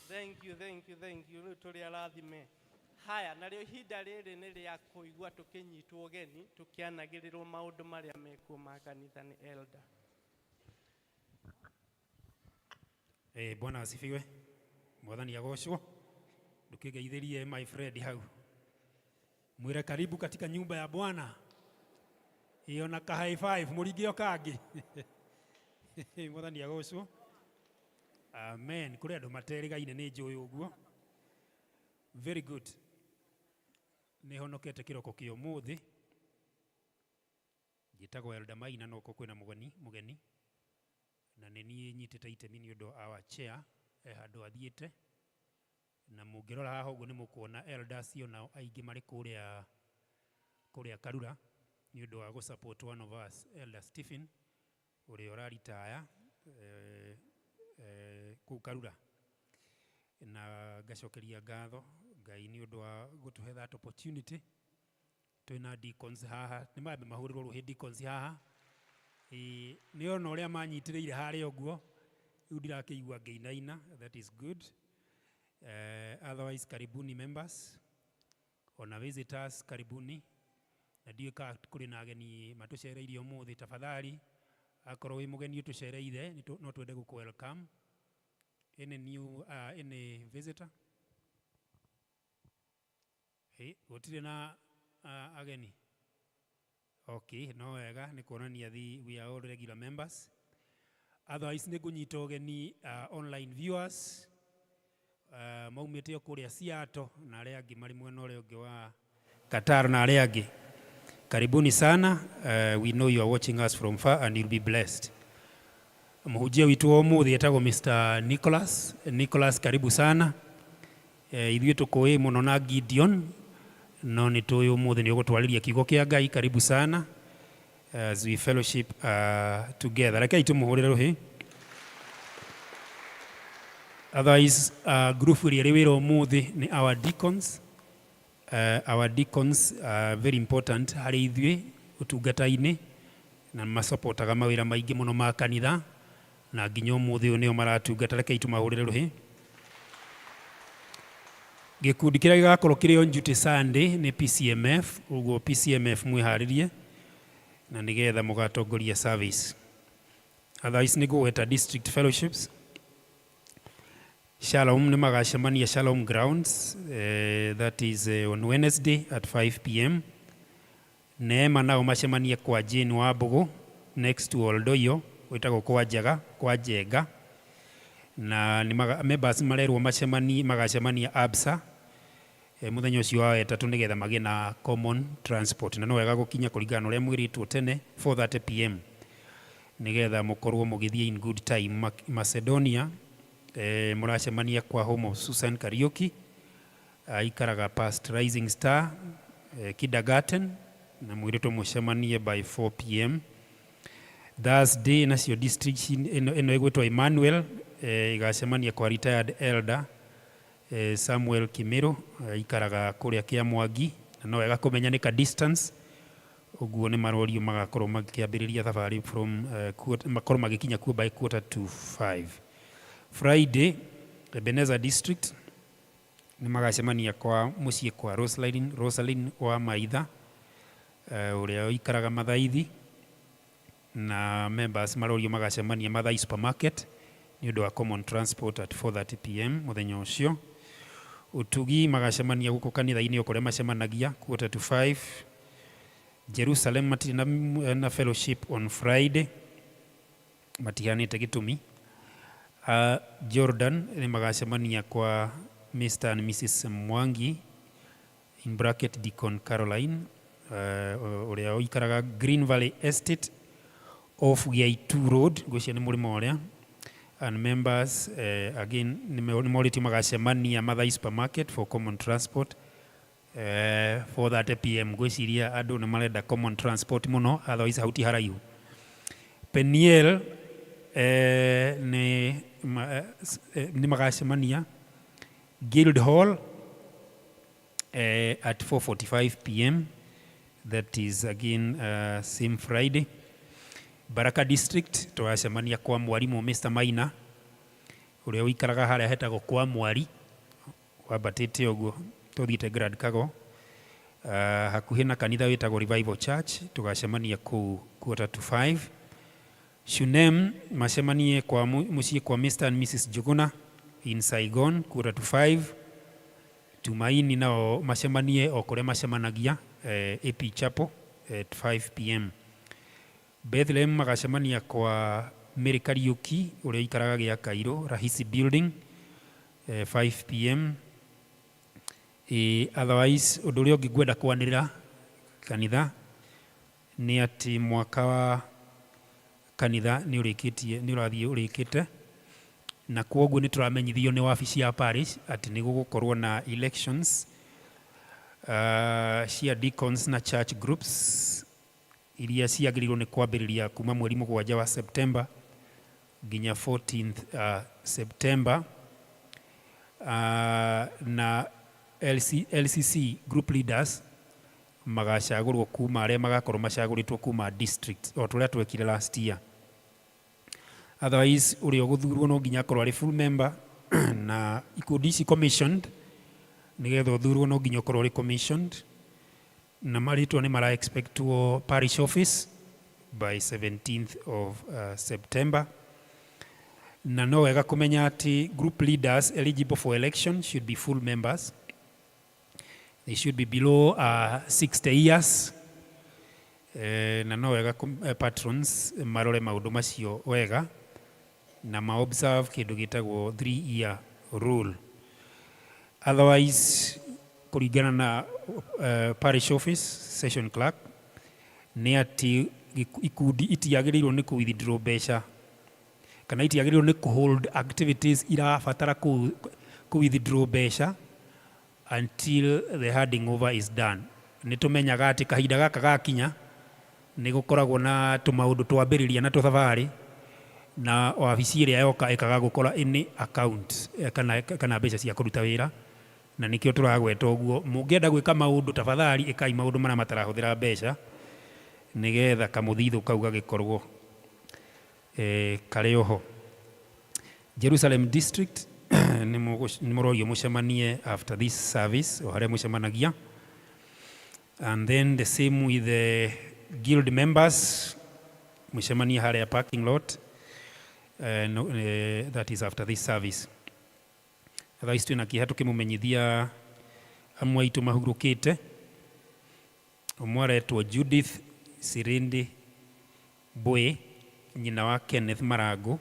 Thank you, thank you, thank you. Rĩu tũrĩ arathime. Haya, narĩo ihinda rĩrĩ nĩ rĩa kũigua tũkĩnyitwo ũgeni tũkĩanagĩrĩrwo maũndũ marĩa mekuo ma kanitha nĩ elder. Bwana asifiwe. Mwathani agocwo. Ndũkĩgeithĩrie my friend hau. Mwĩre karibu katika nyumba ya Bwana. Ĩyo na ka high five mũringe o kangĩ. Mwathani agocwo. Amen. Kũrĩ andũ materĩgaine nĩ njũĩ ũguo. Very good. Nĩ honokete kĩroko kĩa ũmũthĩ. Njĩtagwo Elder Maina no kwĩna mũgeni na nĩ niĩ nyitĩte itemi nĩ ũndũ our chair e handũ athiĩte Na mũngĩrora haha ũguo nĩ mũkuona elders onao aingĩ marĩ kũrĩa kũrĩa Karura nĩ ũndũ wa gũ support one of us, Elder Stephen, ũrĩa ũraritaya kũu Karura. Na ngacokeria ngatho Ngai nĩ ũndũ wa gũtũhe that opportunity. Twĩna deacons haha, nĩ mambe mahũrĩrwo rũhĩ deacons haha. Ĩĩ, nĩ ona ũrĩa manyitĩrĩire harĩa ũguo, rĩu ndirakĩigua ngĩinaina, that is good. Otherwise karibuni members, ona visitors karibuni. Na ndiũĩ kana kũrĩ na ageni matũcereire ũmũthĩ, tafadhali akorwo wĩ mũgeni ũtũcereire no twende gũkũ welcome. Any new, any visitor? Hey, gũtirĩ na ageni? Okay, no wega nĩ kuonania we are all regular members. Otherwise nĩ ngũnyita ũgeni online viewers maumĩte o kũrĩa Seattle na arĩa angĩ marĩ mwena ũrĩa ũngĩ wa Qatar na arĩa angĩ. Karibuni sana. We know you are watching us from far and you'll be blessed. Mũhunjia witũ wa ũmũthĩ etagwo Mr. Nicholas. Nicholas, karibu sana. Ithuĩ tũkũĩ mũno na Gideon, no nĩ tũĩ ũmũthĩ nĩ ũgũtwarĩria kiugo kĩa Ngai. Karibu sana as we fellowship together. Rekei tũmũhũrĩre rũhĩ. Otherwise, group ĩrĩa ĩrĩ wĩra ũmũthĩ nĩ our deacons. Our deacons are very important harĩ ithuĩ ũtungata-inĩ na masapotaga mawĩra maingĩ mũno ma kanitha na nginya ũmũthĩ ũyũ nĩo maratungata. Rekei tũmahũrĩre rũhĩ. Gĩkundi kĩrĩa gĩgakorwo kĩrĩ on duty Sunday nĩ PCMF, ũguo PCMF mwĩharĩrie na nĩgetha mũgatongoria service. Otherwise nĩ ngũgweta district fellowships. Shalom nĩ magacemania Shalom Grounds, that is on Wednesday at 5 p.m. Neema nao macemanie kwa Jane Wambũgũ next to Oldoyo, gwĩtagwo kwa Njaga, kwa Njenga. Na nĩ members marerwo macemanie, magacemania Absa mũthenya ũcio wa wetatũ nĩgetha magĩe na common transport. Na no wega gũkinya kũringana na ũrĩa mwĩrĩtwo tene 4:30 p.m. nĩgetha mũkorwo mũgĩthiĩ in good time. Macedonia mũracemania kwa home of Susan Kariuki, aikaraga past Rising Star Kindergarten, na mwĩrĩtwo mũcemanie by 4 p.m. Thursday nacio district ĩno ĩgwĩtwo Emmanuel ĩgacemania kwa retired elder Samuel Kimiru, aikaraga kũrĩa Kĩamwangi, na no wega kũmenya nĩ ka distance ũguo nĩ marorio magakorwo makĩambĩrĩria thabarĩ from makorwo magĩkinya kuo by 4:45. Friday, Ebenezer District nĩ magacemania kwa mũciĩ kwa Rosaline wa Maitha, ũrĩa ũikaraga Mathaithi, na members marorio magacemania Mathai Supermarket nĩ ũndũ wa common transport at 4:30 p.m. mũthenya ũcio. Ũtugi magacemania gũkũ kanitha-inĩ o kũrĩa macemanagia 4:45. Jerusalem matirĩ na fellowship on Friday, matiganĩte gĩtũmi. Jordan nĩ magacemania kwa Mr. and Mrs. Mwangi in bracket Deacon Caroline, ũrĩa ũikaraga Green Valley Estate off Giaitu Road, ngwĩciria nĩ mũrĩmo ũrĩa, and members again nĩ morĩtio magacemania Mathai Supermarket for common transport 4:30 p.m. Ngwĩciria andũ nĩ marenda common transport mũno, otherwise hau ti haraihu. Peniel nĩ magacemania Guild Hall at 4:45 p.m., that is again same Friday. Baraka District tũgacemania kwa mwarimũ Mr. Maina, ũrĩa ũikaraga harĩa hetagwo kwa Mwari, wambatĩte ũguo tũthiĩte Grand Kago, hakuhĩ na kanitha wĩtagwo Revival Church, tũgacemania kũu 4:45. Shunem macemanie kwa mũciĩ kwa Mr. and Mrs. Njuguna in Saigon 4:45. Tumaini nao macemanie o kũrĩa macemanagia, AP Chapel at 5 p.m. Bethlehem magacemania kwa Mary Kariuki, ũrĩa ũikaraga gĩa Cairo Rahisi Building, 5 p.m. Otherwise ũndũ ũrĩa ũngĩ ngwenda kwanĩrĩra kanitha nĩ atĩ mwaka wa kanitha nĩ ũrĩkĩtie, nĩ ũrathiĩ ũrĩkĩte. Na kwoguo nĩ tũramenyithio nĩ wabici ya parish atĩ nĩ gũgũkorwo na elections cia deacons na church groups iria ciagĩrĩirwo nĩ kwambĩrĩria kuma mweri 7 wa September nginya 14th September, na LCC group leaders magacagũrwo kuma arĩa magakorwo macagũrĩtwo kuma district o tũrĩa twekire last year. Otherwise ũrĩa ũgũthurwo no nginya akorwo arĩ full member na ikundi ici commissioned. Nĩgetha ũthurwo no nginya ũkorwo ũrĩ commissioned, na marĩtwa nĩ mara expectwo parish office by 17th of September. Na no wega kũmenya atĩ group leaders eligible for election should be full members. They should be below 60 years. Na no wega patrons marore maũndũ macio wega na ma observe kĩndũ gĩtagwo 3 year rule. Otherwise, kũringana na parish office session clerk, nĩ atĩ ikundi itiagĩrĩirwo nĩ kũ withdraw mbeca kana itiagĩrĩirwo nĩ kũ hold activities irabatara kũ withdraw mbeca until the handing over is done. Nĩ tũmenyaga atĩ kahinda gaka gakinya nĩ gũkoragwo na tũmaũndũ twambĩrĩria na tũthabarĩ, na wabici ĩrĩa yoka ĩkaga gũkora any account kana mbeca cia kũruta wĩra, na nĩkĩo tũragweta ũguo. Mũngĩenda gwĩka maũndũ, tafadhali ĩkai maũndũ marĩa matarahũthĩra mbeca, nĩgetha kamũthithũ kau gagĩkorwo karĩ oho. Jerusalem District nĩ mũrorio mũcemanie after this service o harĩa mũcemanagia, and then the same with the guild members, mũcemanie harĩa parking lot, no, that is after this service. Otherwise twĩna kĩeha tũkĩmũmenyithia amwe aitũ mahurũkĩte. Ũmwe aretwo Judith Sirindi Mbui, nyina wa Kenneth Marango.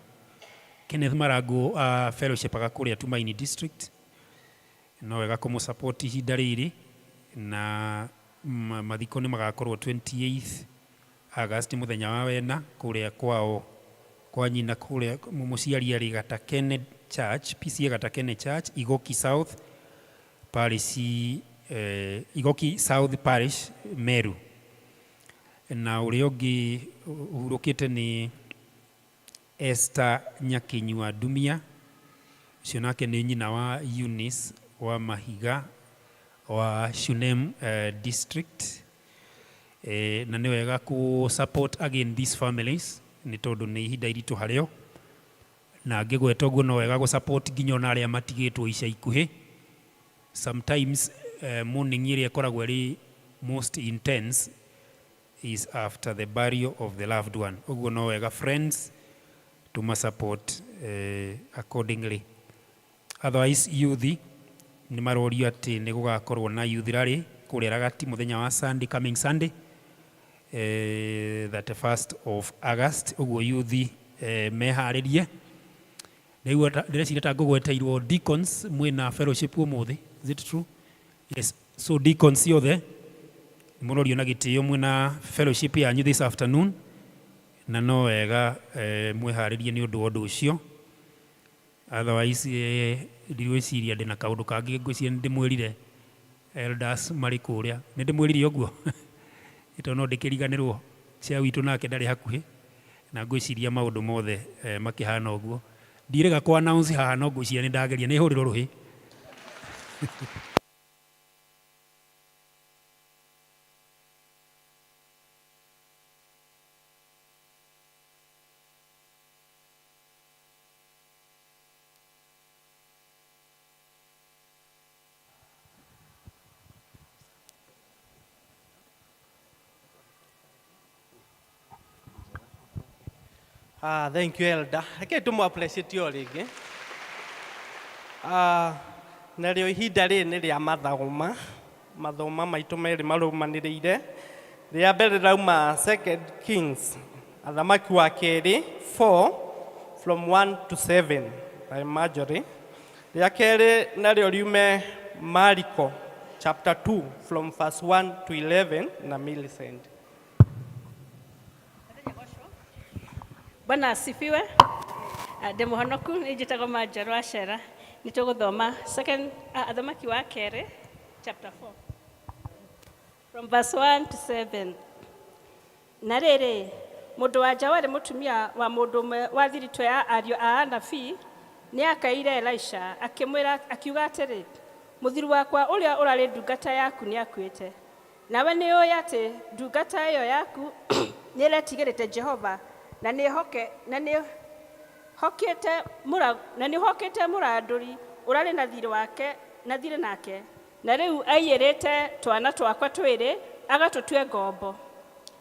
Kenneth Marango fellowshipaga kũrĩa Tumaini District. No wega kũmũ support ihinda rĩrĩ, na mathiko nĩ magakorwo 28th August mũthenya wa wena kũrĩa kwao kwa nyina, kũrĩa mũciari arĩ Gatakene Church, PCA Gatakene Church, Igoki South Parish, Igoki South Parish, Meru. Na ũrĩa ũngĩ ũhurũkĩte nĩ Esther Nyakinyua Ndumia, ũcio nake nĩ nyina wa Eunice wa Mahiga wa Shunem District. Na nĩ wega kũ support again these families nĩ tondũ nĩ ihinda iritũ harĩo, na ngĩgweta ũguo no wega gũ support nginya ona arĩa matigĩtwo ica ikuhĩ. Sometimes mourning ĩrĩa ĩkoragwo ĩrĩ most intense is after the burial of the loved one. Ũguo no wega friends tuma support accordingly. Otherwise youth nĩ marorio atĩ nĩ gũgakorwo na youth rally kũrĩa Ragati mũthenya wa Sunday, coming Sunday, 31st of August. Ũguo youth meharĩrie. Rĩu ndĩreciria ta ngũgweteirwo deacons mwĩna fellowship ũmũthĩ. Is it true? Yes. So deacons ciothe mũrorio na gĩtĩo mwĩna fellowship yanyu this afternoon, na no wega mwĩharĩrie nĩ ũndũ wa ũndũ ũcio. Otherwise ndigwĩciria ndĩna kaũndũ kangĩ, ngwĩciria nĩ ndĩmwĩrire elders marĩ kũrĩa, nĩ ndĩmwĩrire ũguo tondũ no ndĩkĩriganĩrwo. Chair witũ nake ndarĩ hakuhĩ, na ngwĩciria maũndũ mothe makĩhana ũguo. Ndirĩga kũ announce haha, no ngwĩciria nĩ ndageria, nĩ hũrĩrwo rũhĩ. Ah, thank you, Elder. Reke tũmũ appreciate o rĩngĩ. Narĩo ihinda rĩrĩ nĩ rĩa mathoma. Mathoma maitũ merĩ marũmanĩrĩire. Rĩa mbere rĩrauma Second Kings, Athamaki wa kerĩ 4 from 1 to 7 by Marjorie. Rĩa kerĩ narĩo riume Mariko chapter 2 from verse 1 to 11 na Millicent. Bwana asifiwe. Ndĩ mũhonoku nĩ njĩtagwo Manjoro Acera. Nĩ tũgũthoma second Athamaki wa kerĩ chapter 4 from verse 1 to 7. Na rĩrĩ, mũndũ wa nja warĩ mũtumia wa mũndũ ũmwe wa thiritũ ya ariũ a anabii nĩ akaĩire Elisha akĩmwĩra akiuga atĩrĩ, mũthuri wakwa ũrĩa ũrarĩ ndungata yaku nĩ akuĩte. Nawe nĩ ũĩ atĩ ndungata ĩyo yaku nĩ ĩretigĩrĩte Jehova na nĩ na nĩ na nĩ hokete mũrandũri ũrarĩ na thirĩ wake na thirĩ nake na rĩu aiyĩrĩte twana twakwa twĩrĩ agatũtue ngombo.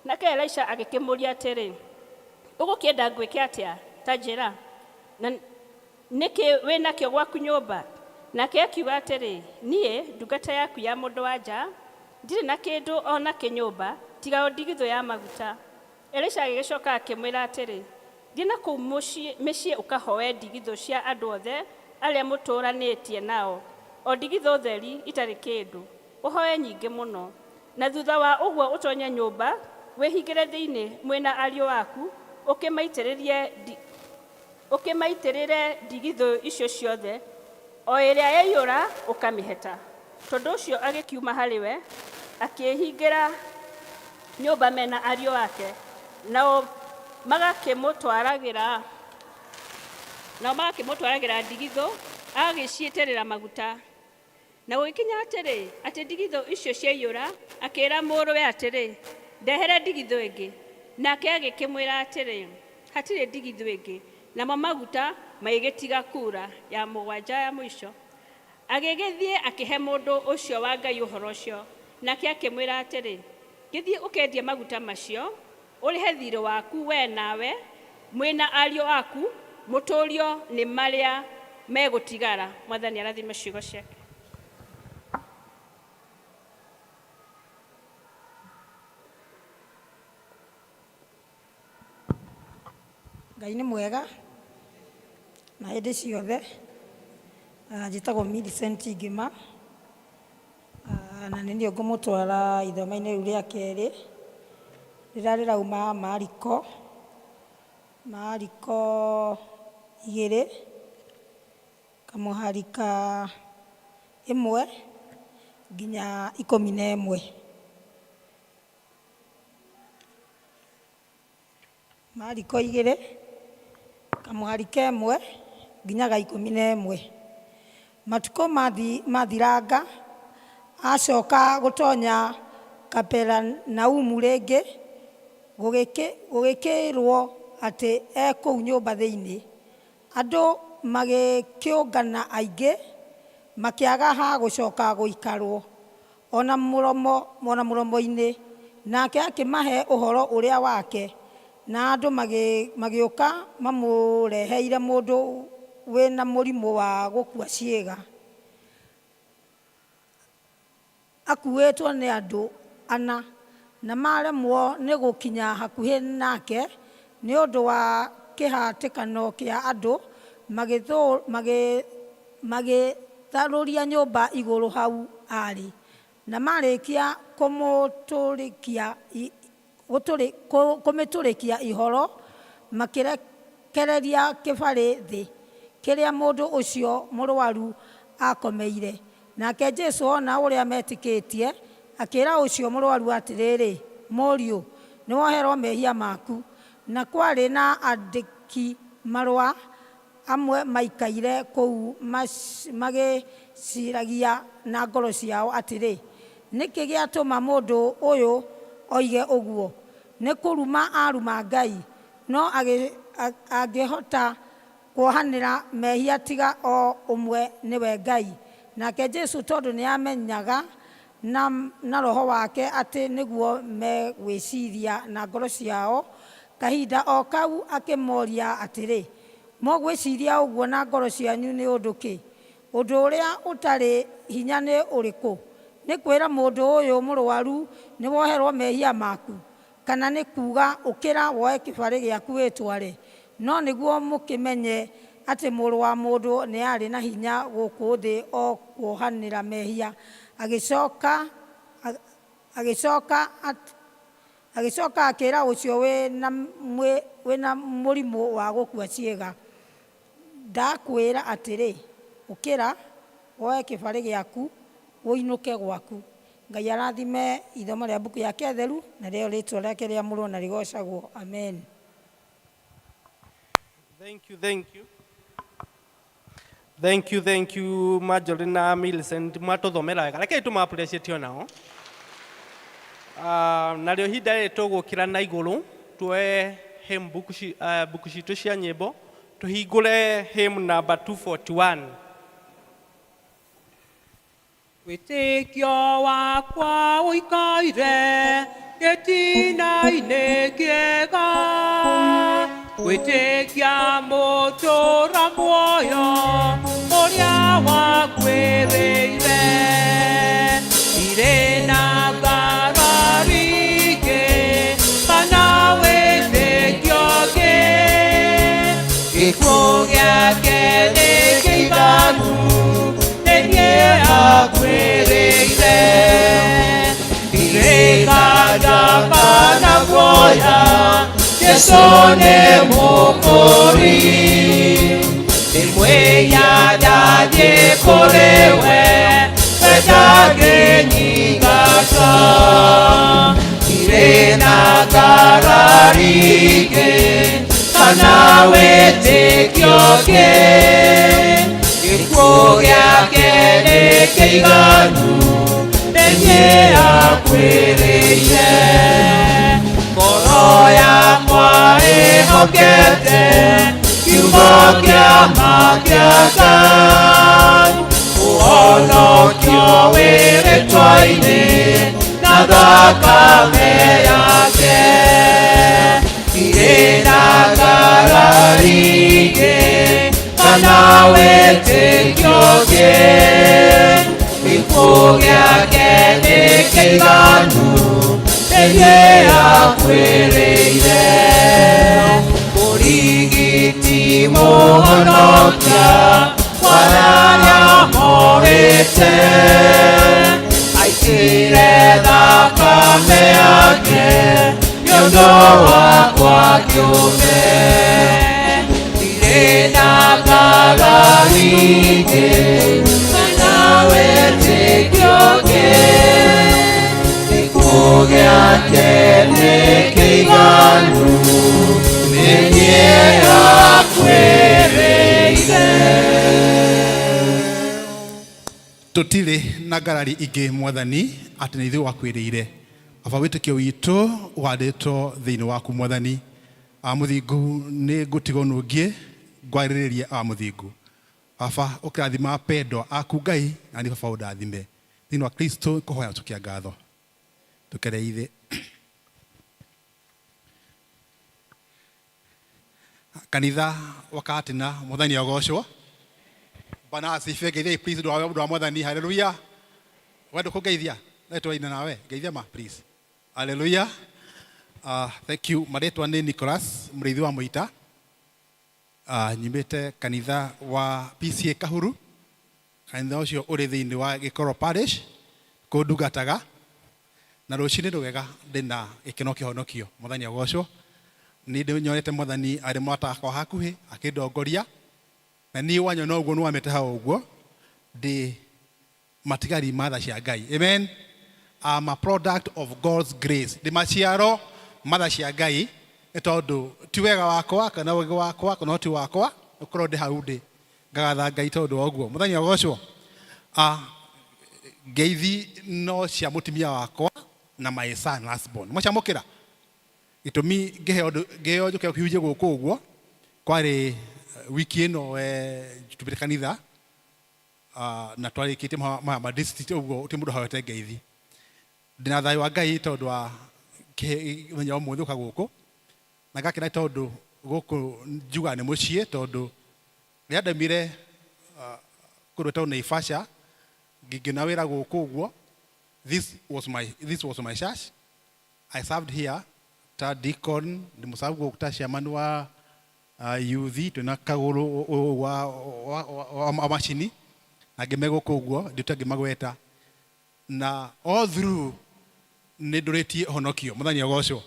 Nake Elisha agĩkĩmũũria atĩrĩ, ũgũkĩenda ngwĩke atĩa? Ta njĩra, na nĩkĩ wĩ nakĩo gwaku nyũmba? Nake akiuga atĩrĩ, niĩ ndungata yaku ya mũndũ wa nja ndirĩ na kĩndũ o nakĩ nyũmba tiga o ndigithũ ya maguta. Elisha agĩgĩcoka akĩmwĩra atĩrĩ, thiĩ na kũu mĩciĩ ũkahoe ndigithũ cia andũ othe arĩa mũtũũranĩtie nao, o ndigithũ theri itarĩ kĩndũ, ũhoe nyingĩ mũno. Na thutha wa ũguo ũtonye nyũmba wĩhingĩre thĩinĩ mwĩna ariũ aku, ũkĩmaitĩrĩre ndigithũ icio ciothe, o ĩrĩa yaiyũra ũkamĩheta. Tondũ ũcio agĩkiuma harĩ we, akĩĩhingĩra nyũmba mena ariũ ake, nao magakĩmũtwaragĩra ndigithũ, agagĩciitĩrĩra maguta. Na gũgĩkinya atĩrĩ, atĩ ndigithũ icio ciaiyũra, akĩĩra mũrũwe atĩrĩ, ndehere ndigithũ ĩngĩ. Nake agĩkĩmwĩra atĩrĩ, hatirĩ ndigithũ ĩngĩ. Namo maguta magĩgĩtiga kuura. Ya mũgwanja ya mũico. Agĩgĩthiĩ akĩhe mũndũ ũcio wa Ngai ũhoro ũcio. Nake akĩmwĩra atĩrĩ, gĩthiĩ ũkendie maguta macio, ũrĩhe thirĩ waku we nawe, mwĩna ariũ aku, mũtũũrio nĩ marĩa megũtigara. Mwathani arathime ciugo ciake. Ngai nĩ mwega na hĩndĩ ciothe. Njĩtagwo Millicent Ngĩma, na nĩ niĩ ngũmũtwara ithoma-inĩ rĩu rĩa kerĩ rĩrĩa rĩrauma Mariko, Mariko 2 kamũhari ka 1 nginya 11. Mariko 2 kamũhari ka 1 nginya ga 11. Matukũ mathiranga acoka gũtonya Kaperinaumu rĩngĩ, gũgĩkĩrwo atĩ e kũu nyũmba thĩinĩ. Andũ magĩkĩũngana aingĩ, makĩaga ha gũcoka gũikarwo, ona mũromo-inĩ. Nake akĩmahe ũhoro ũrĩa wake, na andũ magĩũka mamũreheire mũndũ wĩna mũrimũ wa gũkua ciĩga, akuĩtwo nĩ andũ ana, na maremwo nĩ gũkinya hakuhĩ nake nĩ ũndũ wa kĩhatĩkano kĩa andũ, magĩtharũria nyũmba igũrũ hau arĩ, na marĩkia kũmĩtũrĩkia ihoro, makĩrekereria kĩbarĩ thĩ kĩrĩa mũndũ ũcio mũrwaru akomeire. Nake Jesũ ona ũrĩa metĩkĩtie, akĩĩra ũcio mũrwaru atĩrĩrĩ, mũriũ, nĩwoherwo mehia maku. Na kwarĩ na andĩki marũa amwe maikaire kũu magĩciragia na ngoro ciao atĩrĩ, nĩkĩ gĩatũma mũndũ ũyũ oige ũguo? Nĩ kũruma aruma Ngai, no angĩhota kuohanĩra mehia tiga o ũmwe nĩwe Ngai. Nake Jesũ tondũ nĩamenyaga na roho wake atĩ nĩguo megwĩciria na ngoro ciao, kahinda o kau akĩmoria atĩrĩ, mũgwĩciria ũguo na ngoro cianyu nĩ ũndũ kĩ? Ũndũ ũrĩa ũtarĩ hinya nĩ ũrĩkũ? Nĩ kwĩra mũndũ ũyũ mũrwaru nĩwoherwo mehia maku, kana nĩ kuuga ũkĩra woe kĩbarĩ gĩaku wĩtware? No nĩguo mũkĩmenye atĩ Mũrũ wa Mũndũ nĩ arĩ na hinya gũkũ thĩ o kuohanĩra mehia. Agĩcoka akĩĩra ũcio wĩna mũrimũ wa gũkua ciĩga, Ndakwĩra atĩrĩ, ũkĩra, woe kĩbarĩ gĩaku, ũinũke gwaku. Ngai arathime ithomo rĩa mbuku yake theru, na rĩo rĩtwa rĩake rĩamũrwo na rĩgocagwo. Amen. Thank you, thank you. Thank you, thank you, Marjorie na Millicent mwatũthomera wega. Rekei tũma appreciate onao. Narĩo ihinda rĩrĩ tũgũkĩra na igũrũ tuoe hymn book, book citũ cia nyĩmbo tũhingũre hymn number 241. Wĩtĩkio wakwa ũikaire gĩtina-inĩ kĩega, gwĩtĩkia mũtũũra muoyo ũrĩa wakuĩrĩire. Ndirĩ na ngarari ingĩ kana wĩtĩkio ũngĩ, gĩkuũ gĩake nĩ kĩiganu, nĩ niĩ akuĩrĩire. Ndirĩ nganja kana guoya, Jesũ nĩ Mũkũũri. Ndĩmwĩya ndathiĩ kũrĩ we, we ndangĩnyingata. Ndirĩ na ngarari ingĩ kana wĩtĩkio ũngĩ, gĩkuũ gĩake nĩ kĩiganu, nĩ niĩ akuĩrĩire. Ngoro yakwa ĩhokete kiugo kĩa ma kĩa Ngai, ũhonokio wĩ rĩtwa-inĩ na thakame yake. Ndirĩ na ngarari ingĩ kana wĩtĩkio ũngĩ, gĩkuũ gĩake nĩ kĩiganu, nĩ niĩ akuĩrĩire. Mũrigiti mũhonokia wa arĩa morĩte, aitire thakame yake nĩ ũndũ wakwa kĩũmbe. Ndirĩ na ngarari ingĩ kana wĩtĩkio ũngĩ, gĩkuũ gĩake nĩ kĩiganu, nĩ niĩ akuĩrĩire. Tũtirĩ na ngarari ingĩ mwathani atĩ nĩ ithuĩ wakwĩrĩire. Baba wĩtĩkio witũ ũhandĩtwo thĩinĩ waku mwathani. A mũthingu nĩ ngũtigwo nũngiĩ ngwarĩrĩrie a mũthingu. Baba ũkĩrathima apendwa aku Ngai na niĩ baba ũndathime. Thĩinĩ wa Kristo kũhoya tũkia ngatho. Tũkere ithe. Kanitha wa Katina mwathani agocwo. Bwana asifiwe. Ngeithiai please ndu wa mwathani. Haleluya. Wenda kũngeithia? No twaina nawe. Ngeithia ma please. Haleluya. Thank you. Marĩtwa nĩ Nicholas Mũrĩithi wa Mũita. Nyumĩte kanitha wa PCA Kahuru. Kanitha ũcio ũrĩ thĩinĩ wa Gĩkoro Parish kũu ndungataga. Na rũcinĩ rwega ndĩna gĩkeno kĩhonokio. Mwathani agocwo. Nĩ ndĩnyonete mwathani arĩ mũrata wakwa hakuhĩ akĩndongoria. Na niĩ wanyona ũguo nĩ wamĩte hau ũguo ndĩ matigari ma tha cia Ngai. Amen. I'm a product of God's grace. Ndĩ maciaro ma tha cia Ngai nĩ tondũ ti wega wakwa kana ũgĩ wakwa kana ũhoti wakwa ũkorwo ndĩ hau ndĩ. Ngagatha Ngai tondũ wa ũguo. Mwathani agocwo. Ngeithi no cia mũtumia wakwa na my son last born. Mwacamũkĩra? Gĩtũmi ngĩheo njũke kĩhunjie gũkũ ũguo kwarĩ wiki ĩno tumĩte kanitha na twarĩkĩtie maya ma district ũguo gũtirĩ mũndũ ahoete ngeithi. Ndĩna thayũ wa Ngai tondũ wa mũthenya wa ũmũthĩ gũka gũkũ na ngakena tondũ gũkũ njugaga nĩ mũciĩ tondũ rĩrĩa ndaumire kũndũ gwĩtagwo Naivasha ngĩona wĩra gũkũ ũguo. This was my church. I served here ta deacon, ndĩmũserve gũkũ ta chairman wa youth twĩna kagũrũ wa macini na angĩ me gũkũ ũguo ndĩte ngĩmagweta na all through nĩ ndũrĩtie ũhonokio. Mwathani agocwo.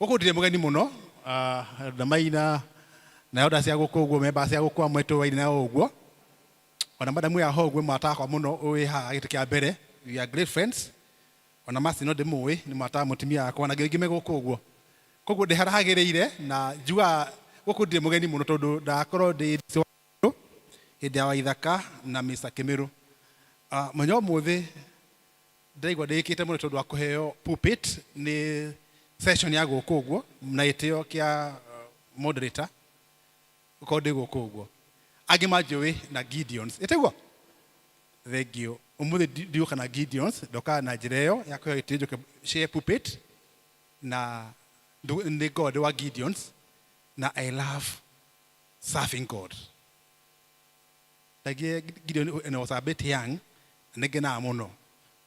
Gũkũ ndirĩ mũgeni mũno, ndamaina Na oda cia gũkũ ũguo memba cia gũkũ amwe tũwaine nao ũguo. Ona madamu ya ho ũguo mwatakwa mũno wĩ haha gĩtĩ kĩa mbere. We are great friends. Ona Mercy no ndĩmũĩ nĩ mwata mũtumia wakwa na angĩ me gũkũ ũguo. Koguo ndĩharahagĩrĩire na njugaga gũkũ ndirĩ mũgeni mũno tondũ ndakorwo ndĩ DC wa hĩndĩ ya Waithaka na Mr. Kĩmĩrũ. Mũthenya wa ũmũthĩ ndĩraigua ndĩkĩte mũno tondũ wa kũheo pulpit nĩ session ya gũkũ ũguo na gĩtĩo kĩa moderator gũkorwo ndĩ gũkũ ũguo. Angĩ manjũĩ na Gideons. Ĩtiguo? Thank you. Ũmũthĩ ndigũka na Gideons, ndoka na njĩra ĩyo ya kũheo gĩtĩo njũke share pulpit na nĩ ngoragwo ndĩ wa Gideons na I love serving God. Ndaigire Gideon and I was a bit young, na nĩ ngenaga mũno.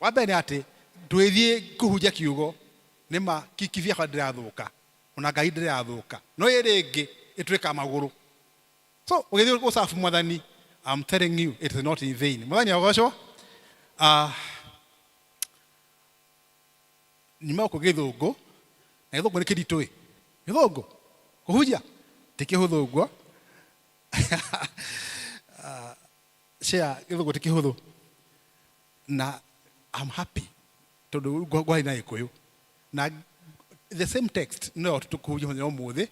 Wa mbere nĩ atĩ ndũgĩthiĩ kũhunjia kiugo nĩ ma kibiakwa ndĩrathũka ona Ngai ndĩrathũka no ĩrĩ ĩngĩ ĩtwĩkaga magũrũ. So ũgĩthiĩ gũcabu mwathani, I'm telling you it is not in vain. Mwathani agocwo. Nyuma gũkũ gĩthũngũ na gĩthũngũ nĩ kĩritũ ĩ gĩthũngũ kũhunjia ti kĩhũthũ ũguo. Share gĩthũngũ ti kĩhũthũ na I'm happy tondũ ngwarĩ na gĩkũyũ na the same text no tũkũhunjia mũthenya ũmũthĩ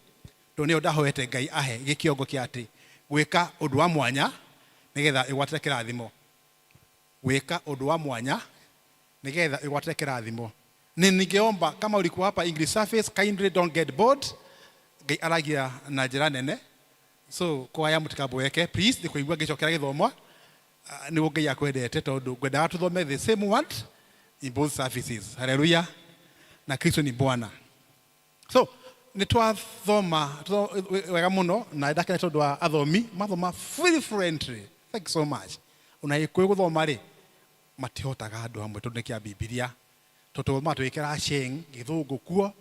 tondũ nĩyo ndahoete Ngai ahe gĩkĩongo kĩa atĩ gwĩka ũndũ wa mwanya nĩgetha ĩgwatĩre kĩrathimo. Gwĩka ũndũ wa mwanya nĩgetha ĩgwatĩre kĩrathimo. Nĩ ningeomba kama ulikuwa hapa English service, kindly don't get bored. Ngai aragia na njĩra nene. So kwaya mũtikamboeke please nĩ kũigua ngĩcokera gĩthomo nĩguo Ngai akwendete tondũ ngwendaga tũthome the same word in both services. Hallelujah. Na Kristo ni Bwana. So nĩ twathoma wega mũno na ndakena tondũ wa athomi mathoma very fluently. Thank you so much. Ona Gĩkũyũ gũthoma rĩ matihotaga andũ amwe tondũ nĩ kĩa Bibilia. Tondũ tũthomaga tũgĩkĩra sheng gĩthũngũ kuo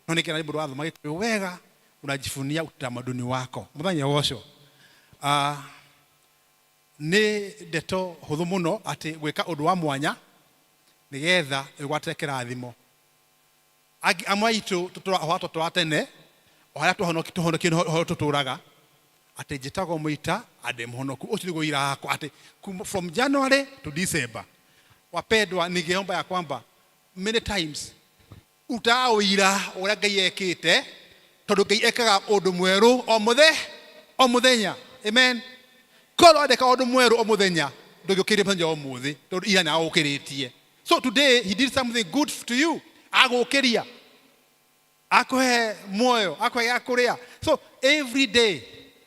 no nĩ kĩra mũndũ wathoma Gĩkũyũ wega unajivunia utamaduni wako. Mũthenya ũcio. Nĩ ndeto hũthũ mũno atĩ gwĩka ũndũ wa mwanya nĩgetha ĩgwatĩre kĩrathimo. Amwe aitũ tũtũraga tũtũraga tene o harĩa tũhonokio nĩho tũtũraga atĩ njĩtagwo mũita na ndĩ mũhonoku. Ũcio nĩguo ũira wakwa atĩ from January to December. Wapendwa, ningeomba ya kwamba many times utaga ũira ũrĩa Ngai ekĩte tondũ Ngai ekaga ũndũ mwerũ o o mũthenya. Amen. Korwo andĩka ũndũ mwerũ o mũthenya ndũngĩũkĩria mũthenya wa ũmũthĩ tondũ ira nĩ agũkĩrĩtie. So today he did something good to you. Agũkĩria. Akũhe muoyo, akũhe gĩa kũrĩa. So every day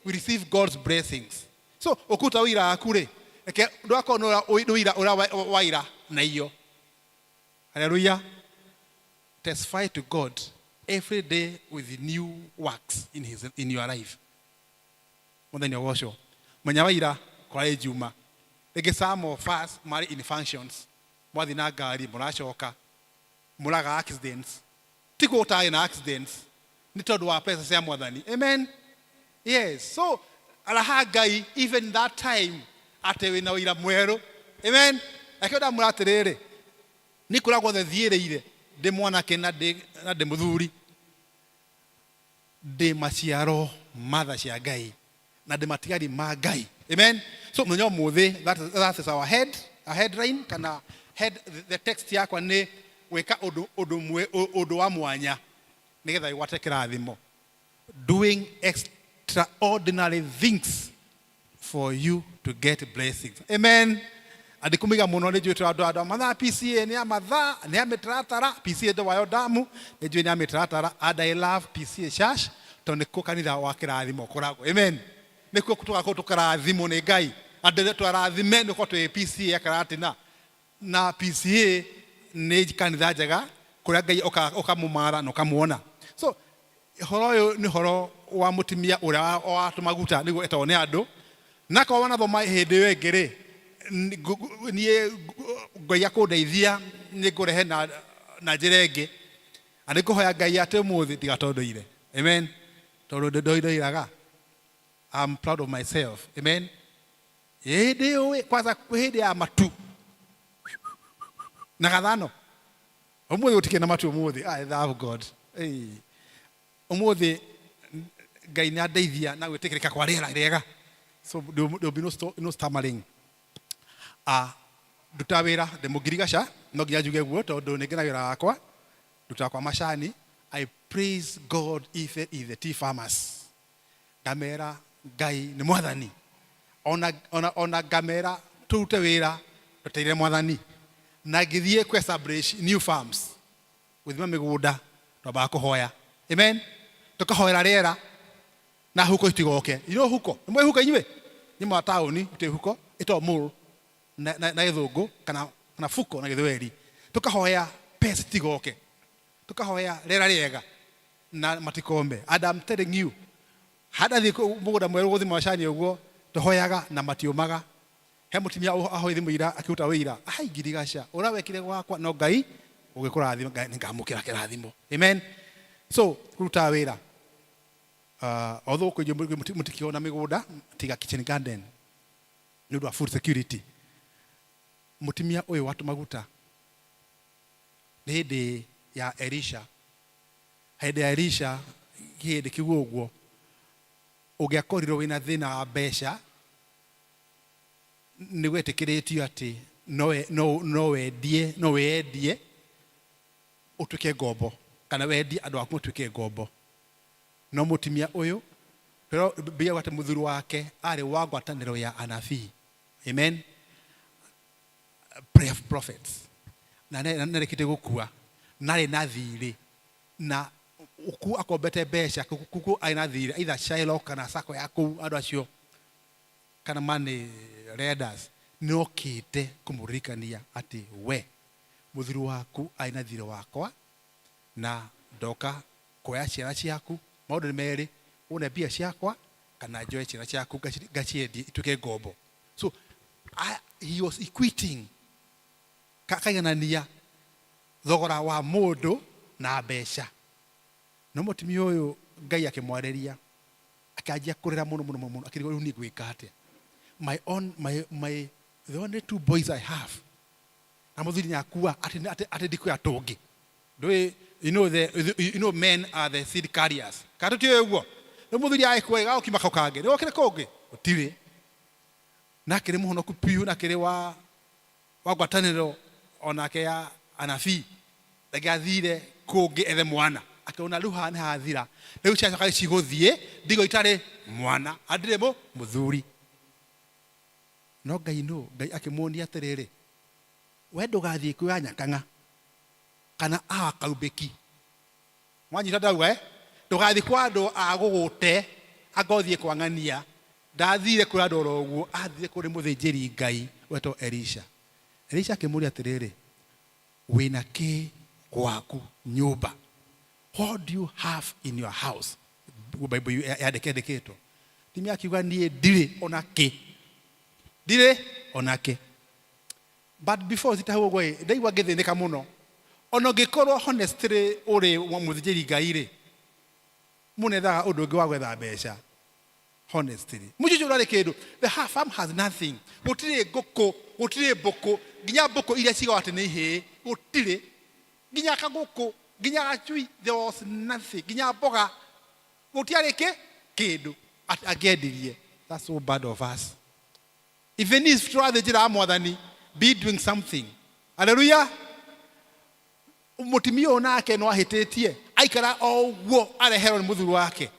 we receive God's blessings. So ũkũruta ũira waku rĩ, reke ndũgakorwo nĩ ũira ũrĩa waira na iyo. Hallelujah. Testify to God every day with new works in your life. Mũthenya ũcio. Mũthenya wa ira kwarĩ Juma. Rĩngĩ some of us marĩ in functions. Mwathiĩ na ngari mũracoka mũraga accidents. Ti kuo ũtarĩ na accidents. Nĩ tondũ wa presence ya mwathani. Amen. Yes. So araha Ngai even that time atĩ wĩna ũira mwerũ. Amen. Akĩo ndamwĩra atĩrĩrĩ, nĩ kũrĩa guothe thiĩrĩire ndĩ mwanake na ndĩ mũthuri ndĩ maciaro ma tha cia Ngai na ndĩ matigari ma Ngai. Amen. So mũthenya ũmũthĩ that is our head, a headline kana head, the text yakwa nĩ gwĩka ũndũ wa mwanya nĩgetha ĩgwate kĩrathimo. Doing extraordinary things for you to get blessings. Amen. Andĩkũmĩiga mũno nĩ njũĩ andũ andũ mathaa PCA nĩ ya mathaa nĩ ya mĩtaratara PCA ndĩ wayo damu nĩ njũĩ nĩ ya mĩtaratara and I love PCA church tondũ nĩkuo kanitha wa kĩrathimo ũkoragwo. Amen. Nĩkuo tũgakorwo tũkarathimwo nĩ Ngai. Andũ twarathime nĩ gũkorwo twĩ PCA ya Karatina na PCA nĩ kanitha njega kũrĩa Ngai ũkamũmara na ũkamuona. So ũhoro ũyũ nĩ ũhoro wa mũtumia ũrĩa wa tũmaguta nĩguo etagwo nĩ andũ. Na korwo wanathoma hĩndĩ ĩyo ĩngĩ rĩ, niĩ Ngai akũndeithia nĩ ngũrehe na njĩra ĩngĩ. Na nĩ ngũhoya Ngai atĩ ũmũthĩ ndigatondoire. Amen. Tondũ ndondoiraga. I'm proud of myself. Amen. Hĩndĩ ĩyo kwanza hĩndĩ ya matu na gathano. Ũmũthĩ gũtikĩrĩ na matu ũmũthĩ. I love God. Hey. Ũmũthĩ Ngai nĩ andeithia na gwĩtĩkĩrĩka kwa rĩera rĩega. So there will be no stammering. Ndutaga wĩra ndĩ mũngirigaca, no nginya njuge guo tondũ nĩ ngenaga wĩra wakwa. Ndutaga kwa macani. I praise God even in the tea farmers. Ngamera Ngai nĩ mwathani. Ona ngamera tũrute wĩra twetereire mwathani. Na ngĩthiĩ kũ establish new farms, gũthima mĩgũnda, twambaga kũhoya. Amen. Tũkahoera rĩera na huko itigoke. You know huko? Nĩ mũĩ huko inyuĩ? Nyuma wa taũni gũtirĩ huko, ĩtagwo mole na gĩthũngũ kana fuko na gĩthweri. Tũkahoya pest itigoke. Tũkahoya rĩera rĩega na matikome. And I'm telling you, handathiĩ mũgũnda mwerũ gũthima macani ũguo, tũhoyaga na matiũmaga. He mũtumia ahoe thimũ ira akĩruta wĩira, ai ngirigaca, ũrĩa wekire gwakwa no Ngai ũgĩkũrathima, Ngai nĩngamũkĩra kĩrathimo. Amen. So, kũruta wĩra. Although kũingĩ mũtikĩona mĩgũnda tiga kitchen garden nĩ ũndũ wa food security. Mũtumia ũyũ wa tũmaguta nĩ hĩndĩ ya Elisha. Hĩndĩ ya Elisha kĩhĩndĩ kĩu ũguo ũngĩakorirwo wĩna thĩna wa mbeca nĩ gwetĩkĩrĩtio atĩ no wendie ũtuĩke ngombo kana wendie andũ aku matuĩke ngombo. No mũtumia ũyũ Biblia atĩ mũthuri wake arĩ wa ngwatanĩro ya anabii. Amen. Prayer prophets. Na nĩarĩkĩtie gũkua, narĩ na thirĩ, na ku akombete mbeca, kuku arĩ na thirĩ, either Shiloh kana sacco ya kũu andũ acio kana money lenders nĩokĩte kũmũririkania atĩ we mũthuri waku arĩ na thirĩ wakwa na ndoka kuoya ciana ciaku. Maũndũ nĩ merĩ, une mbia ciakwa kana njoe ciana ciaku ngaciendie ituĩke ngombo. So he was equating, akaiganania thogora wa mũndũ na mbeca. No mũtumia ũyũ Ngai akĩmwarĩria, akĩanjia kũrĩra mũno mũno mũno, akĩrigwo rĩu niĩ ngwĩka atĩa. My own, my, my, the only two boys I have, na mũthuri nĩ akua atĩ ndikuoya tũngĩ. Ndũĩ, you know men are the seed carriers. Kana tũtiũĩ ũguo? Rĩu mũthuri agĩkua gagũkima kau kangĩ, nĩ gokire kũngĩ? Gũtirĩ. Na akĩrĩ mũhonoku biũ, na akĩrĩ wa ngwatanĩro onake ya anabii. Ndangĩathire kũngĩ ethe mwana. Akĩona rĩu haha nĩ hathira. Rĩu ciana ciakwa cigũthiĩ, ndigo itarĩ mwana, andirĩ mũthuri. No Ngai nũ? Ngai akĩmuonia atĩrĩrĩ, we ndũgathiĩ kwĩ Nyakang'a kana a Kaumbĩki. Mwanyita ndauga, eh? Ndũgathiĩ kwa andũ a gũgũte, anga ũthiĩ kwa ng'ania. Ndathire kwĩ andũ oro ũguo, athire kũrĩ mũthĩnjĩri Ngai wetwo Elisha. Elisha akĩmũũria atĩrĩrĩ, wĩna kĩ gwaku nyũmba? What do you have in your house? Bible yandĩkĩtwo. Timia akiuga niĩ ndirĩ ona kĩ. Ndirĩ ona kĩ. But before zita hau ũguo ĩ, ndaigua ngĩthĩnĩka mũno. Ona ũngĩkorwo honestly ũrĩ wa mũthĩnjĩri Ngai rĩ, mũnethaga ũndũ ũngĩ wa gwetha mbeca. Honestly. Mũciĩ ũrarĩ kĩndũ. The farm has nothing. Gũtirĩ ngũkũ, gũtirĩ mbũkũ, nginya mbũkũ iria cigagwo atĩ nĩ ihĩĩ, gũtirĩ. Nginya kagũkũ, nginya gacui, there was nothing. Nginya mboga, gũtiarĩ kĩndũ angĩendirie. That's so bad of us. Even if tũrathiĩ njĩra ya mwathani, be doing something. Hallelujah. Mũtumia ũyũ nake no ahĩtĩtie, aikara o ũguo areherwo nĩ mũthuri wake.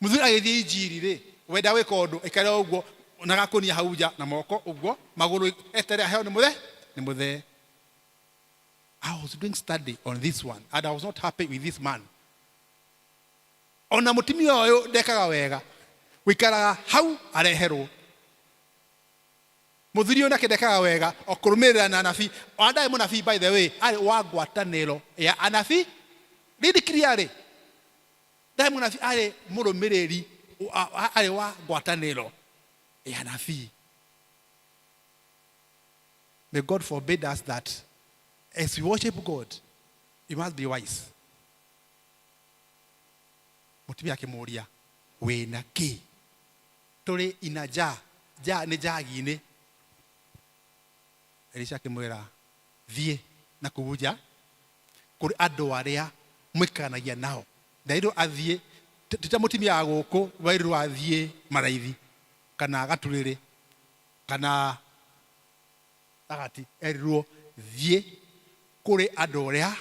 Mũthuri agĩthiĩ injiri rĩ, wenda gwĩka ũndũ, aikare o ũguo na gakũnia hau nja na moko ũguo, magũrũ etere aheo nĩ mũthee, nĩ mũthee. I was doing study on this one and I was not happy with this man. Ona mũtumia ũyũ ndekaga wega, gũikaraga hau areherwo. Mũthuri ũyũ nake ndekaga wega, o kũrũmĩrĩra na anabii. Ona ndarĩ mũnabii by the way, arĩ wa ngwatanĩro ya anabii. Read clearly. Ndarĩ mũnabii, arĩ mũrũmĩrĩri, arĩ wa ngwatanĩro ya anabii. May God forbid us that as we worship God, you must be wise. Mũtumia akĩmũũria, wĩna kĩ? Tũrĩ ina nja, nja nĩ njagi-inĩ. Elisha akĩmwĩra, thiĩ na kũu nja kũrĩ andũ arĩa mũikaranagia nao. Nderirwo athiĩ Ti ta mũtumia wa gũkũ werirwo athiĩ Maraithi kana Gaturĩrĩ kana Thagati, erirwo thiĩ kũrĩ andũ arĩa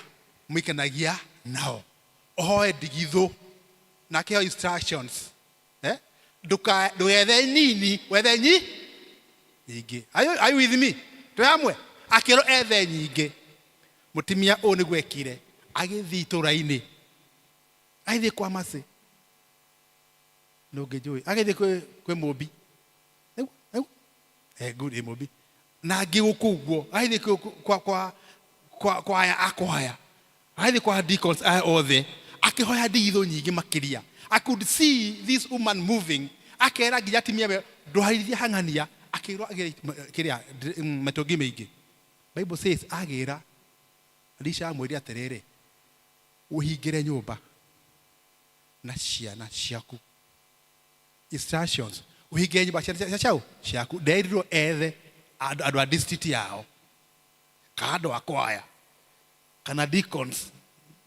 mũikanagia nao ũhoe ndigithũ na akĩheo instructions, eh? Ndũgethe nini, wethe nyingĩ. Are you with me? Twĩ hamwe? Akĩrwo ethe nyingĩ. Mũtumia ũyũ nĩguo ekire, agĩthiĩ itũra-inĩ, agĩthiĩ kwa Mercy, nũ ũngĩ njũĩ, agĩthiĩ kwĩ Mũmbi. Nĩguo, nĩguo? Eh, good, ĩ Mũmbi. Na angĩ gũkũ ũguo, agĩthiĩ kwa aya akwaya, agĩthiĩ kwa deacons aya othe, akĩhoya ndigithũ nyingĩ makĩria. I could see this woman moving, akera nginya atumia we ndwarithie hang'ania, akĩrwo agĩre kĩrĩa mĩtũngi mĩingĩ. Bible says agĩra Elisha amwĩrire atĩrĩrĩ, ũhingĩre nyũmba na ciana ciaku. Instructions, ũhingĩre nyũmba ciana ciaku ciaku. Nderirwo ethe andũ a district yao kana andũ a kwaya kana deacons.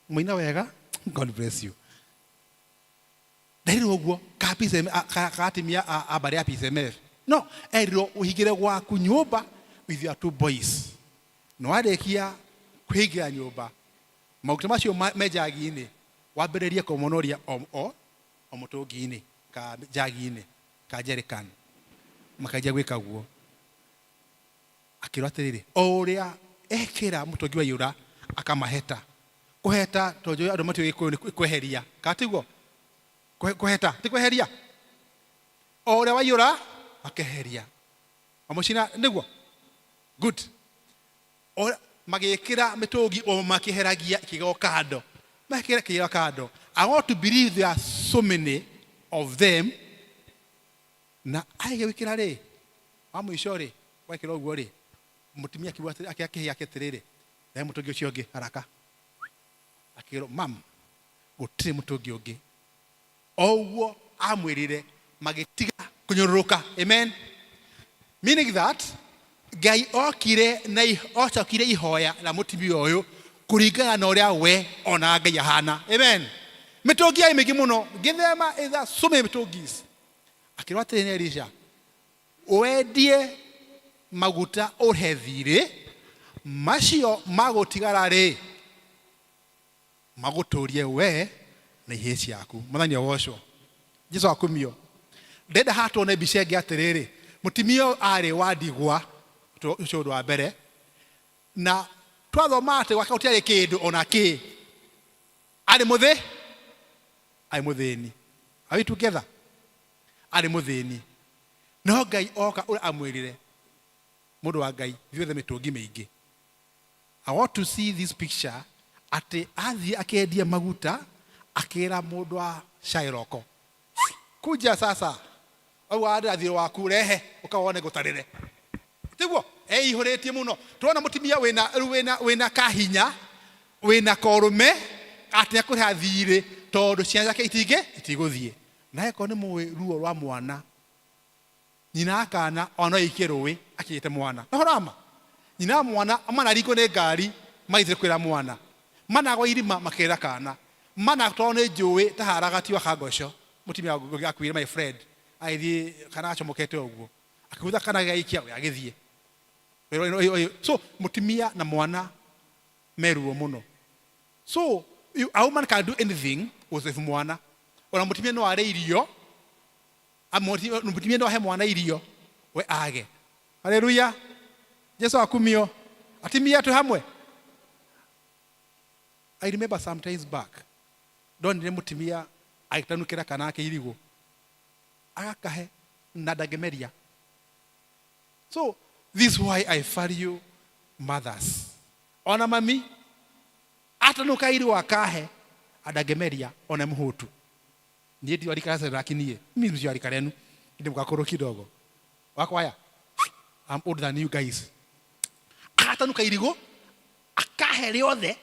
Mũina wega, God bless you. Nderirwo ũguo ka PCM, ka atumia a mbarĩ ya PCMF. No erirwo ũhingĩre gwaku nyũmba with your two boys. Na warĩkia kũhingĩra nyũmba, maguta macio me njagi-inĩ wambĩrĩrie kũmonoria o mũtũngi-inĩ ka njagi-inĩ ka jerrycan. Makanjia gwĩka guo. Akĩrwo atĩrĩrĩ, o ũrĩa ekĩra mũtũngi waiyũra akamaheta. Kũheta tondũ njũĩ andũ matiũĩ Gĩkũyũ nĩ kweheria. Kana tiguo? Kũheta ti kweheria? O ũrĩa waiyũra makeheria. Wamũcina nĩguo? Good. O magĩkĩra mĩtũngi o makĩheragia kĩgeo kando. Makĩra kĩgeo kando. I want to believe there are so many of them. Na arĩkia gwĩkĩra rĩ, wa mũico rĩ, wekĩra ũguo rĩ, mũtumia akiuga atĩrĩ, akĩoya kĩhĩ gĩake atĩrĩrĩ, rehe mũtũngi ũcio ũngĩ haraka. Akĩrwo, mam, gũtirĩ mũtũngi ũngĩ. O ũguo amwĩrire, magĩtiga kũnyũrũrũka. Amen. Meaning that Ngai okire na ocokire ihoya la mũtumia ũyũ kũringana na ũrĩa we onaga Ngai ahana. Amen. Mĩtũngi yarĩ mĩingĩ mũno, ngĩthema either so many mĩtũngis. Akĩrwo atĩrĩ nĩ Elisha, wendie maguta ũrĩhe thirĩ, macio magũtigara rĩ, magũtũrie we na ihĩĩ ciaku. Mwathani agocwo. Jesu akumio. Ndenda haha tuone mbica ĩngĩ atĩrĩrĩ, mũtumia ũyũ arĩ wa ndigwa, ũcio ũndũ wa mbere, na twathoma atĩ gwake gũtiarĩ kĩndũ ona kĩ. Arĩ mũthĩ? Arĩ mũthĩni. Are we together? Arĩ mũthĩni. No Ngai oka ũrĩa amwĩrire, mũndũ wa Ngai, thiĩ wethe mĩtũngi mĩingĩ. I want to see this picture atĩ athiĩ akĩendia maguta akĩra mũndũ wa Shairoko, kuja sasa, au wandĩra thiĩ waku rehe ũkawone ngũtarĩre. Tiguo? Eihũrĩtie mũno. Tũrona mũtumia wĩna rĩu wĩna wĩna kahinya wĩna korũme atĩ akũrĩha thirĩ tondũ ciana ciake itingĩ itigũthiĩ. Na angĩkorwo nĩ mũĩ ruo rwa mwana, nyina wa kana ona no aikie rũĩ akinyĩte mwana. Nĩ ũhoro wa ma? Nyina wa mwana manaringwo nĩ ngari magĩthiĩ kwĩra mwana, managwa irima makĩra kana, manatwarwo nĩ njũĩ ta haragati wa Kangoco, mũtumia akuire my friend agĩthiĩ kana acomokete ũguo, akĩgũtha kana gagaikia we agĩthiĩ. So mũtumia na mwana me ruo mũno. So you, a woman can do anything gũsave mwana. Ona mũtumia no arĩe irio, mũtumia no ahe mwana irio we age. Haleluya. Jesu akumio. Atumia twĩ hamwe. I remember sometimes back ndonire mũtumia agĩtanukĩra kana ake irigũ agakahe na ndangĩmeria. So this is why I value mothers. Ona mami atanuka irigũ akahe andangĩmeria ona mũhũtu. Niĩ ndiũĩ rika rĩa Shadrack niĩ. Mimi sio rika rĩenu. Ndĩ mũkakũrũ kidogo. Wakwaya. I'm older than you guys. Agatanuka irigũ akahe rĩothe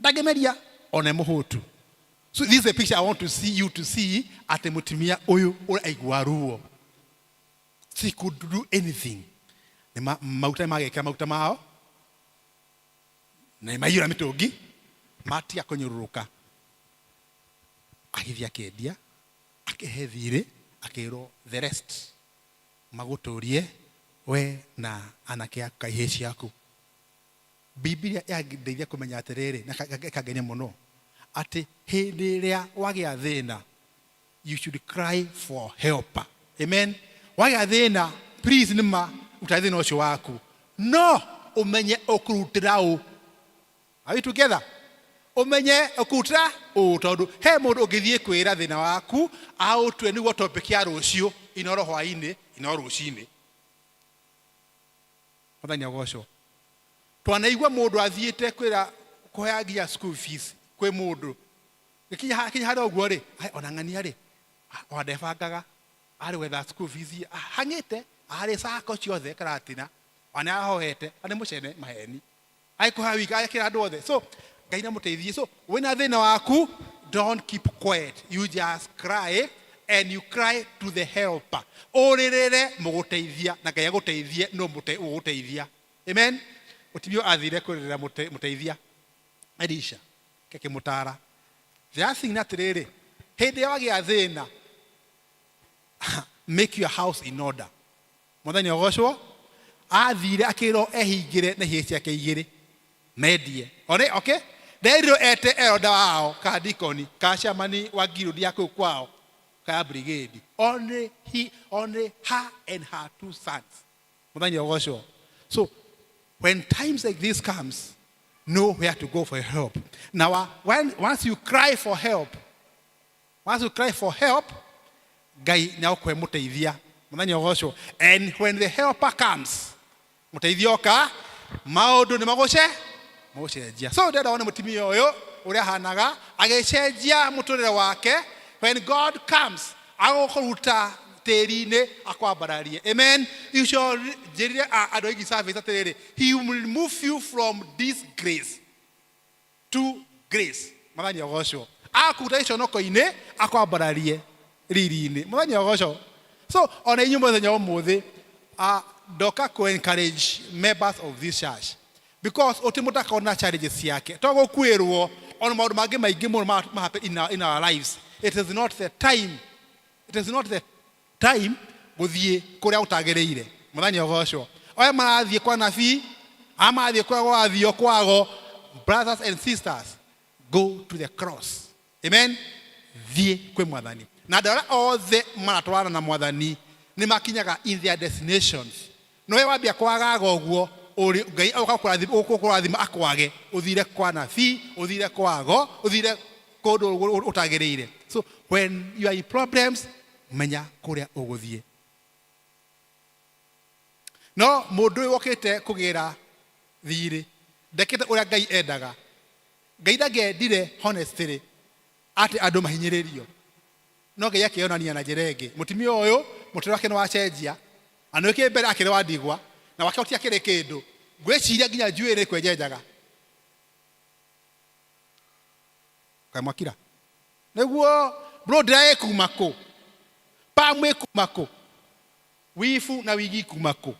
ndangĩmeria ona mũhũtu. So this is a picture I want to see you to see atĩ mũtumia ũyũ ũrĩa aigua ruo. She could do anything. Nĩ maguta nĩ magekĩra maguta mao na nĩ maiyũra mĩtũngi matiga kũnyũrũrũka. Agĩthiĩ akĩendia, akĩhe thirĩ, akĩrwo the rest magũtũrie we na anake aku ka ihĩĩ ciaku. Bibilia yandeithia kũmenya atĩrĩrĩ, na ĩkangenia mũno, atĩ hĩndĩ ĩrĩa wagĩa thĩna, you should cry for help. Amen. Wagĩa thĩna, please nĩ ma ruta thĩna ũcio waku, no ũmenye ũkũrutĩra ũ. Are we together? Ũmenye ũkũrutĩra ũ, tondũ he mũndũ ũngĩthiĩ kwĩra thĩna waku aũtue nĩguo topic ya rũciũ, inoro hwaĩ-inĩ, inoro rũcinĩ. Mwathani agocwo. Twanaigua mũndũ athiĩte kwĩra kũhoya nginya school fees kwĩ mũndũ. Gĩkinya kinya harĩa ũguo rĩ, ai, ona ng'ania rĩ, ah, ona ndebangaga, arĩ gwetha school fees, ah, hang'ĩte, arĩ sacco ciothe Karatina, ona nĩ ahoete, na nĩ mũcene maheni. Agĩkũhoya wiki, agekĩra andũ othe. So, Ngai namũteithie. So, wĩna thĩna waku, don't keep quiet. You just cry and you cry to the helper. Ũrĩrĩre mũgũteithia na Ngai agũteithie no ũgũteithia. Amen. Mũtumia ũyũ athire kũrĩrĩra mũteithia Elisha akĩmũtara. The other thing nĩ atĩrĩrĩ, hĩndĩ ĩrĩa wagĩa thĩna, make your house in order. Mwathani agocwo. Athire akĩrwo ehingĩre na ihĩĩ ciake igĩrĩ mendie. One, okay? Nderirwo ete elder wao ka deacon ka chairman wa guild ya kũu kwao ka brigade. Only he, only her and her two sons. Mwathani agocwo. So when times like this comes, know where to go for help. Now, when, once you cry for help, once you cry for help, Ngai nĩ agũkũhe mũteithia. Mwathani agocwo. And when the helper comes, mũteithia oka, maũndũ nĩ magũce magũcenjia. So ndĩrenda wone mũtumia ũyũ ũrĩa ahanaga agĩcenjia mũtũrĩre wake. When God comes, agũkũruta tĩri-inĩ akwambararie. Amen. You shall njĩrire andũ aingĩ service atĩrĩrĩ, he will remove you from disgrace to grace. Mwathani agocwo. Akũruta gĩconoko-inĩ akwambararie riri-inĩ. Mwathani agocwo. So ona inyuĩ mũthenya ũmũthĩ, ndoka kũ encourage members of this church because ũti mũtakona challenges ciake to gũkuĩrwo ona maũndũ mangĩ maingĩ mũno ma happen in our lives. It is not the time, it is not the time gũthiĩ kũrĩa gũtagĩrĩire. Mwathani agocwo. Aya marathiĩ kwa nabii, aya marathiĩ kũrĩa gũrathio kwago, brothers and sisters, go to the cross. Amen. Thiĩ kwĩ Mwathani. Na andũ arĩa othe maratwarana na Mwathani nĩ makinyaga in their destinations. No we wambia kwagaga ũguo, ũrĩ Ngai oka gũkũrathima akwage, ũthire kwa nabii, ũthire kwago, ũthire kũndũ ũtagĩrĩire. So when you are in problems, menya kũrĩa ũgũthiĩ. No mũndũ ũyũ wokĩte kũgĩra thirĩ ndekĩte ũrĩa Ngai endaga. Ngai ndangĩendire honestly atĩ andũ mahinyĩrĩrio. No Ngai akĩonania na njĩra ĩngĩ. Mũtumia ũyũ mũtũrĩre wake nĩ wacenjia. Na nĩ mbere akĩrĩ wa ndigwa na wake gũtiakĩrĩ kĩndũ. Ngwĩciria nginya njuĩrĩ nĩ kwenjenjaga. Kaĩ mwakira? Nĩguo bro ndĩra ĩkuma kũ? Pamu ĩkuma kũ? Wibu na wigi ikuma kũ?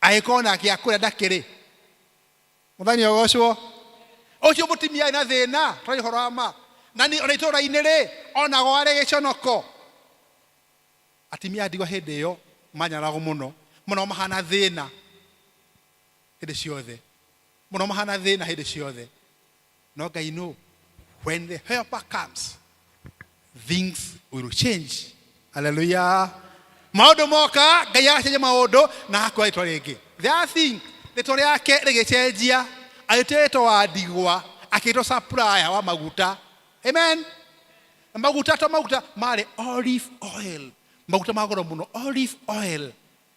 Angĩkorwo na gĩa kũrĩa ndakĩrĩ. Mwathani agocwo. Ũcio mũtumia ena thĩna, twaria ũhoro wa ma. Na ni ona itũũra-inĩ rĩ, onagwo arĩ gĩconoko. Atumia a ndigwa hĩndĩ ĩyo manyaragwo mũno, mũno mahana thĩna hĩndĩ ciothe. Mũno mahana thĩna hĩndĩ ciothe. No Ngai no, when the helper comes, things will change. Hallelujah. Maũndũ moka, Ngai agacenjia maũndũ na agakuoya rĩtwa rĩngĩ. The other thing, rĩtwa rĩake rĩgĩcenjia, agĩtĩtwo wa ndigwa, akĩtwo supplier wa maguta. Amen. Na maguta to maguta marĩ olive oil, maguta ma goro mũno, olive oil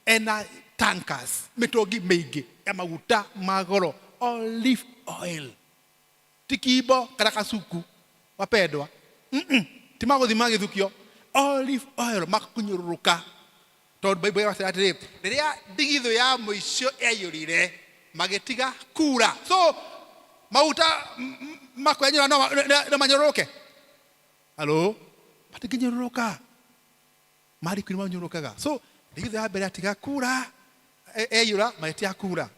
ena tankers, mĩtũngi mĩingĩ ya maguta ma goro, olive oil. Ti kimbo kana kasuku wapendwa, ti magũthima gĩthukio, olive oil makũnyũrũrũka, tondũ Bible yaca atĩrĩ, rĩrĩa ndigithũ ya mũico yaiyũrire magĩtiga kura. So maguta makwenyũra no manyũrũrũke? Halo, matingĩnyũrũrũka, marĩ nĩ manyũrũrũkaga. So ndigithũ ya mbere atiga kura, yaiyũra magĩtiga kura.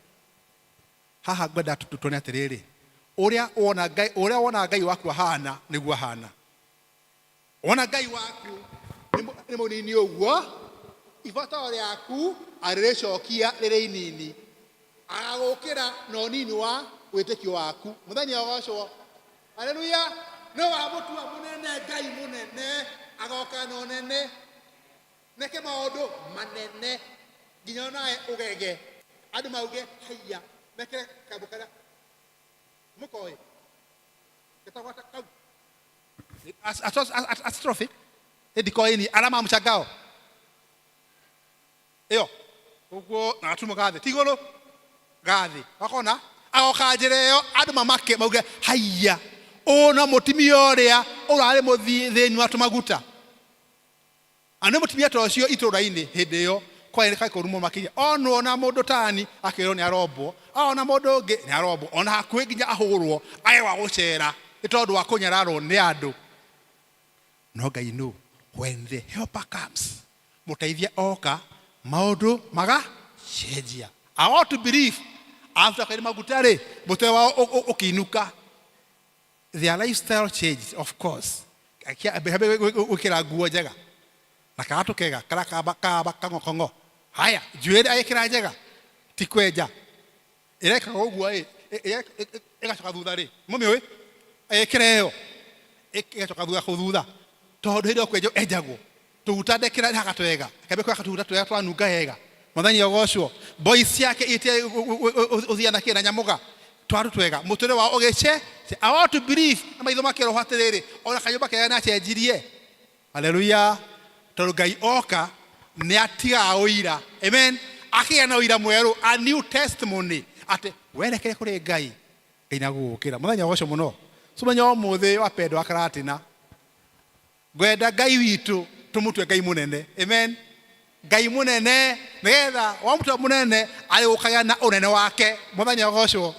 Haha ngwenda tuone atĩrĩrĩ, ũrĩa wona Ngai, ũrĩa wona Ngai waku ahana nĩguo ahana. Wona Ngai waku nĩ mũnini ũguo, ibataro rĩaku arĩrĩcokia rĩrĩ inini, agagũkĩra na ũnini wa wĩtĩkio waku. Mũthenya ũgocwo. Haleluya. Nĩ wamũtua mũnene, Ngai mũnene agoka na ũnene, neke maũndũ manene nginya onawe ũgege, andũ mauge haiya, mekĩre kambũ karĩa mũkoĩ getagwo kau atrophy ndikoĩ alama ya mshangao ĩyo ũguo na gatumo ga thĩ ti igũrũ ga thĩ wakona agoka njĩra ĩyo andũ mamake mauge haiya ũũ no mũtumia ũrĩa ũrarĩ mũthĩni wa tũmaguta. Na nĩ mũtumia ta ũcio itũũra-inĩ hĩndĩ ĩyo kwarĩ kũru mũno makĩria, onwo na mũndũ tani akĩrwo nĩ arombwo, ona mũndũ ũngĩ nĩ arombwo, ona hakuhĩ nginya ahũrwo age gwa gũcera nĩ tondũ wa kũnyararwo nĩ andũ. No Ngai nũ, when the helper comes, mũteithia oka, maũndũ magacenjia. I want to believe after kwĩrĩ maguta rĩ, mũtwe wao ũkĩinũka, their lifestyle changed, of course. Gwĩkĩra nguo njega na karatũ kega karĩa kaba kaba kang'okong'o, haya njuĩrĩ agĩkĩra njega, ti kwenja ĩrekaga ũguo ĩ ĩgacoka thutha rĩ, mũmĩũĩ agĩkĩra ĩyo ĩgacoka thutha kũu thutha, tondũ hĩndĩ ĩyo kwenjwo enjagwo tũguta ndekĩra haga twega, akambia kwĩhaka tũguta twega twanunga wega. Mwathani ogocwo. Boys ciake itie ũthia na kĩ na nyamũga twaru twega, mũtũrĩre wao ũgĩce. I want to believe na maitho make roho atĩrĩrĩ, ona kanyũmba kega nĩacenjirie. Haleluya. Tondũ Ngai oka nĩ atigaga ũira. Amen. Akĩgĩa na ũira mwerũ, a new testimony, atĩ werekere kũrĩ Ngai, Ngai nĩagũgũkĩra. Mũthenya ũgocwo mũno. So mũthenya wa ũmũthĩ wapendwa Karatina, ngwenda Ngai witũ tũmũtue Ngai mũnene. Amen. Ngai mũnene, nĩgetha wamũtua mũnene arĩgũkaga na ũnene wake. Mũthenya ũgocwo.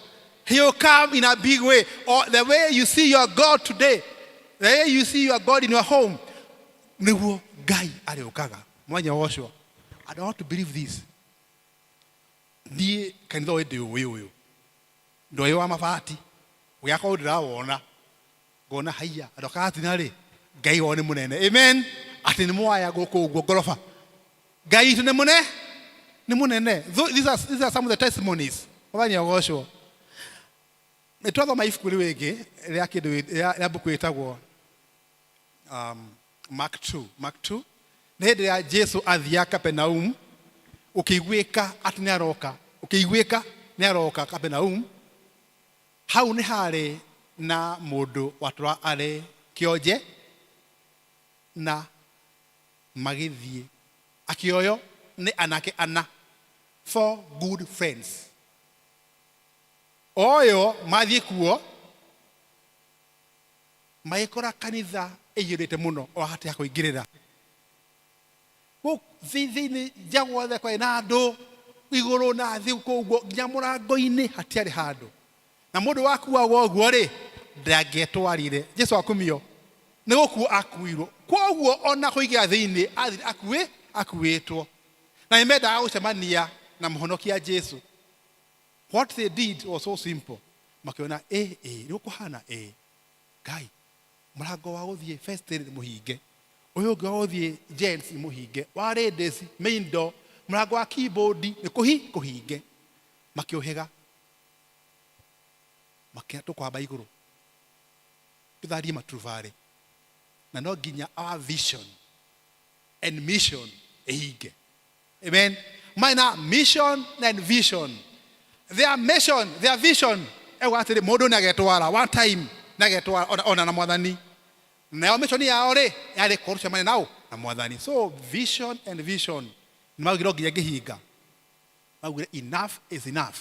He will come in a big way. Or the way you see your God today, the way you see your God in your home, nĩguo Ngai arĩũkaga. Mũthenya ũgocwo. I don't want to believe this. Niĩ kanitha ũyũ ndĩũĩ ũyũ, ndoĩ wa mabati, ũgĩaka ũyũ ndĩrawona, ngona haiya andũ a Karatina rĩ, Ngai wao nĩ mũnene. Amen. Atĩ nĩ mwaya gũkũ ũguo ngoroba, Ngai witũ nĩ mũne nĩ mũnene. These are some of the testimonies. Mwathani agocwo. Nĩ twathoma ibuku rĩu rĩngĩ rĩa kĩndũ rĩa mbuku ĩtagwo Mark 2. Mark 2 nĩ hĩndĩ ya Jesu athiaga Kapernaum, ũkĩiguĩka atĩ nĩ aroka, ũkĩiguĩka nĩ aroka Kapernaum. Hau nĩ harĩ na mũndũ watũra arĩ kĩonje, na magĩthiĩ akĩoyo nĩ anake ana, four good friends. Oyo mathiĩ kuo magĩkora kanitha ĩiyũrĩte mũno o hatirĩ ha kũingĩrĩra. Thĩinĩ nja guothe kwarĩ na andũ, igũrũ na thĩ kũu ũguo, nginya mũrango-inĩ hatiarĩ handũ. Na mũndũ wakuagwo ũguo rĩ, ndangĩetwarire. Jesu akumio. Nĩ gũkuo akuirwo. Kwoguo ona kũingĩra thĩinĩ athire akuĩtwo. Na nĩ mendaga gũcemania na mũhonokia Jesu. What they did was so simple. Makĩona ĩ ĩ nĩ gũkũhana ĩ Ngai, mũrango wa gũthiĩ first nĩ mũhinge, ũyũ ũngĩ wa gũthiĩ gents nĩ mũhinge, wa ladies main door, mũrango wa keyboard nĩ kũhinge. Makĩũhĩga, makĩona tũkwamba igũrũ tũtharie maturubarĩ, na no nginya our vision and mission ĩhinge. Amen. Marĩ na mission and vision. Their mission, their vision ĩuga atĩrĩ, mũndũ nĩ agetwara one time, nĩ agetwara ona na mwathani. Nayo mission yao rĩ, yarĩ korwo tũcemania nao na mwathani. So vision and vision nĩ maugire no nginya ngĩhinga, maugire enough is enough,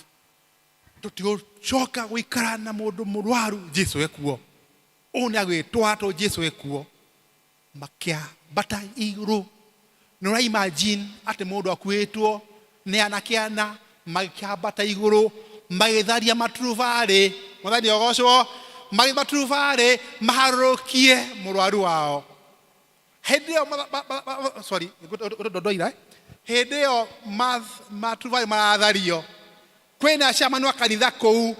tũtigũcoka gũikara na mũndũ mũrwaru Jesu ekuo. Ũũ nĩ agwĩtwara tondũ Jesu ekuo. Makĩambata igũrũ. Nĩ ũra imagine atĩ mũndũ akuĩtwo nĩ anake ana magĩkĩambata igũrũ, magĩtharia maturubarĩ, mwathani ogocwo, magĩtharia maturubarĩ maharũrũkie mũrwaru wao. Hĩndĩ ĩyo, sorry, ndondoira, hĩndĩ ĩyo maturubarĩ marathario, kwĩna chairman wa kanitha kũu.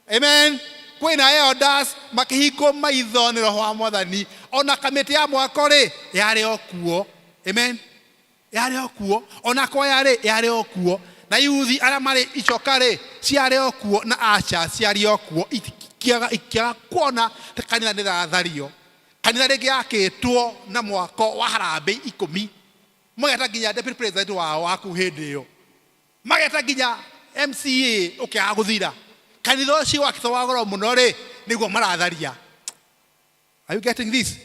Amen. Kwĩna elders makĩhingwo maitho nĩ roho wa mwathani. Ona kamĩtĩ ya mwako rĩ yarĩ o kuo. Amen. Yarĩ o kuo. Ona kwaya rĩ yarĩ o kuo. Na yuthi arĩa marĩ icoka rĩ ciarĩ o kuo na aca ciarĩ o kuo. Ikiaga ikiaga kuona ta kanitha nĩ rathario. Kanitha rĩngĩ yakĩtwo na mwako wa harambĩ ikũmi. Mageta nginya deputy president wao waku hĩndĩ ĩyo. Mageta nginya MCA ũkĩaga gũthira. Kanitha ũcio wakĩtwo wa goro mũno rĩ nĩguo maratharia. Are you getting this?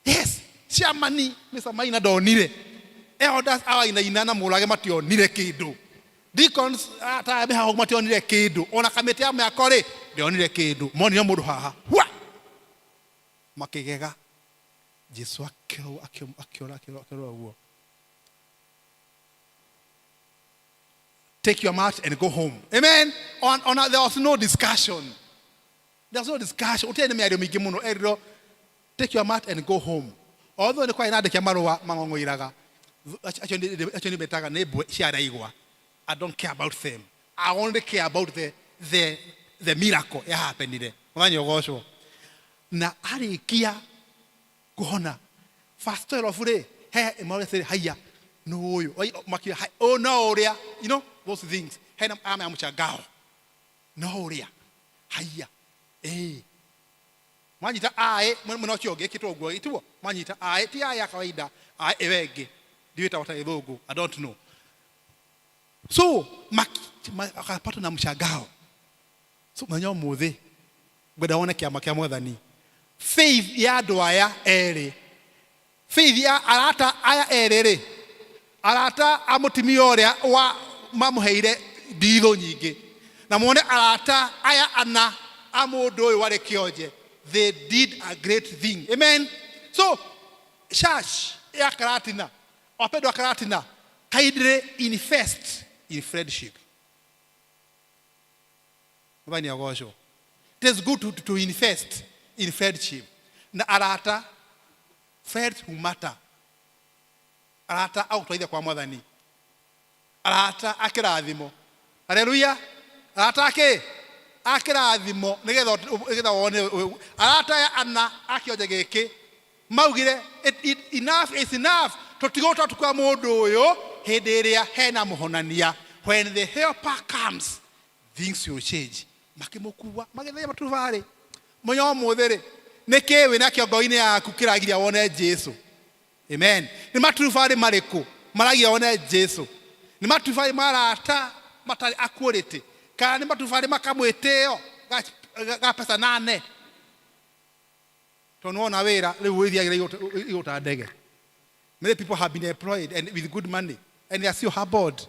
Yes. Chairman Mr. Maina ndonire. Elders awainaina na Mũrage mationire kĩndũ. Deacons ta mĩhago mationire kĩndũ. Ona kamĩtĩ ya mĩako rĩ ndĩonire kĩndũ. Monire mũndũ haha. Hua! Makĩgega. Jesu akĩora akĩora akĩora ũguo. Take your mat and go home. Amen. On, there was no discussion. There was no discussion. Ũtiarĩ na mĩario mĩingĩ mũno. Erirwo, take your mat and go home. Although nĩ kwarĩ na andĩki a marũa mang'ong'oiraga. Acio nĩ metaga nĩ mbwe ciaraigwa. I don't care about them. I only care about the miracle ya happenire. Mwathani ũgocwo. Na arĩkia kũhona verse 12 rĩ he ĩmwe haiya nũ ũyũ Oi, makiuga, "Hai, ũyũ no ũrĩa," you know those things, hena alama ya mshangao, no ũrĩa haiya ĩĩ mwanyita aĩ mwena ũcio ũngĩ ĩkĩtwo ũguo ĩtiguo mwanyita aĩ ti aĩ ya kawaida aĩ ĩyo ĩngĩ ndiwĩtagwo ta gĩthũngũ. I don't know. So akapatwa na mshangao. So mũthenya ũmũthĩ ngwenda wone kĩama kĩa Mwathani, faith ya andũ aya erĩ, faith ya arata aya erĩ rĩ, arata a mũtumia ũrĩa wa mamũheire ndithũ nyingĩ, na muone arata aya ana a mũndũ ũyũ warĩ kĩonje, they did a great thing. Amen. So church ya Karatina, wapendwa Karatina, kindly invest in friendship. Mwathani agocwo. It is good to invest in friendship na arata, friends who matter, arata agũtwarithia kwa Mwathani, arata a kĩrathimo. Haleluya. Arata akĩ a kĩrathimo nĩgetha wone arata aya ana a kĩonje gĩkĩ maugire, "Enough is enough. Tũtigũtwa tukua mũndũ ũyũ hĩndĩ ĩrĩa hena mũhonania. When the helper comes, things will change." Makĩmũkua magĩtheria maturubarĩ. Mũnya ũmũthĩ rĩ nĩkĩ wĩna kĩongo-inĩ yaku kĩragiria wone Jesu? Amen. Nĩ maturubarĩ marĩkũ maragiria wone Jesu? Nĩ maturubarĩ marata matarĩ a quality, kana nĩ maturubarĩ makamwĩtĩo ga pesa nane tondũ nĩwona wĩra rĩu wĩthiagĩra igũrũ ta ndege? Many people have been employed and with good money and they are still humbled.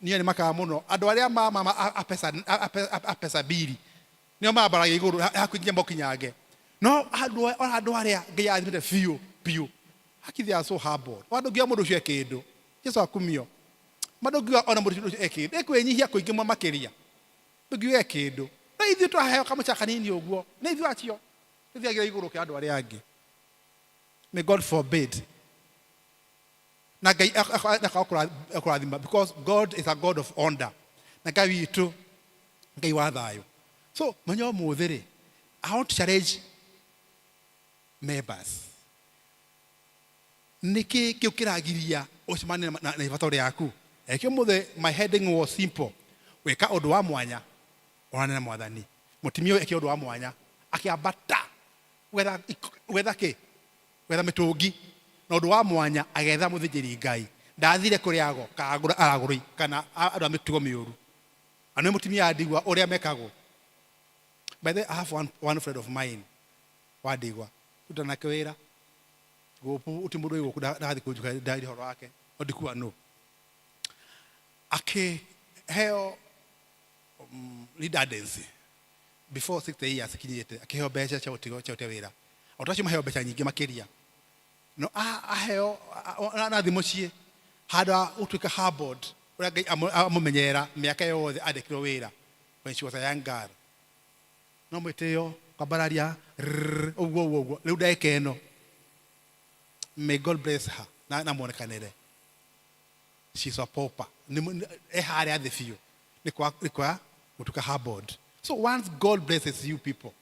Niĩ nĩ makaga mũno andũ arĩa ma mama a pesa mbiri nĩo mambaragia igũrũ hakuhĩ nginya mokinyange, no andũ ona andũ arĩa Ngai arathimĩte biũ biũ haki, they are so humbled. Ona ndũngiuga mũndũ ũcio e kĩndũ. Jesu akumio. Ma ndũngiuga ona mũndũ ũcio e kĩndũ, nĩ kwĩnyihia kũingĩ mũno makĩria, ndũngiuga e kĩndũ. No ithuĩ twaheo kamũca kanini ũguo nĩ ithuĩ acio tũthiagĩra igũrũ kĩa andũ arĩa angĩ. May God forbid. Na Ngai akũrathima because God is a God of order, na Ngai witũ Ngai wa thayũ. So mũthenya ũmũthĩ rĩ, I want to challenge members. Nĩkĩ kĩu kĩragiria ũcemanie na ibato rĩaku? Eke ũmũthĩ my heading was simple: gwĩka ũndũ wa mwanya onane na Mwathani. Mũtumia ũyũ eke ũndũ wa mwanya, akĩambata gwetha kĩ, gwetha mĩtũngi, na ũndũ wa mwanya agetha mũthĩnjĩri Ngai. Ndathire kũrĩ ago kana aragũri kana andũ a mĩtugo mĩũru. Na nĩ mũtumia wa ndigwa ũrĩa mekagwo. By the way, I have one friend of mine wa ndigwa, tuta nake wĩra gũkũ uti mũndũ wĩ gũkũ ndagathiĩ kũnjuka ndaria ũhoro wake no ndikuga no akĩheo redundancy before 60 years kinyĩte, akĩheo mbeca cia gũtigo cia gũte wĩra. O tacio maheo mbeca nyingĩ makĩria, no aheo na thiĩ mũciĩ handũ ha gũtuĩka humbled ũrĩa Ngai amũmenyerera mĩaka yothe andĩkirwo wĩra when she was a young girl, no mwĩtĩo kwambararia ũguo ũguo ũguo rĩu ndagĩka ĩno. May God bless her na muonekanĩre. She's a pauper. E harĩa thĩ biũ nĩ kwa gũtuĩka humbled. So once God blesses you people,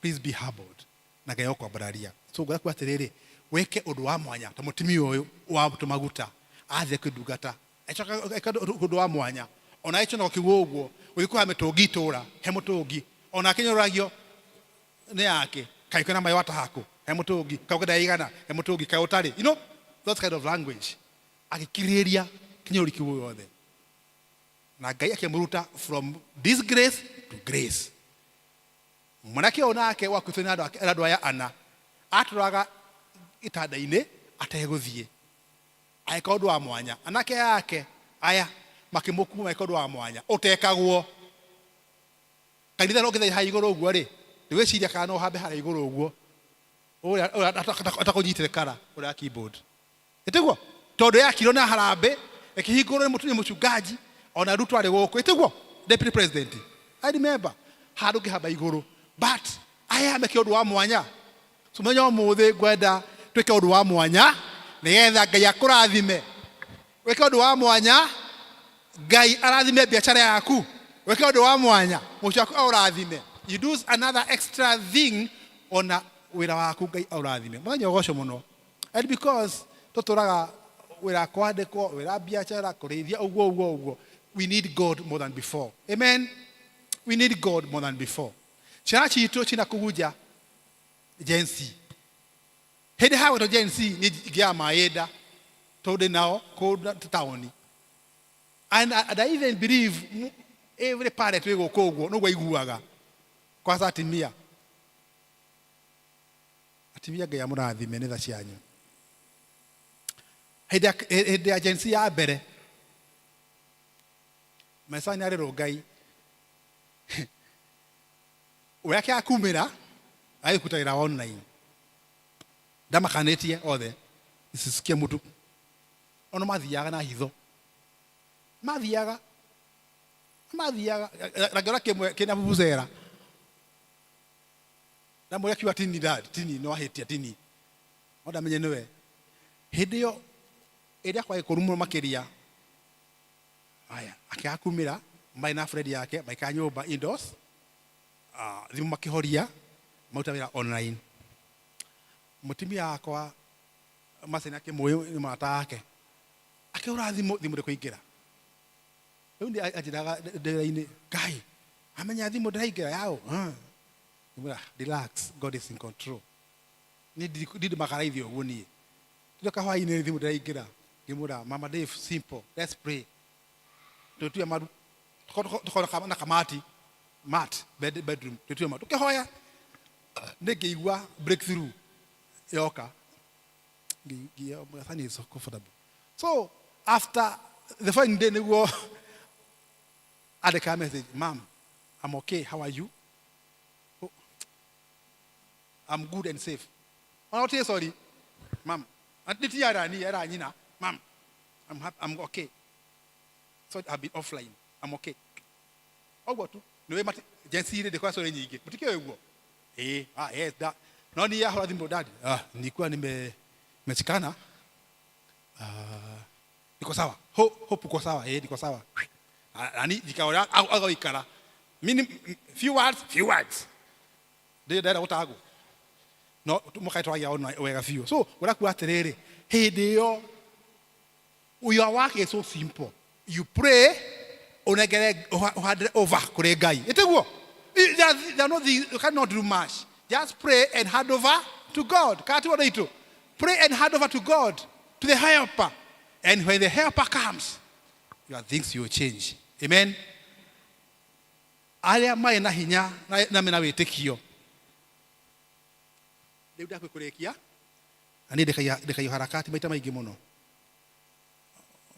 please be humbled. Na Ngai akwambararia. So ngwenda kuga atĩrĩrĩ, wĩke ũndũ wa mwanya ta mũtumia ũyũ wa tũmaguta athire kwĩ ndungata, agĩcoka eka ũndũ wa mwanya ona ĩcho no kiugo ũguo gũthiĩ kũhoya mĩtũngi itũra he mũtũngi ona akĩnyũrũragio nĩ yake kaĩ kwĩna maĩ watahakũ he mũtũngi kaĩ ũkĩenda igana he mũtũngi kaĩ ũtarĩ, you know that kind of language, agĩkirĩrĩria kĩnyũrũri kĩu gĩothe na Ngai akĩmũruta from disgrace to grace. Mwanake ũyũ nake wakuĩtwo nĩ andũ aya ana atũraga gĩtanda-inĩ ategũthiĩ, agĩka ũndũ wa mwanya. Anake ake aya makĩmũkua magĩka ũndũ wa mwanya ũtekagwo kanitha. No ũngĩthiĩ haha igũrũ ũguo rĩ, ndĩgwĩciria kana no ũhambe harĩa igũrũ ũguo ũrĩa atakũnyitĩte kara ũrĩa wa keyboard ĩtiguo, tondũ yakirwo na harambĩ ĩkĩhingũrwo nĩ mũchungaji ona Ruto arĩ gũkũ, ĩtiguo, deputy president. I remember handũ ngĩhamba igũrũ, but aya meke ũndũ wa mwanya. So mũthenya ũmũthĩ ngwenda twĩke ũndũ wa mwanya nĩgetha Ngai akũrathime. Wĩke ũndũ wa mwanya Ngai arathime biacara yaku. Wĩke ũndũ wa mwanya mũciĩ waku aũrathime. You do another extra thing, ona wĩra waku Ngai aũrathime. Mũthenya ũgocwo mũno. And because tũtũraga wĩra kwandĩkwo, wĩra biacara, kũrĩithia, ũguo ũguo ũguo, we need God more than before. Amen. We need God more than before. Ciana citũ cina kũgunja Gen Z. Hĩndĩ ha gwĩtwo Gen Z nĩ ngĩaga maĩ nda tondũ ndĩ nao kũu taũni. And I even believe every parent wĩ gũkũ ũguo noguo aiguaga. Kwanza atimia. Atimia, Ngai amũrathime nĩ tha cianyu. Hĩndĩ ya Gen Z ya mbere Mesani arĩ Rũngai we akĩaga kumĩra agĩthiĩ kũruta wĩra wa online, ndamakanĩtie othe isisikie mũtu ono mathiaga na hitho, mathiaga na ngĩona kĩmwe kĩna vuvuzela ndamũria akiuga tini dad tini no ahĩtia tini no ndamenye nĩwe. Hĩndĩ ĩyo ĩrĩa kwarĩ kũru mũno makĩria aya akĩaga kumĩra marĩ na friend yake maikara nyũmba indoors, thimũ makĩhoria maruta wĩra online. Mũtumia wakwa Maceni akĩmũĩ nĩ mũrata wake, akĩhũra thimũ, thimũ ndĩkũingĩra. Rĩu nĩ anjĩraga ndĩra-inĩ, Ngai amenya thimũ ndĩraingĩra yaũ. Ngĩmwĩra, relax, God is in control. Niĩ ndirĩ makaraithio ũguo niĩ tũrĩ kahwaĩ-inĩ thimũ ndĩraingĩra. Ngĩmwĩra, Mama Dave, simple, let's pray. Twĩtue maru tũkorwo na kamati mat bedroom, twĩtue maru tũkĩhoya nĩ ngĩigua breakthrough yoka. Ngĩ is so comfortable. So after the following day nĩguo andĩka message, "Mam, I'm okay, how are you?" "Oh, I'm good and safe." Ona gũtirĩ sorry mam, nĩ era ni era nyina, "Mam, I'm happy, I'm okay, so I've been offline, I'm okay." Ũguo tu nĩwe mati Gen Z rĩ ndĩkora sorry nyingĩ mũtikĩũĩ ũguo. Eh, ah yes, da no ni yahũra thimũ, "Dad, ah nilikuwa nimeshikana, ah niko sawa, hope uko sawa." "Eh, niko sawa." Nani jikaora agũikara mini few words, few words ndĩ ndĩrenda gũtagwo no mũkaĩ ona wega biũ. So ũrakuga atĩrĩrĩ, hĩndĩ ĩyo your work is so simple. You pray, unengere ũhandĩre over kũrĩ Ngai, ĩtiguo? There are no things, you cannot do much. Just pray and hand over to God. Kana ti ũndũ itũ? Pray and hand over to God, to the helper, and when the helper comes, your things will change. Amen. Arĩa marĩ na hinya na mena wĩtĩkio rĩu ndakwĩ kũrĩkia na niĩ ndĩkaio harakati maita maingĩ mũno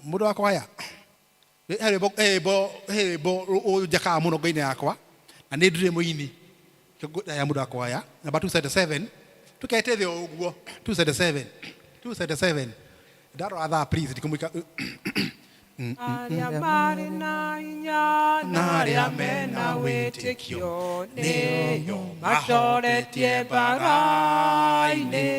mũndũ wakwa aya he rwĩmbo ũnjakaga mũno ngoro-inĩ yakwa na nĩ ndirĩ mũini ya mũndũ wakwa aya namba 277 tũkete thĩ o ũguo 277 277 ndarora thaa, please, ndikũmũika. Arĩa marĩ na hinya na arĩa mena wĩtĩkio nĩo matoretie mbara-inĩ,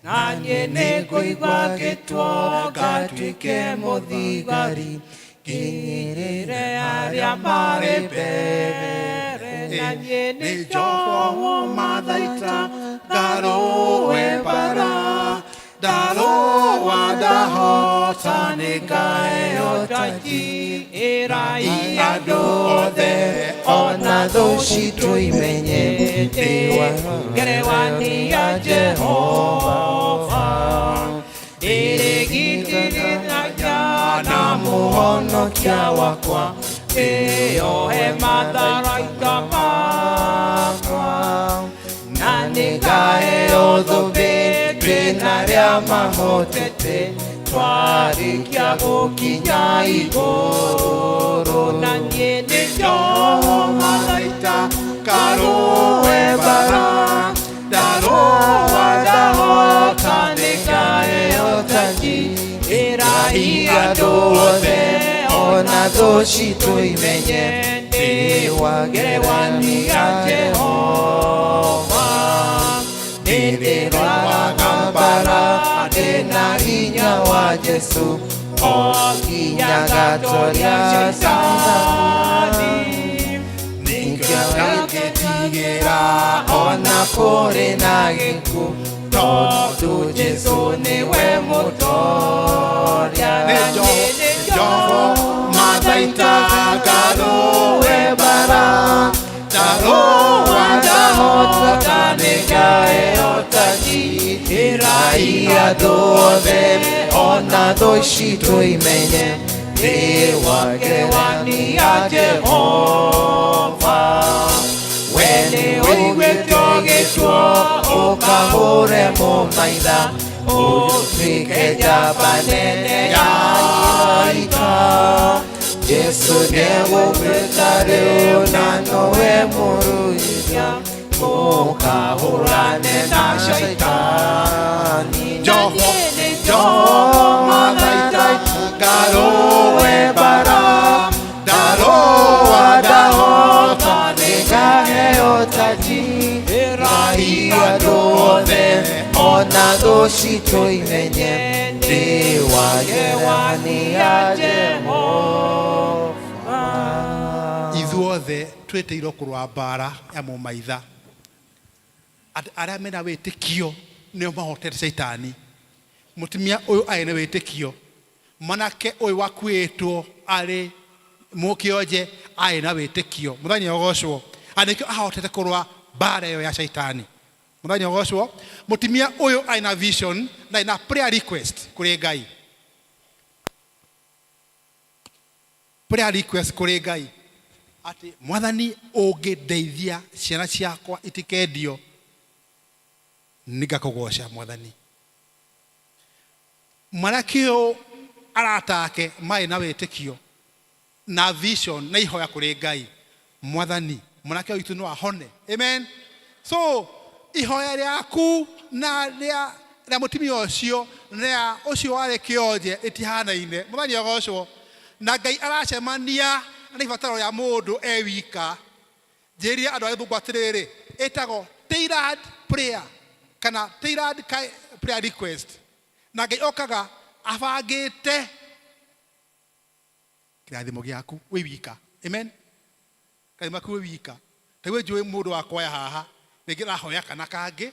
na niĩ nĩngũigua ngĩtwo ngatuĩke mũthigari nginyĩrĩre arĩa marĩ mbere, na niĩ nĩ njohwo mathaita. Karũe mbara ndarũa ndahota nĩngaheo taji Ĩrai andũ othe ona thũ citũ imenye ngerewani ya Jehova ĩrĩgitithania na mũhonokia wakwa ĩyo he matharaita makwa na nĩngaheo thũmbĩ twĩna arĩa mahotete twarĩkia gũkinya igũrũ na niĩ nĩ njoho matharaita karũe mbara ndarũa ndahota nĩngaheo taji Ĩrai andũ othe ona thũ citũ imenye ndĩ wa ngerewani ya Jehova nĩndĩrũaga mbara ndĩna hinya wa Jesũ o nginya ngatoria Shaitani nĩkĩo ndangĩtigĩra ona kũrĩ na gĩkuũ tondũ Jesũ nĩwe mũtoria na niĩ nĩ njoho mathaita ngarũe mbara ndarũa ndahota nĩngaheo taji ĩrai andũ othe ona thũ citũ imenye ndĩ wa ngerewani ya Jehova we nĩ ũiguĩte ũgĩtwo ũkahũre mũmaitha ũtuĩke njamba nene ya ita Jesũ nĩegũgwĩta rĩu na nowe mũruithia mũkahũrane na Shaitani Njoho njoho mathaita ngarũe mbara ndarũa ndahota nĩngaheo taji Ĩrai andũ othe ona thũ citũ imenye ndĩ wa ngerewani ya Jehova Ithuothe twĩtĩirwo kũrũa mbara ya mũmaitha. Arĩa mena wĩtĩkio nĩo mahotete Shaitani. Mũtumia ũyũ arĩ na wĩtĩkio, mwanake ũyũ wakuĩtwo arĩ mũkĩonje arĩ na wĩtĩkio. Mũthenya ũgocwo nĩkĩo ahotete kũrũa mbara ĩyo ya Shaitani. Mũthenya ũgocwo. Mũtumia ũyũ arĩ na vision na arĩ na prayer request kũrĩ Ngai. Prayer request kũrĩ Ngai atĩ mwathani ũngĩndeithia ciana ciakwa itikendio nĩngakũgoca mwathani. Mwanake ũyũ arata ake marĩ na wĩtĩkio na vision na ihoya kũrĩ Ngai, mwathani mwanake witũ no ahone. Amen. So ihoya rĩaku na rĩa mũtumia ũcio na ũcio warĩ kĩonje ĩtihanaine. Mwathani agocwo. Na Ngai aracemania na ibataro rĩa mũndũ e wika. Njĩrire andũ a gĩthũngũ atĩrĩrĩ, ĩtagwo tailored prayer kana tailored prayer request. Na Ngai okaga abangĩte kĩrathimo gĩaku wĩ wika. Amen. Kĩrathimo gĩaku wĩ wika. Ta rĩu njũĩ mũndũ wa kwaya haha rĩngĩ arahoya kana kangĩ,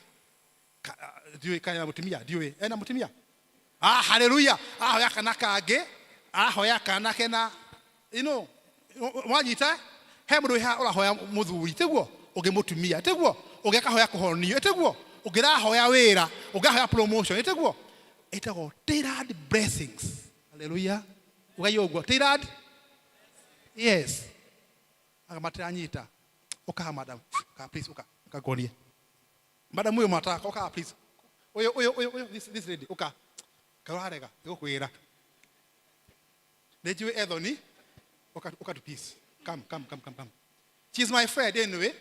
ndiũĩ kana mũtumia, ndiũĩ ena mũtumia. Ah, haleluya. Arahoya kana kangĩ, arahoya kana kena, you know, wanyita he mũndũ wĩ haha ũrahoya mũthuri, tiguo? Ũngĩ mũtumia, tiguo? Ũngĩ akahoya kũhonio, tiguo? Ũngĩ arahoya wĩra, ũngĩ arahoya promotion, tiguo? Ĩtagwo tailored blessings. Haleluya. Ugai ũguo, tailored? Yes. Aga matiranyita. Ũka madam. Ũka please, ũka. Ũka nguonie. Madam ũyũ mataka, ũka please. Ũyũ, ũyũ, ũyũ, ũyũ, this lady, ũka. Karwarega, nĩgũkwĩra. Nĩ njũĩ Ethoni. Ũka, ũka to peace. Come, come, come, come, come. She's my friend anyway.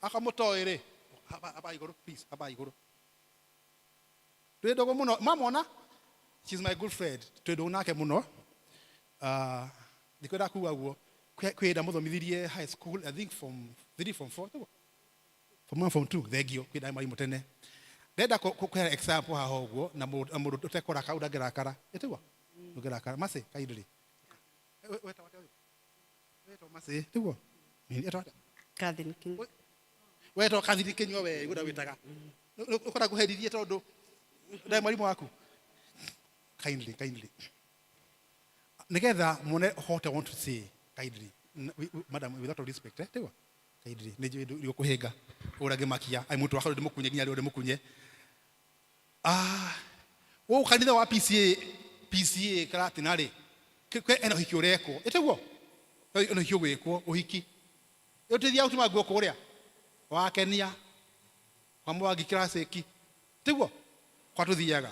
Akamũtoĩ rĩ. Haba, haba igũrũ, please, haba igũrũ. Twĩ ndũgũ mũno. Mamona? She's my good friend. Twĩ ndũgũ nake mũno. Ndikwenda kuga ũguo. Kwĩ ndamũthomithirie high school, I think from 3, from 4, tiguo? Form 1, form 2, thengio, kwĩ ndarĩ mwarimũ tene. Ndenda kũheana example haha ũguo, na mũndũ ũtekũrakara, ndangĩrakara. Ĩtiguo? Ndũngĩrakara. Mercy, kindly. Wetagwo atĩa ũyũ? Wetagwo Mercy, tiguo? Nini, etagwo atĩa? Catherine Kinyua. Wetagwo Catherine Kinyua we, ũguo ndagwĩtaga. Ũkora ngũherithie tondũ ndarĩ mwarimũ waku. Kindly, kindly. Nĩgetha muone what I want to say, kindly. Madam, with lot of respect, eh? Tiguo? Kindly. Nĩ njũĩ ndũkũhĩnga. Ũrĩa ngĩmakia. Ai mũtwe wakwa ndĩmũkunye nginya rĩo ndĩmũkunye. Ah, gũkũ kanitha wa PCA, PCA Karatina rĩ, ena ũhiki ũrekwo. Ĩtiguo? Ena ũhiki ũgwĩkwo, ũhiki. Ũtĩthiaga gũtuma nguo kũrĩa? Wakenia. Kwa Mwangi Classic. Tiguo? Kwa tũthiaga.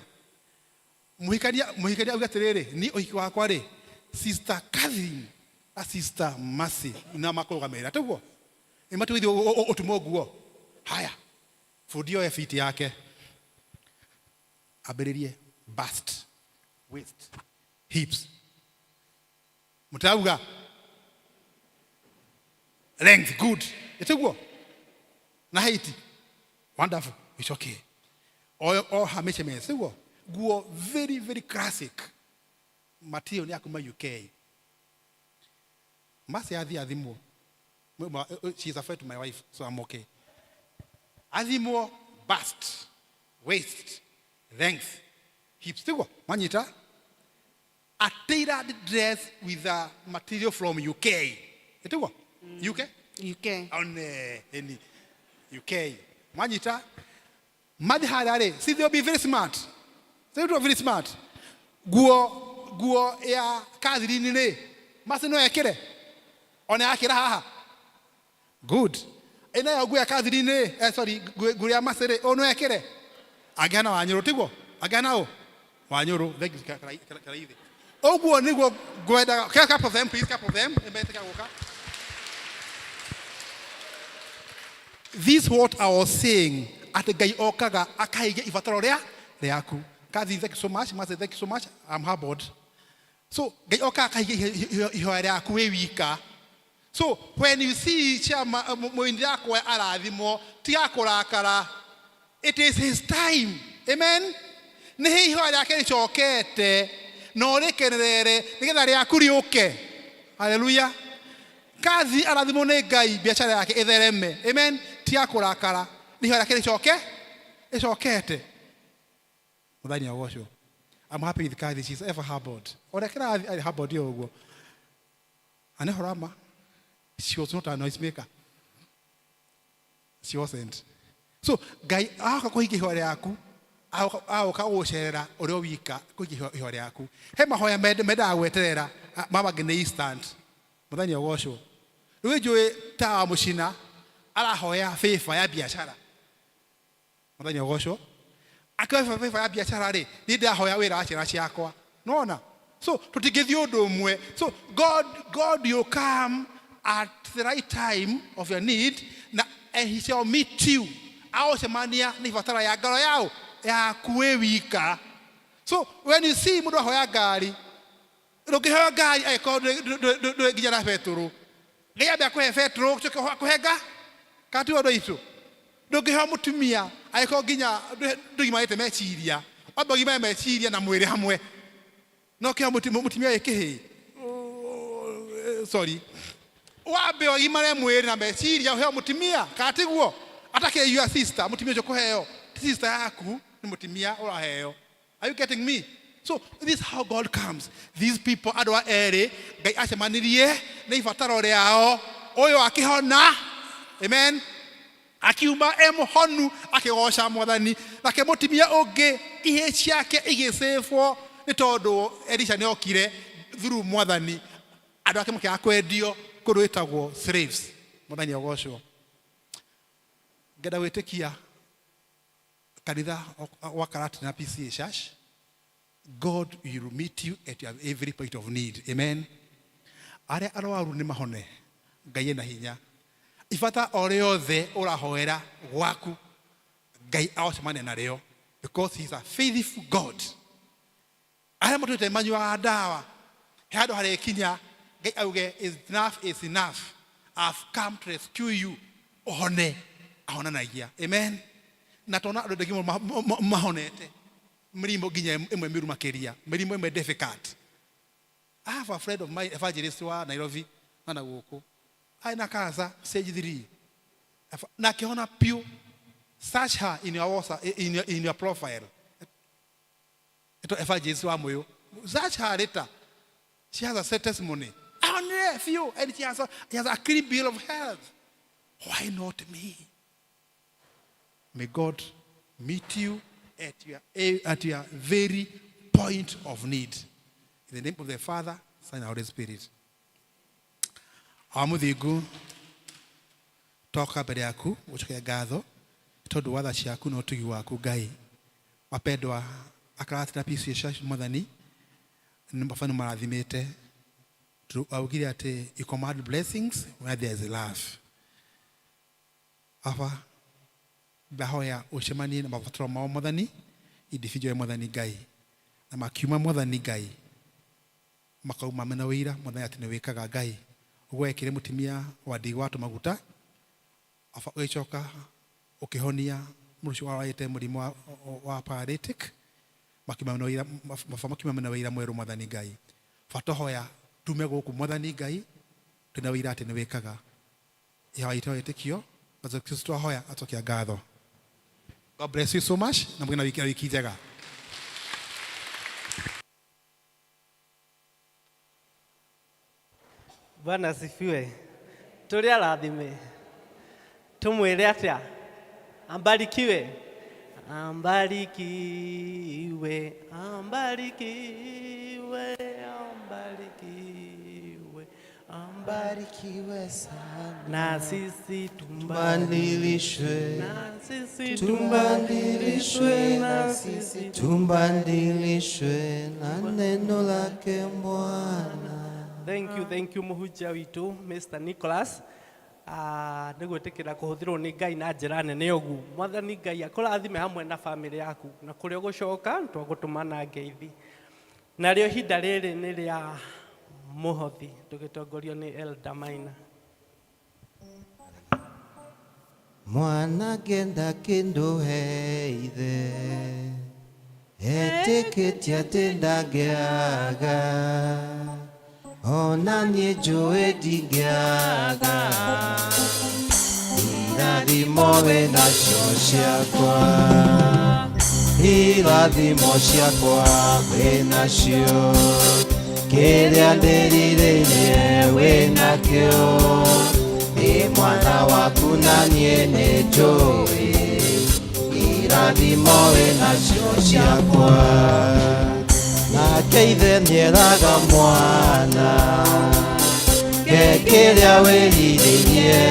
Mũhikania mũhikania auge atĩrĩrĩ, niĩ ũhiki wakwa rĩ, Sister Catherine na Sister Mercy na makũrũgamĩrĩra. Tiguo? Nĩ matũgĩthiĩ ũtumo nguo. Haya. Bundi oe fit yake. Ambĩrĩrie bust, waist, hips. Mũtirauga? Length, good. Ĩtiguo? Na height. Wonderful. It's okay. All, all her measurements. Tiguo? Nguo very, very classic. Material nĩ ya kuma UK. Mercy athiĩ athimwo. She is afraid to my wife, so I'm okay. Athimwo bust, waist, length, hips. Tiguo? Mwanyita? A tailored dress with a material from UK. Ĩtiguo? UK? UK. One, eni. UK. Mwanyita? Mathi harĩa rĩ, see they'll be very smart. They will be very smart. Nguo, nguo ya Catherine rĩ, Mercy no ekĩre? Ona yakĩra haha? Good. Ĩno ya nguo ya Catherine rĩ, eh, sorry, nguo ya Mercy rĩ, ũyũ no ekĩre? Angĩhana Wanyũrũ, tiguo? Angĩhana ũ? Wanyũrũ. Thank you, Karaithi. Ũguo nĩguo ngwendaga. Clap for them, please, clap for them. Nĩmetĩka gũka. This what I was saying, atĩ Ngai okaga akahingia ibataro rĩa rĩaku. Catherine, thank you so much. Mercy, thank you so much. I'm humbled. So, Ngai okaga akahingia ihoya rĩaku wĩ wika. So, when you see chama mũini yakwa arathimwo, tiga kũrakara. It is his time. Amen. Nĩ ihoya rĩake rĩcokete na ũrĩkenerere nĩgetha rĩaku rĩũke. Hallelujah. Kathi arathimwo nĩ Ngai biacara yake ĩthereme. Amen. Tiga kũrakara. Nĩ ihoya rĩake rĩcoke rĩcokete. Mũthani agocwo. I'm happy with Kathy. She's ever humbled. Ũrĩa kĩrathi arĩ humbled o ũguo. Na nĩ ũhoro wa ma. She was not a noise maker. She wasn't. So Ngai agoka kũhingia ihoya rĩaku, agoka gũgũcerera ũrĩ o wika kũhingia ihoya rĩaku. He mahoya mendaga gweterera, ma mangĩ nĩ instant. Mũthenya ũgocwo. Rĩu njũĩ ta wa mũcina arahoya favor ya biacara. Mũthenya ũgocwo. Akĩhoya favor ya biacara rĩ, niĩ ndĩrahoya wĩra wa ciana ciakwa. Nĩwona? So tũtingĩthiĩ ũndũ ũmwe. So God, God will come at the right time of your need na and he shall meet you. Agũcemania na ibatara ya ngoro yao yaku wĩ wika. So when you see mũndũ ahoya ngari, ndũngĩheo ngari angĩkorwo ndũrĩ nginya na betũrũ. Ngai ambe akũhe betũrũ ũcoke akũhe nga kana ti ũndũ aitũ. Ndũngĩheo mũtumia angĩkorwo nginya ndũgimarĩte meciria. Wambe ũgimare meciria na mwĩrĩ hamwe. No kĩheo mũtumia wĩ kĩhĩĩ. Sorry. Wambe ũgimare mwĩrĩ na meciria ũheo mũtumia kana tiguo? Atakĩrĩ your sister, mũtumia ũcio ũkũheo ti sister yaku, nĩ mũtumia ũraheo. Are you getting me? So this is how God comes. These people andũ a erĩ Ngai acemanirie na ibataro rĩao ũyũ akĩhona. Amen. Akiuma e mũhonu akĩgoca mwathani nake mũtumia ũngĩ ihĩĩ ciake igĩcĩbwo nĩ tondũ Elisha nĩ okire through mwathani andũ ake makĩaga kwendio kũndũ gwĩtagwo slaves. Mwathani agocwo. Ngenda gwĩtĩkia kanitha wa Karatina PCEA Church, God will meet you at your every point of need. Amen. Arĩa arwaru nĩ mahone, Ngai ena hinya. Ibata o rĩothe ũrahoera gwaku, Ngai agũcemania narĩo because he is a faithful God. Arĩa matũĩte manyuaga ndawa, he handũ harĩkinya Ngai auge enough is enough. I've come to rescue you. Ũhone, ahonanagia. Amen. Na tona andũ aingĩ mũno mahonete mĩrimũ nginya ĩmwe mĩũru makĩria, mĩrimũ ĩmwe difficult. I have a friend of mine, evangelist wa Nairobi, na na gũkũ. Arĩ na cancer stage 3. Na akĩhona piũ. Search her in your WhatsApp, in your profile. Ito Evangelist Wamuyu. Search her later. She has a set testimony. Only a few, and she has a clean bill of health. Why not me? May God meet you at your very point of need. In the name of the Father, Son, and Holy Spirit. Amuthigu toka mbere yaku gucokia ngatho tondu wa tha ciaku na utugi waku Ngai. Wapendwa akaratira PCEA Church Mwathani nĩ baba nĩ marathimĩte. Augire atĩ you command blessings where there is love. Aba ndahoya ucemanie na mabataro mao Mwathani, individual Mwathani Ngai, na makiuma Mwathani Ngai makauma mena wĩira Mwathani atĩ nĩ wĩkaga Ngai. Ũguo wekire mũtumia wa ndigwa maguta, aba ũgĩcoka ũkĩhonia mũndũ ũcio warwarĩte mũrimũ wa paralytic, makiuma mena wĩira, baba makiuma mena wĩira mwerũ Mwathani Ngai. Baba tũhoya tume gũkũ Mwathani Ngai twĩna wĩira atĩ nĩ wĩkaga. Ihoya itũ wĩtĩkio Jesu Kristo twahoya atokia ngatho. God bless you so much na mũgĩe na wiki njega. Bwana asifiwe. Turi arathime. Tumwire atia? Ambarikiwe. Ambarikiwe, ambarikiwe, ambarikiwe, ambarikiwe sana. Na sisi tumbandilishwe, na sisi tumbandilishwe, na sisi tumbandilishwe na neno lake Bwana. Thank you mũhunjia witũ Mr. Nicholas. Nĩ gwĩtĩkĩra kũhũthĩrwo nĩ Ngai na njĩra nene ũguo. Mwathani Ngai akũrathime hamwe na famĩlĩ yaku, na kũrĩa ũgũcoka twagũtũmana ngeithi. Narĩo ihinda rĩrĩ nĩ rĩa mũhothi tũgĩtongorio nĩ Elder Maina. Mwana ngenda kĩndũ he ithe, etĩkĩtie atĩ ndangĩaga, ona niĩ njũĩ ndingĩaga, irathimo wĩnacio ciakwa, irathimo ciakwa wĩnacio, kĩrĩa ndĩrirĩirie wĩnakĩo, ndĩ mwana waku na niĩ nĩ njũĩ, irathimo wĩnacio ciakwa. Nake ithe nĩeraga mwana, ke kĩrĩa wĩrirĩirie,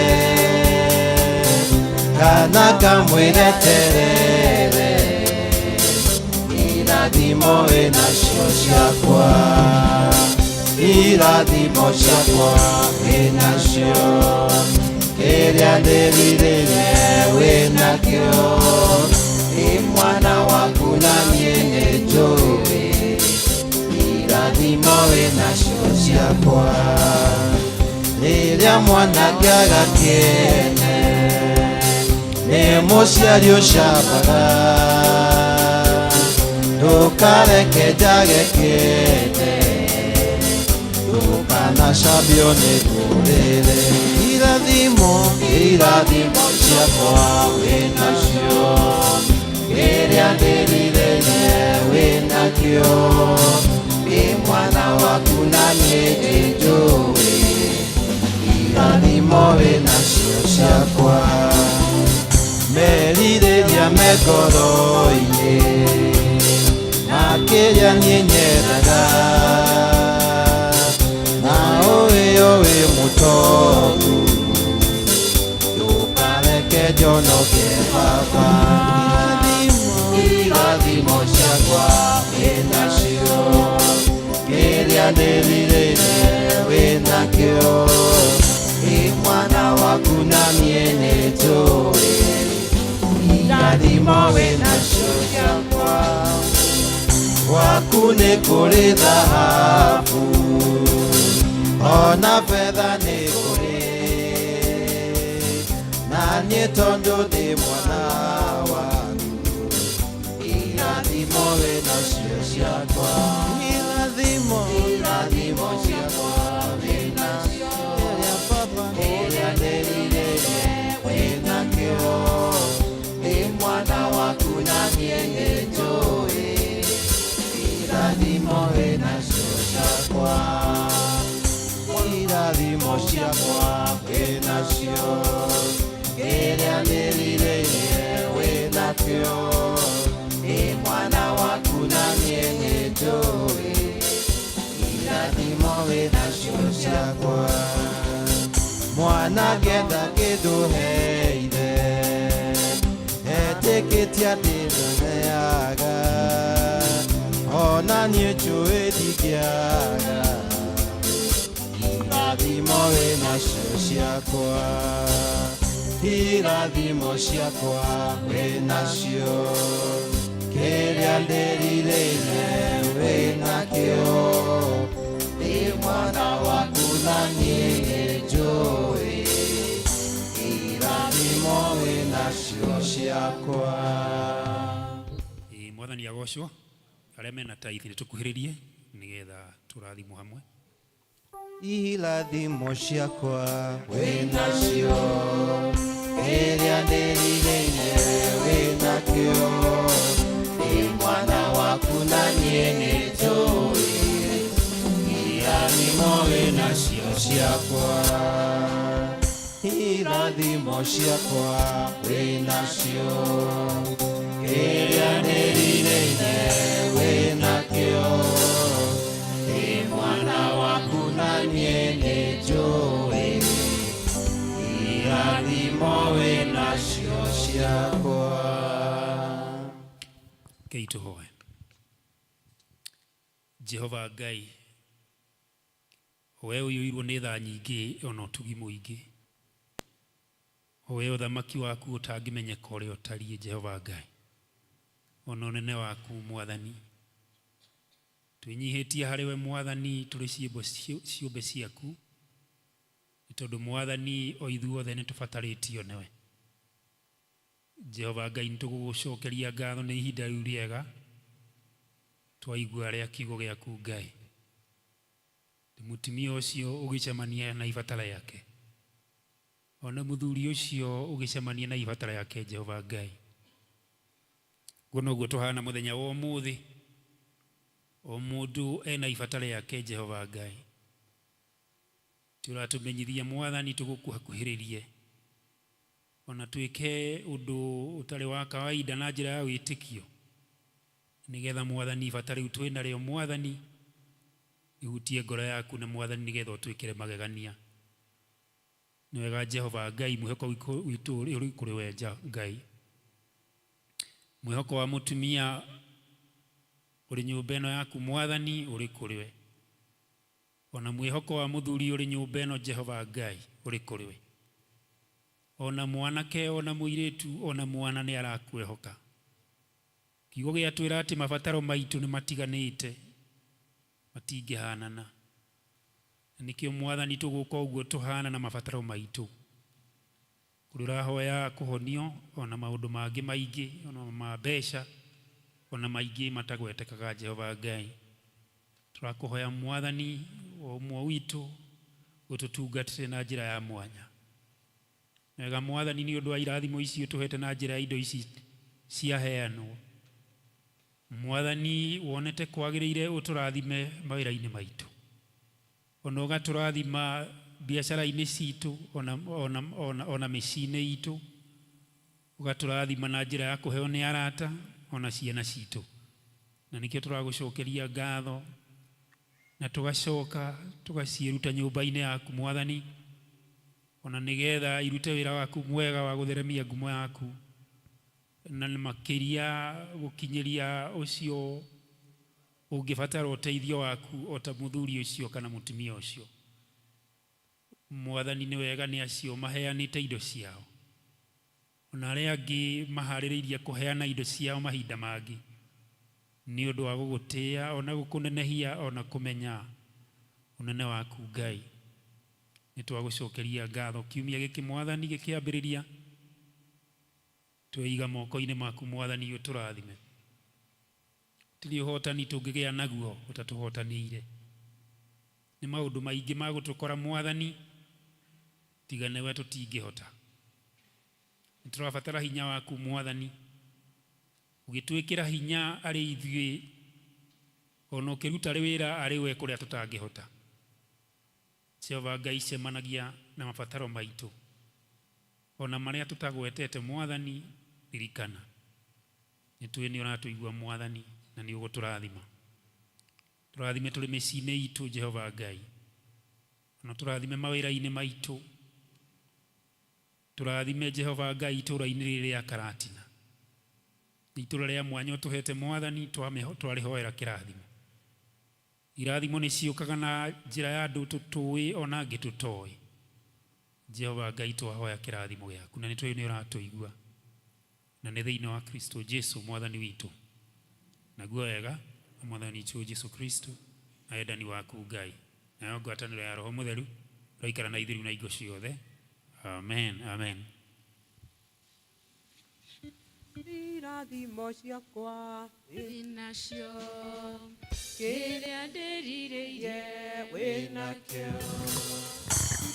kana kamwĩre terere, irathimo wĩnacio ciakwa, irathimo ciakwa wĩnacio, kĩrĩa ndĩrirĩirie wĩnakĩo, ndĩ mwana waku na niĩ nĩ njũĩ, irathimo wĩnacio ciakwa. Rĩrĩa mwana angĩaga kĩene, nĩ mũciari ũcambaga, ndũkareke njage kĩene, ndũkanacambio nĩ ndũrĩrĩ. Irathimo, irathimo ciakwa wĩnacio, kĩrĩa ndĩrirĩirie wĩnakĩo, ndĩ mwana waku na niĩ ndĩ njũĩ, irathimo wĩnacio ciakwa. Merirĩria me ngoro-inĩ, makĩria niĩ nyendaga, na ũĩ ũĩ mũtongu, ndũkareke njonoke baba. Irathimo ciakwa wĩnacio, kĩrĩa ndĩrirĩirie wĩnakĩo, ndĩ mwana waku na niĩ nĩ njũĩ, irathimo wĩnacio ciakwa. Gwaku nĩ kũrĩ thahabu, ona betha nĩ kũrĩ, na niĩ tondũ ndĩ mwana waku, irathimo wĩnacio ciakwa. Irathimo, irathimo ciakwa wĩnacio, kĩrĩa ndĩrirĩirie wĩnakĩo, ndĩ Ndanagĩetha kĩndũ he ithe, etĩkĩtie atĩ nĩaheaga, ona niĩ njũĩ ndingĩaga. Irathimo wĩ nacio ciakwa, irathimo ciakwa wĩ nacio, kĩrĩa ndĩrirĩirie wĩ nakĩo. Ndĩ mwana waku na niĩ nĩnjũĩ, irathimo wĩ nacio ciakwa. Ĩĩ, mwathani agocwo. Arĩa mena taithi nĩ tũkuhĩrĩrie nĩgetha tũrathimwo hamwe. Irathimo ciakwa wĩ nacio, kĩrĩa ndĩrirĩirie wĩ nakĩo. Ndĩ mwana waku na niĩ nĩnjũĩ, irathimo wĩ nacio ciakwa, irathimo ciakwa wĩ nacio, kĩrĩa ndĩrirĩirie wĩ nakĩo. Ndĩ mwana waku na niĩ nĩnjũĩ, irathimo wĩ nacio ciakwa. Rekei tũhoe. Jehova Ngai, we ũiyũirwo nĩ tha nyingĩ ona ũtugi mũingĩ, we ũthamaki waku ũtangĩmenyeka ũrĩa ũtariĩ, Jehova Ngai, ona ũnene waku Mwathani, twĩnyihĩtie harĩ we Mwathani, tũrĩ ciũmbe ciaku, nĩ tondũ Mwathani o ithuothe nĩ tũbatarĩtio nĩwe. Jehova Ngai, nĩ tũgũgũcokeria ngatho nĩ ihinda rĩu rĩega twaigua rĩa kiugo gĩaku Ngai. Mũtumia ũcio ũgĩcemania na ibatara yake, ona mũthuri ũcio ũgĩcemania na ibatara yake, Jehova Ngai, guo noguo tũhana mũthenya wa ũmũthĩ, o mũndũ ena ibatara yake, Jehova Ngai. Tũratũmenyithia Mwathani tũgũkuhakuhĩrĩrie, ona twĩke ũndũ ũtarĩ wa kawaida na njĩra ya wĩtĩkio, nĩgetha Mwathani ibata rĩu twĩnarĩo Mwathani ihutie ngoro yaku na Mwathani, nĩgetha ũtwĩkĩre magegania. Nĩ wega Jehova Ngai, mwĩhoko witũ ũrĩ kũrĩ we Ngai. Mwĩhoko wa mũtumia ũrĩ nyũmba ĩno yaku Mwathani ũrĩ kũrĩ we, ona mwĩhoko wa mũthuri ũrĩ nyũmba ĩno Jehova Ngai ũrĩ kũrĩ we, ona mwanake ona mũirĩtu ona mwana nĩ arakwĩhoka. Kiugo gĩatwĩra atĩ mabataro maitũ nĩ matiganĩte, matingĩhanana, na nĩkĩo Mwathani tũgũka ũguo tũhana na mabataro maitũ. Kũrĩ ũrahoya kũhonio ona maũndũ mangĩ maingĩ, ona ma mbeca, ona maingĩ matagwetekaga, Jehova Ngai. Tũrakũhoya Mwathani o ũmwe witũ ũtũtungatĩre na njĩra ya mwanya. Wega Mwathani nĩ ũndũ wa irathimo ici ũtũhete na njĩra ya indo ici ciaheanwo. Mwathani wonete kwagĩrĩire ũtũrathime mawĩra-inĩ maitũ, ona ũgatũrathima biacara-inĩ citũ, ona mĩciĩ-inĩ itũ, ũgatũrathima na njĩra ya kũheo nĩ arata ona ciana citũ. Na nĩkĩo tũragũcokeria ngatho na tũgacoka tũgaciĩruta nyũmba-inĩ yaku Mwathani, ona nĩgetha irute wĩra waku mwega wa gũtheremia ngumo yaku, na makĩria gũkinyĩria ũcio ũngĩbatara ũteithio waku o ta mũthuri ũcio kana mũtumia ũcio. Mwathani nĩ wega nĩ acio maheanĩte indo ciao, ona arĩa angĩ maharĩrĩirie kũheana indo ciao mahinda mangĩ, nĩ ũndũ wa gũgũtĩĩa ona gũkũnenehia ona kũmenya ũnene waku Ngai. Nĩ twagũcokeria ngatho kiumia gĩkĩ Mwathani gĩkĩambĩrĩria, tweiga moko-inĩ maku Mwathani ũtũrathime. Tiri ũhotani tũngĩgĩa naguo ũtatũhotanĩire. Nĩ maũndũ maingĩ ma gũtũkora Mwathani, tiga nĩwe tũtingĩhota. Nĩ tũrabatara hinya waku Mwathani, ũgĩtwĩkĩra hinya arĩ ithuĩ, ona ũkĩruta wĩra arĩ we kũrĩa tũtangĩhota. Jehova Ngai, cemanagia na mabataro maitũ, ona marĩa tũtagwetete Mwathani, ririkana. Nĩ tũĩ nĩ ũratũigua Mwathani na nĩ ũgũtũrathima. Tũrathime tũrĩ mĩciĩ-inĩ itũ Jehova Ngai, ona tũrathime mawĩra-inĩ maitũ, Tũrathime Jehova Ngai itũũra-inĩ rĩrĩ rĩa Karatina. Nĩ itũũra rĩa mwanya ũtũhete Mwathani, twarĩhoera kĩrathimo. Irathimo nĩ ciũkaga na njĩra ya andũ tũtũĩ ona angĩ tũtoĩ. Jehova Ngai twahoya kĩrathimo gĩaku na nĩ tũĩ nĩ ũratũigua. Na nĩ thĩinĩ wa Kristo Jesu Mwathani witũ. Naguo wega wa Mwathani witũ Jesu Kristo na wendani waku Ngai nayo ngwatanĩro ya Roho Mũtheru ĩroikara na ithuĩ rĩu na hingo ciothe. Amen, amen. Irathimo ciakwa wĩnacio, kĩrĩa ndĩrirĩirie wĩnakĩo,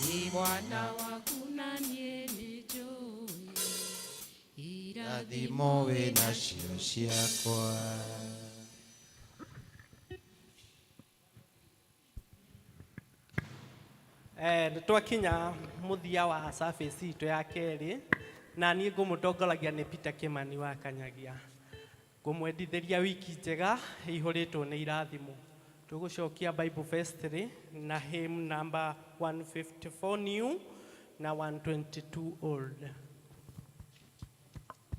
ndĩ mwana waku na niĩ nĩnjũĩ Irathimo wĩnacio ciakwa. Nĩ twakinya mũthia wa service itũ ya kerĩ, na niĩ ngũmũtongoragia nĩ Peter Kimani wa Kanyagia. Ngũmwendithĩria wiki njega ĩihũrĩtwo nĩ irathimo. Tũgũcokia Bible verse 3 na hymn number 154 new na 122 old.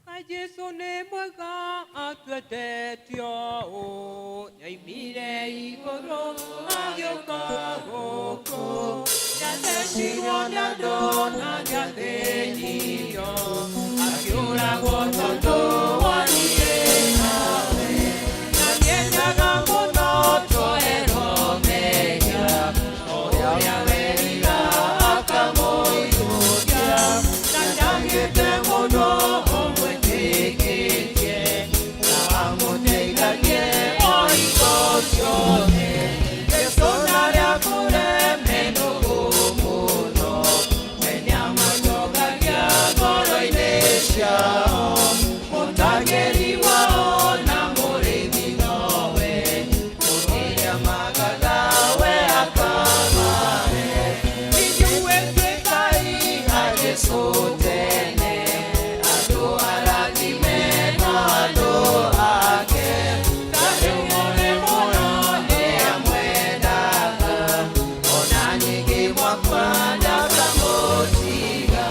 Na Jesu nĩ mwega atwendete ũũ, nĩaimire igũrũ agĩũka gũkũ, nĩathecirwo nĩ andũ na nĩathĩnirio, akĩũragwo tondũ wa niĩ nawe, na nĩendaga mũno tuoherwo mehia, o ũrĩa werira akamũiyũria, na ndagĩte mũndũ ũmwĩtĩkĩtie, na amũteithagie o hingo ciothe. Jesũ ndarĩ akũreme mũno, we nĩamacokagia ngoro-inĩ ciao, mũtangĩri wao na mũrĩithi nowe, kĩrĩa magaga we akamahe. Ithuĩ twĩkai a Jesũ tene, andũ arathime no andũ ake, ta rĩu mũrĩ muoyo nĩamwendaga, ona ningĩ mwakua ndakamũtiga.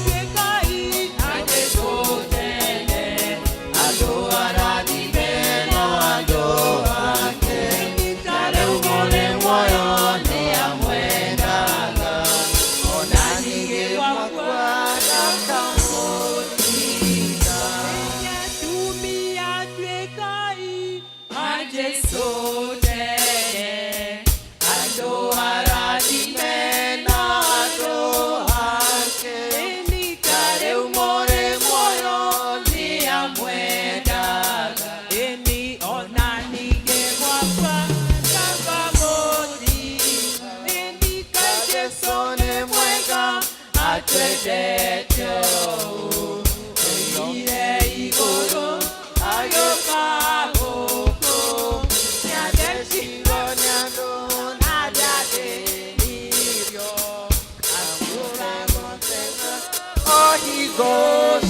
Twĩkai a Jesũ tene, andũ arathime no andũ ake, ta rĩu mũrĩ muoyo nĩamwendaga, ona ningĩ mwakua ndakamũtiga. Atumia twĩkai a Jesũ tene, andũ arathime na andũ ake, ta rĩu mũrĩ muoyo nĩamwendaga, ona ningĩ mwakua ndakamũtiga. Kaĩ Jesũ nĩ mwega atwendete ũũ, oimire igũrũ agĩũka gũkũ, nĩathecirwo nĩ andũ na nĩathĩnirio, akĩũragwo tena o hingo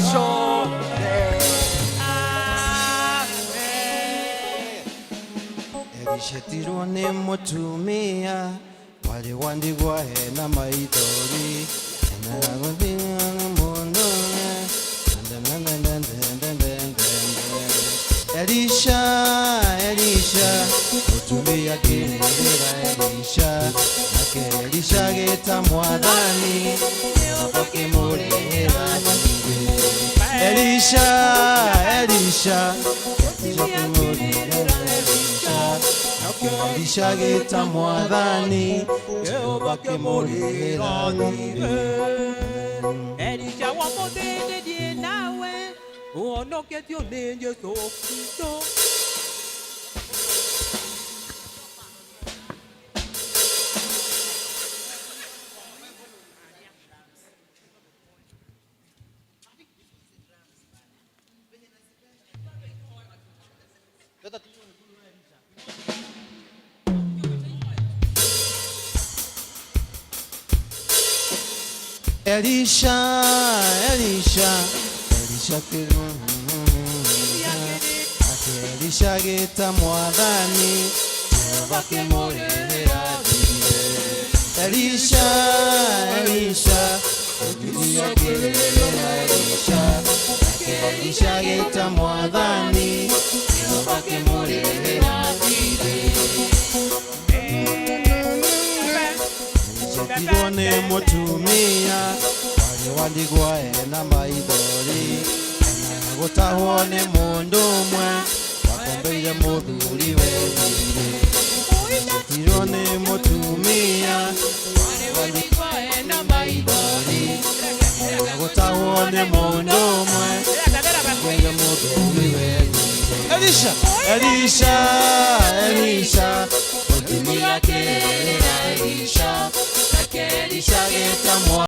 ciothe. Amen. Elishetirwo nĩ mũtumia warĩ wa ndigwa hena maithori Elisha, Elisha, mũtumia akĩrĩrĩra Elisha, nake Elisha agĩta Mwathani, akĩmũrĩhĩra thiirĩ. Elisha, Elisha, Elisha akĩmũrĩhĩra Elisha, nake Elisha agĩta Mwathani, Jehova akĩmũrĩhĩra thiirĩ. Elisha wa mũthĩ nĩthiĩ nawe, ũhonoketio nĩ Jesũ Kristo. Elisha, Elisha, Elisha ake Elisha agĩta Mwathani, Jehova akĩmũrĩhĩra thiirĩ. Elisha, Elisha, Mũtumia akĩrĩrĩra Elisha, nake Elisha agĩta mwathani, Jehova akĩmũrĩhĩra thirĩ. Njetirwo nĩ mũtumia warĩ wa ndigwa ena maithori, na gũtahwo nĩ mũndũ ũmwe wakombeire mũthuri we thirĩ. Njetirwo nĩ mũtumia warĩ wa ndigwa ena maithori, na gũtahwo nĩ mũndũ ũmwe wakombeire mũthuri we thirĩ. Elisha, Elisha, Elisha, mũtumia akĩrĩrĩra Elisha, nake Elisha agĩta mwa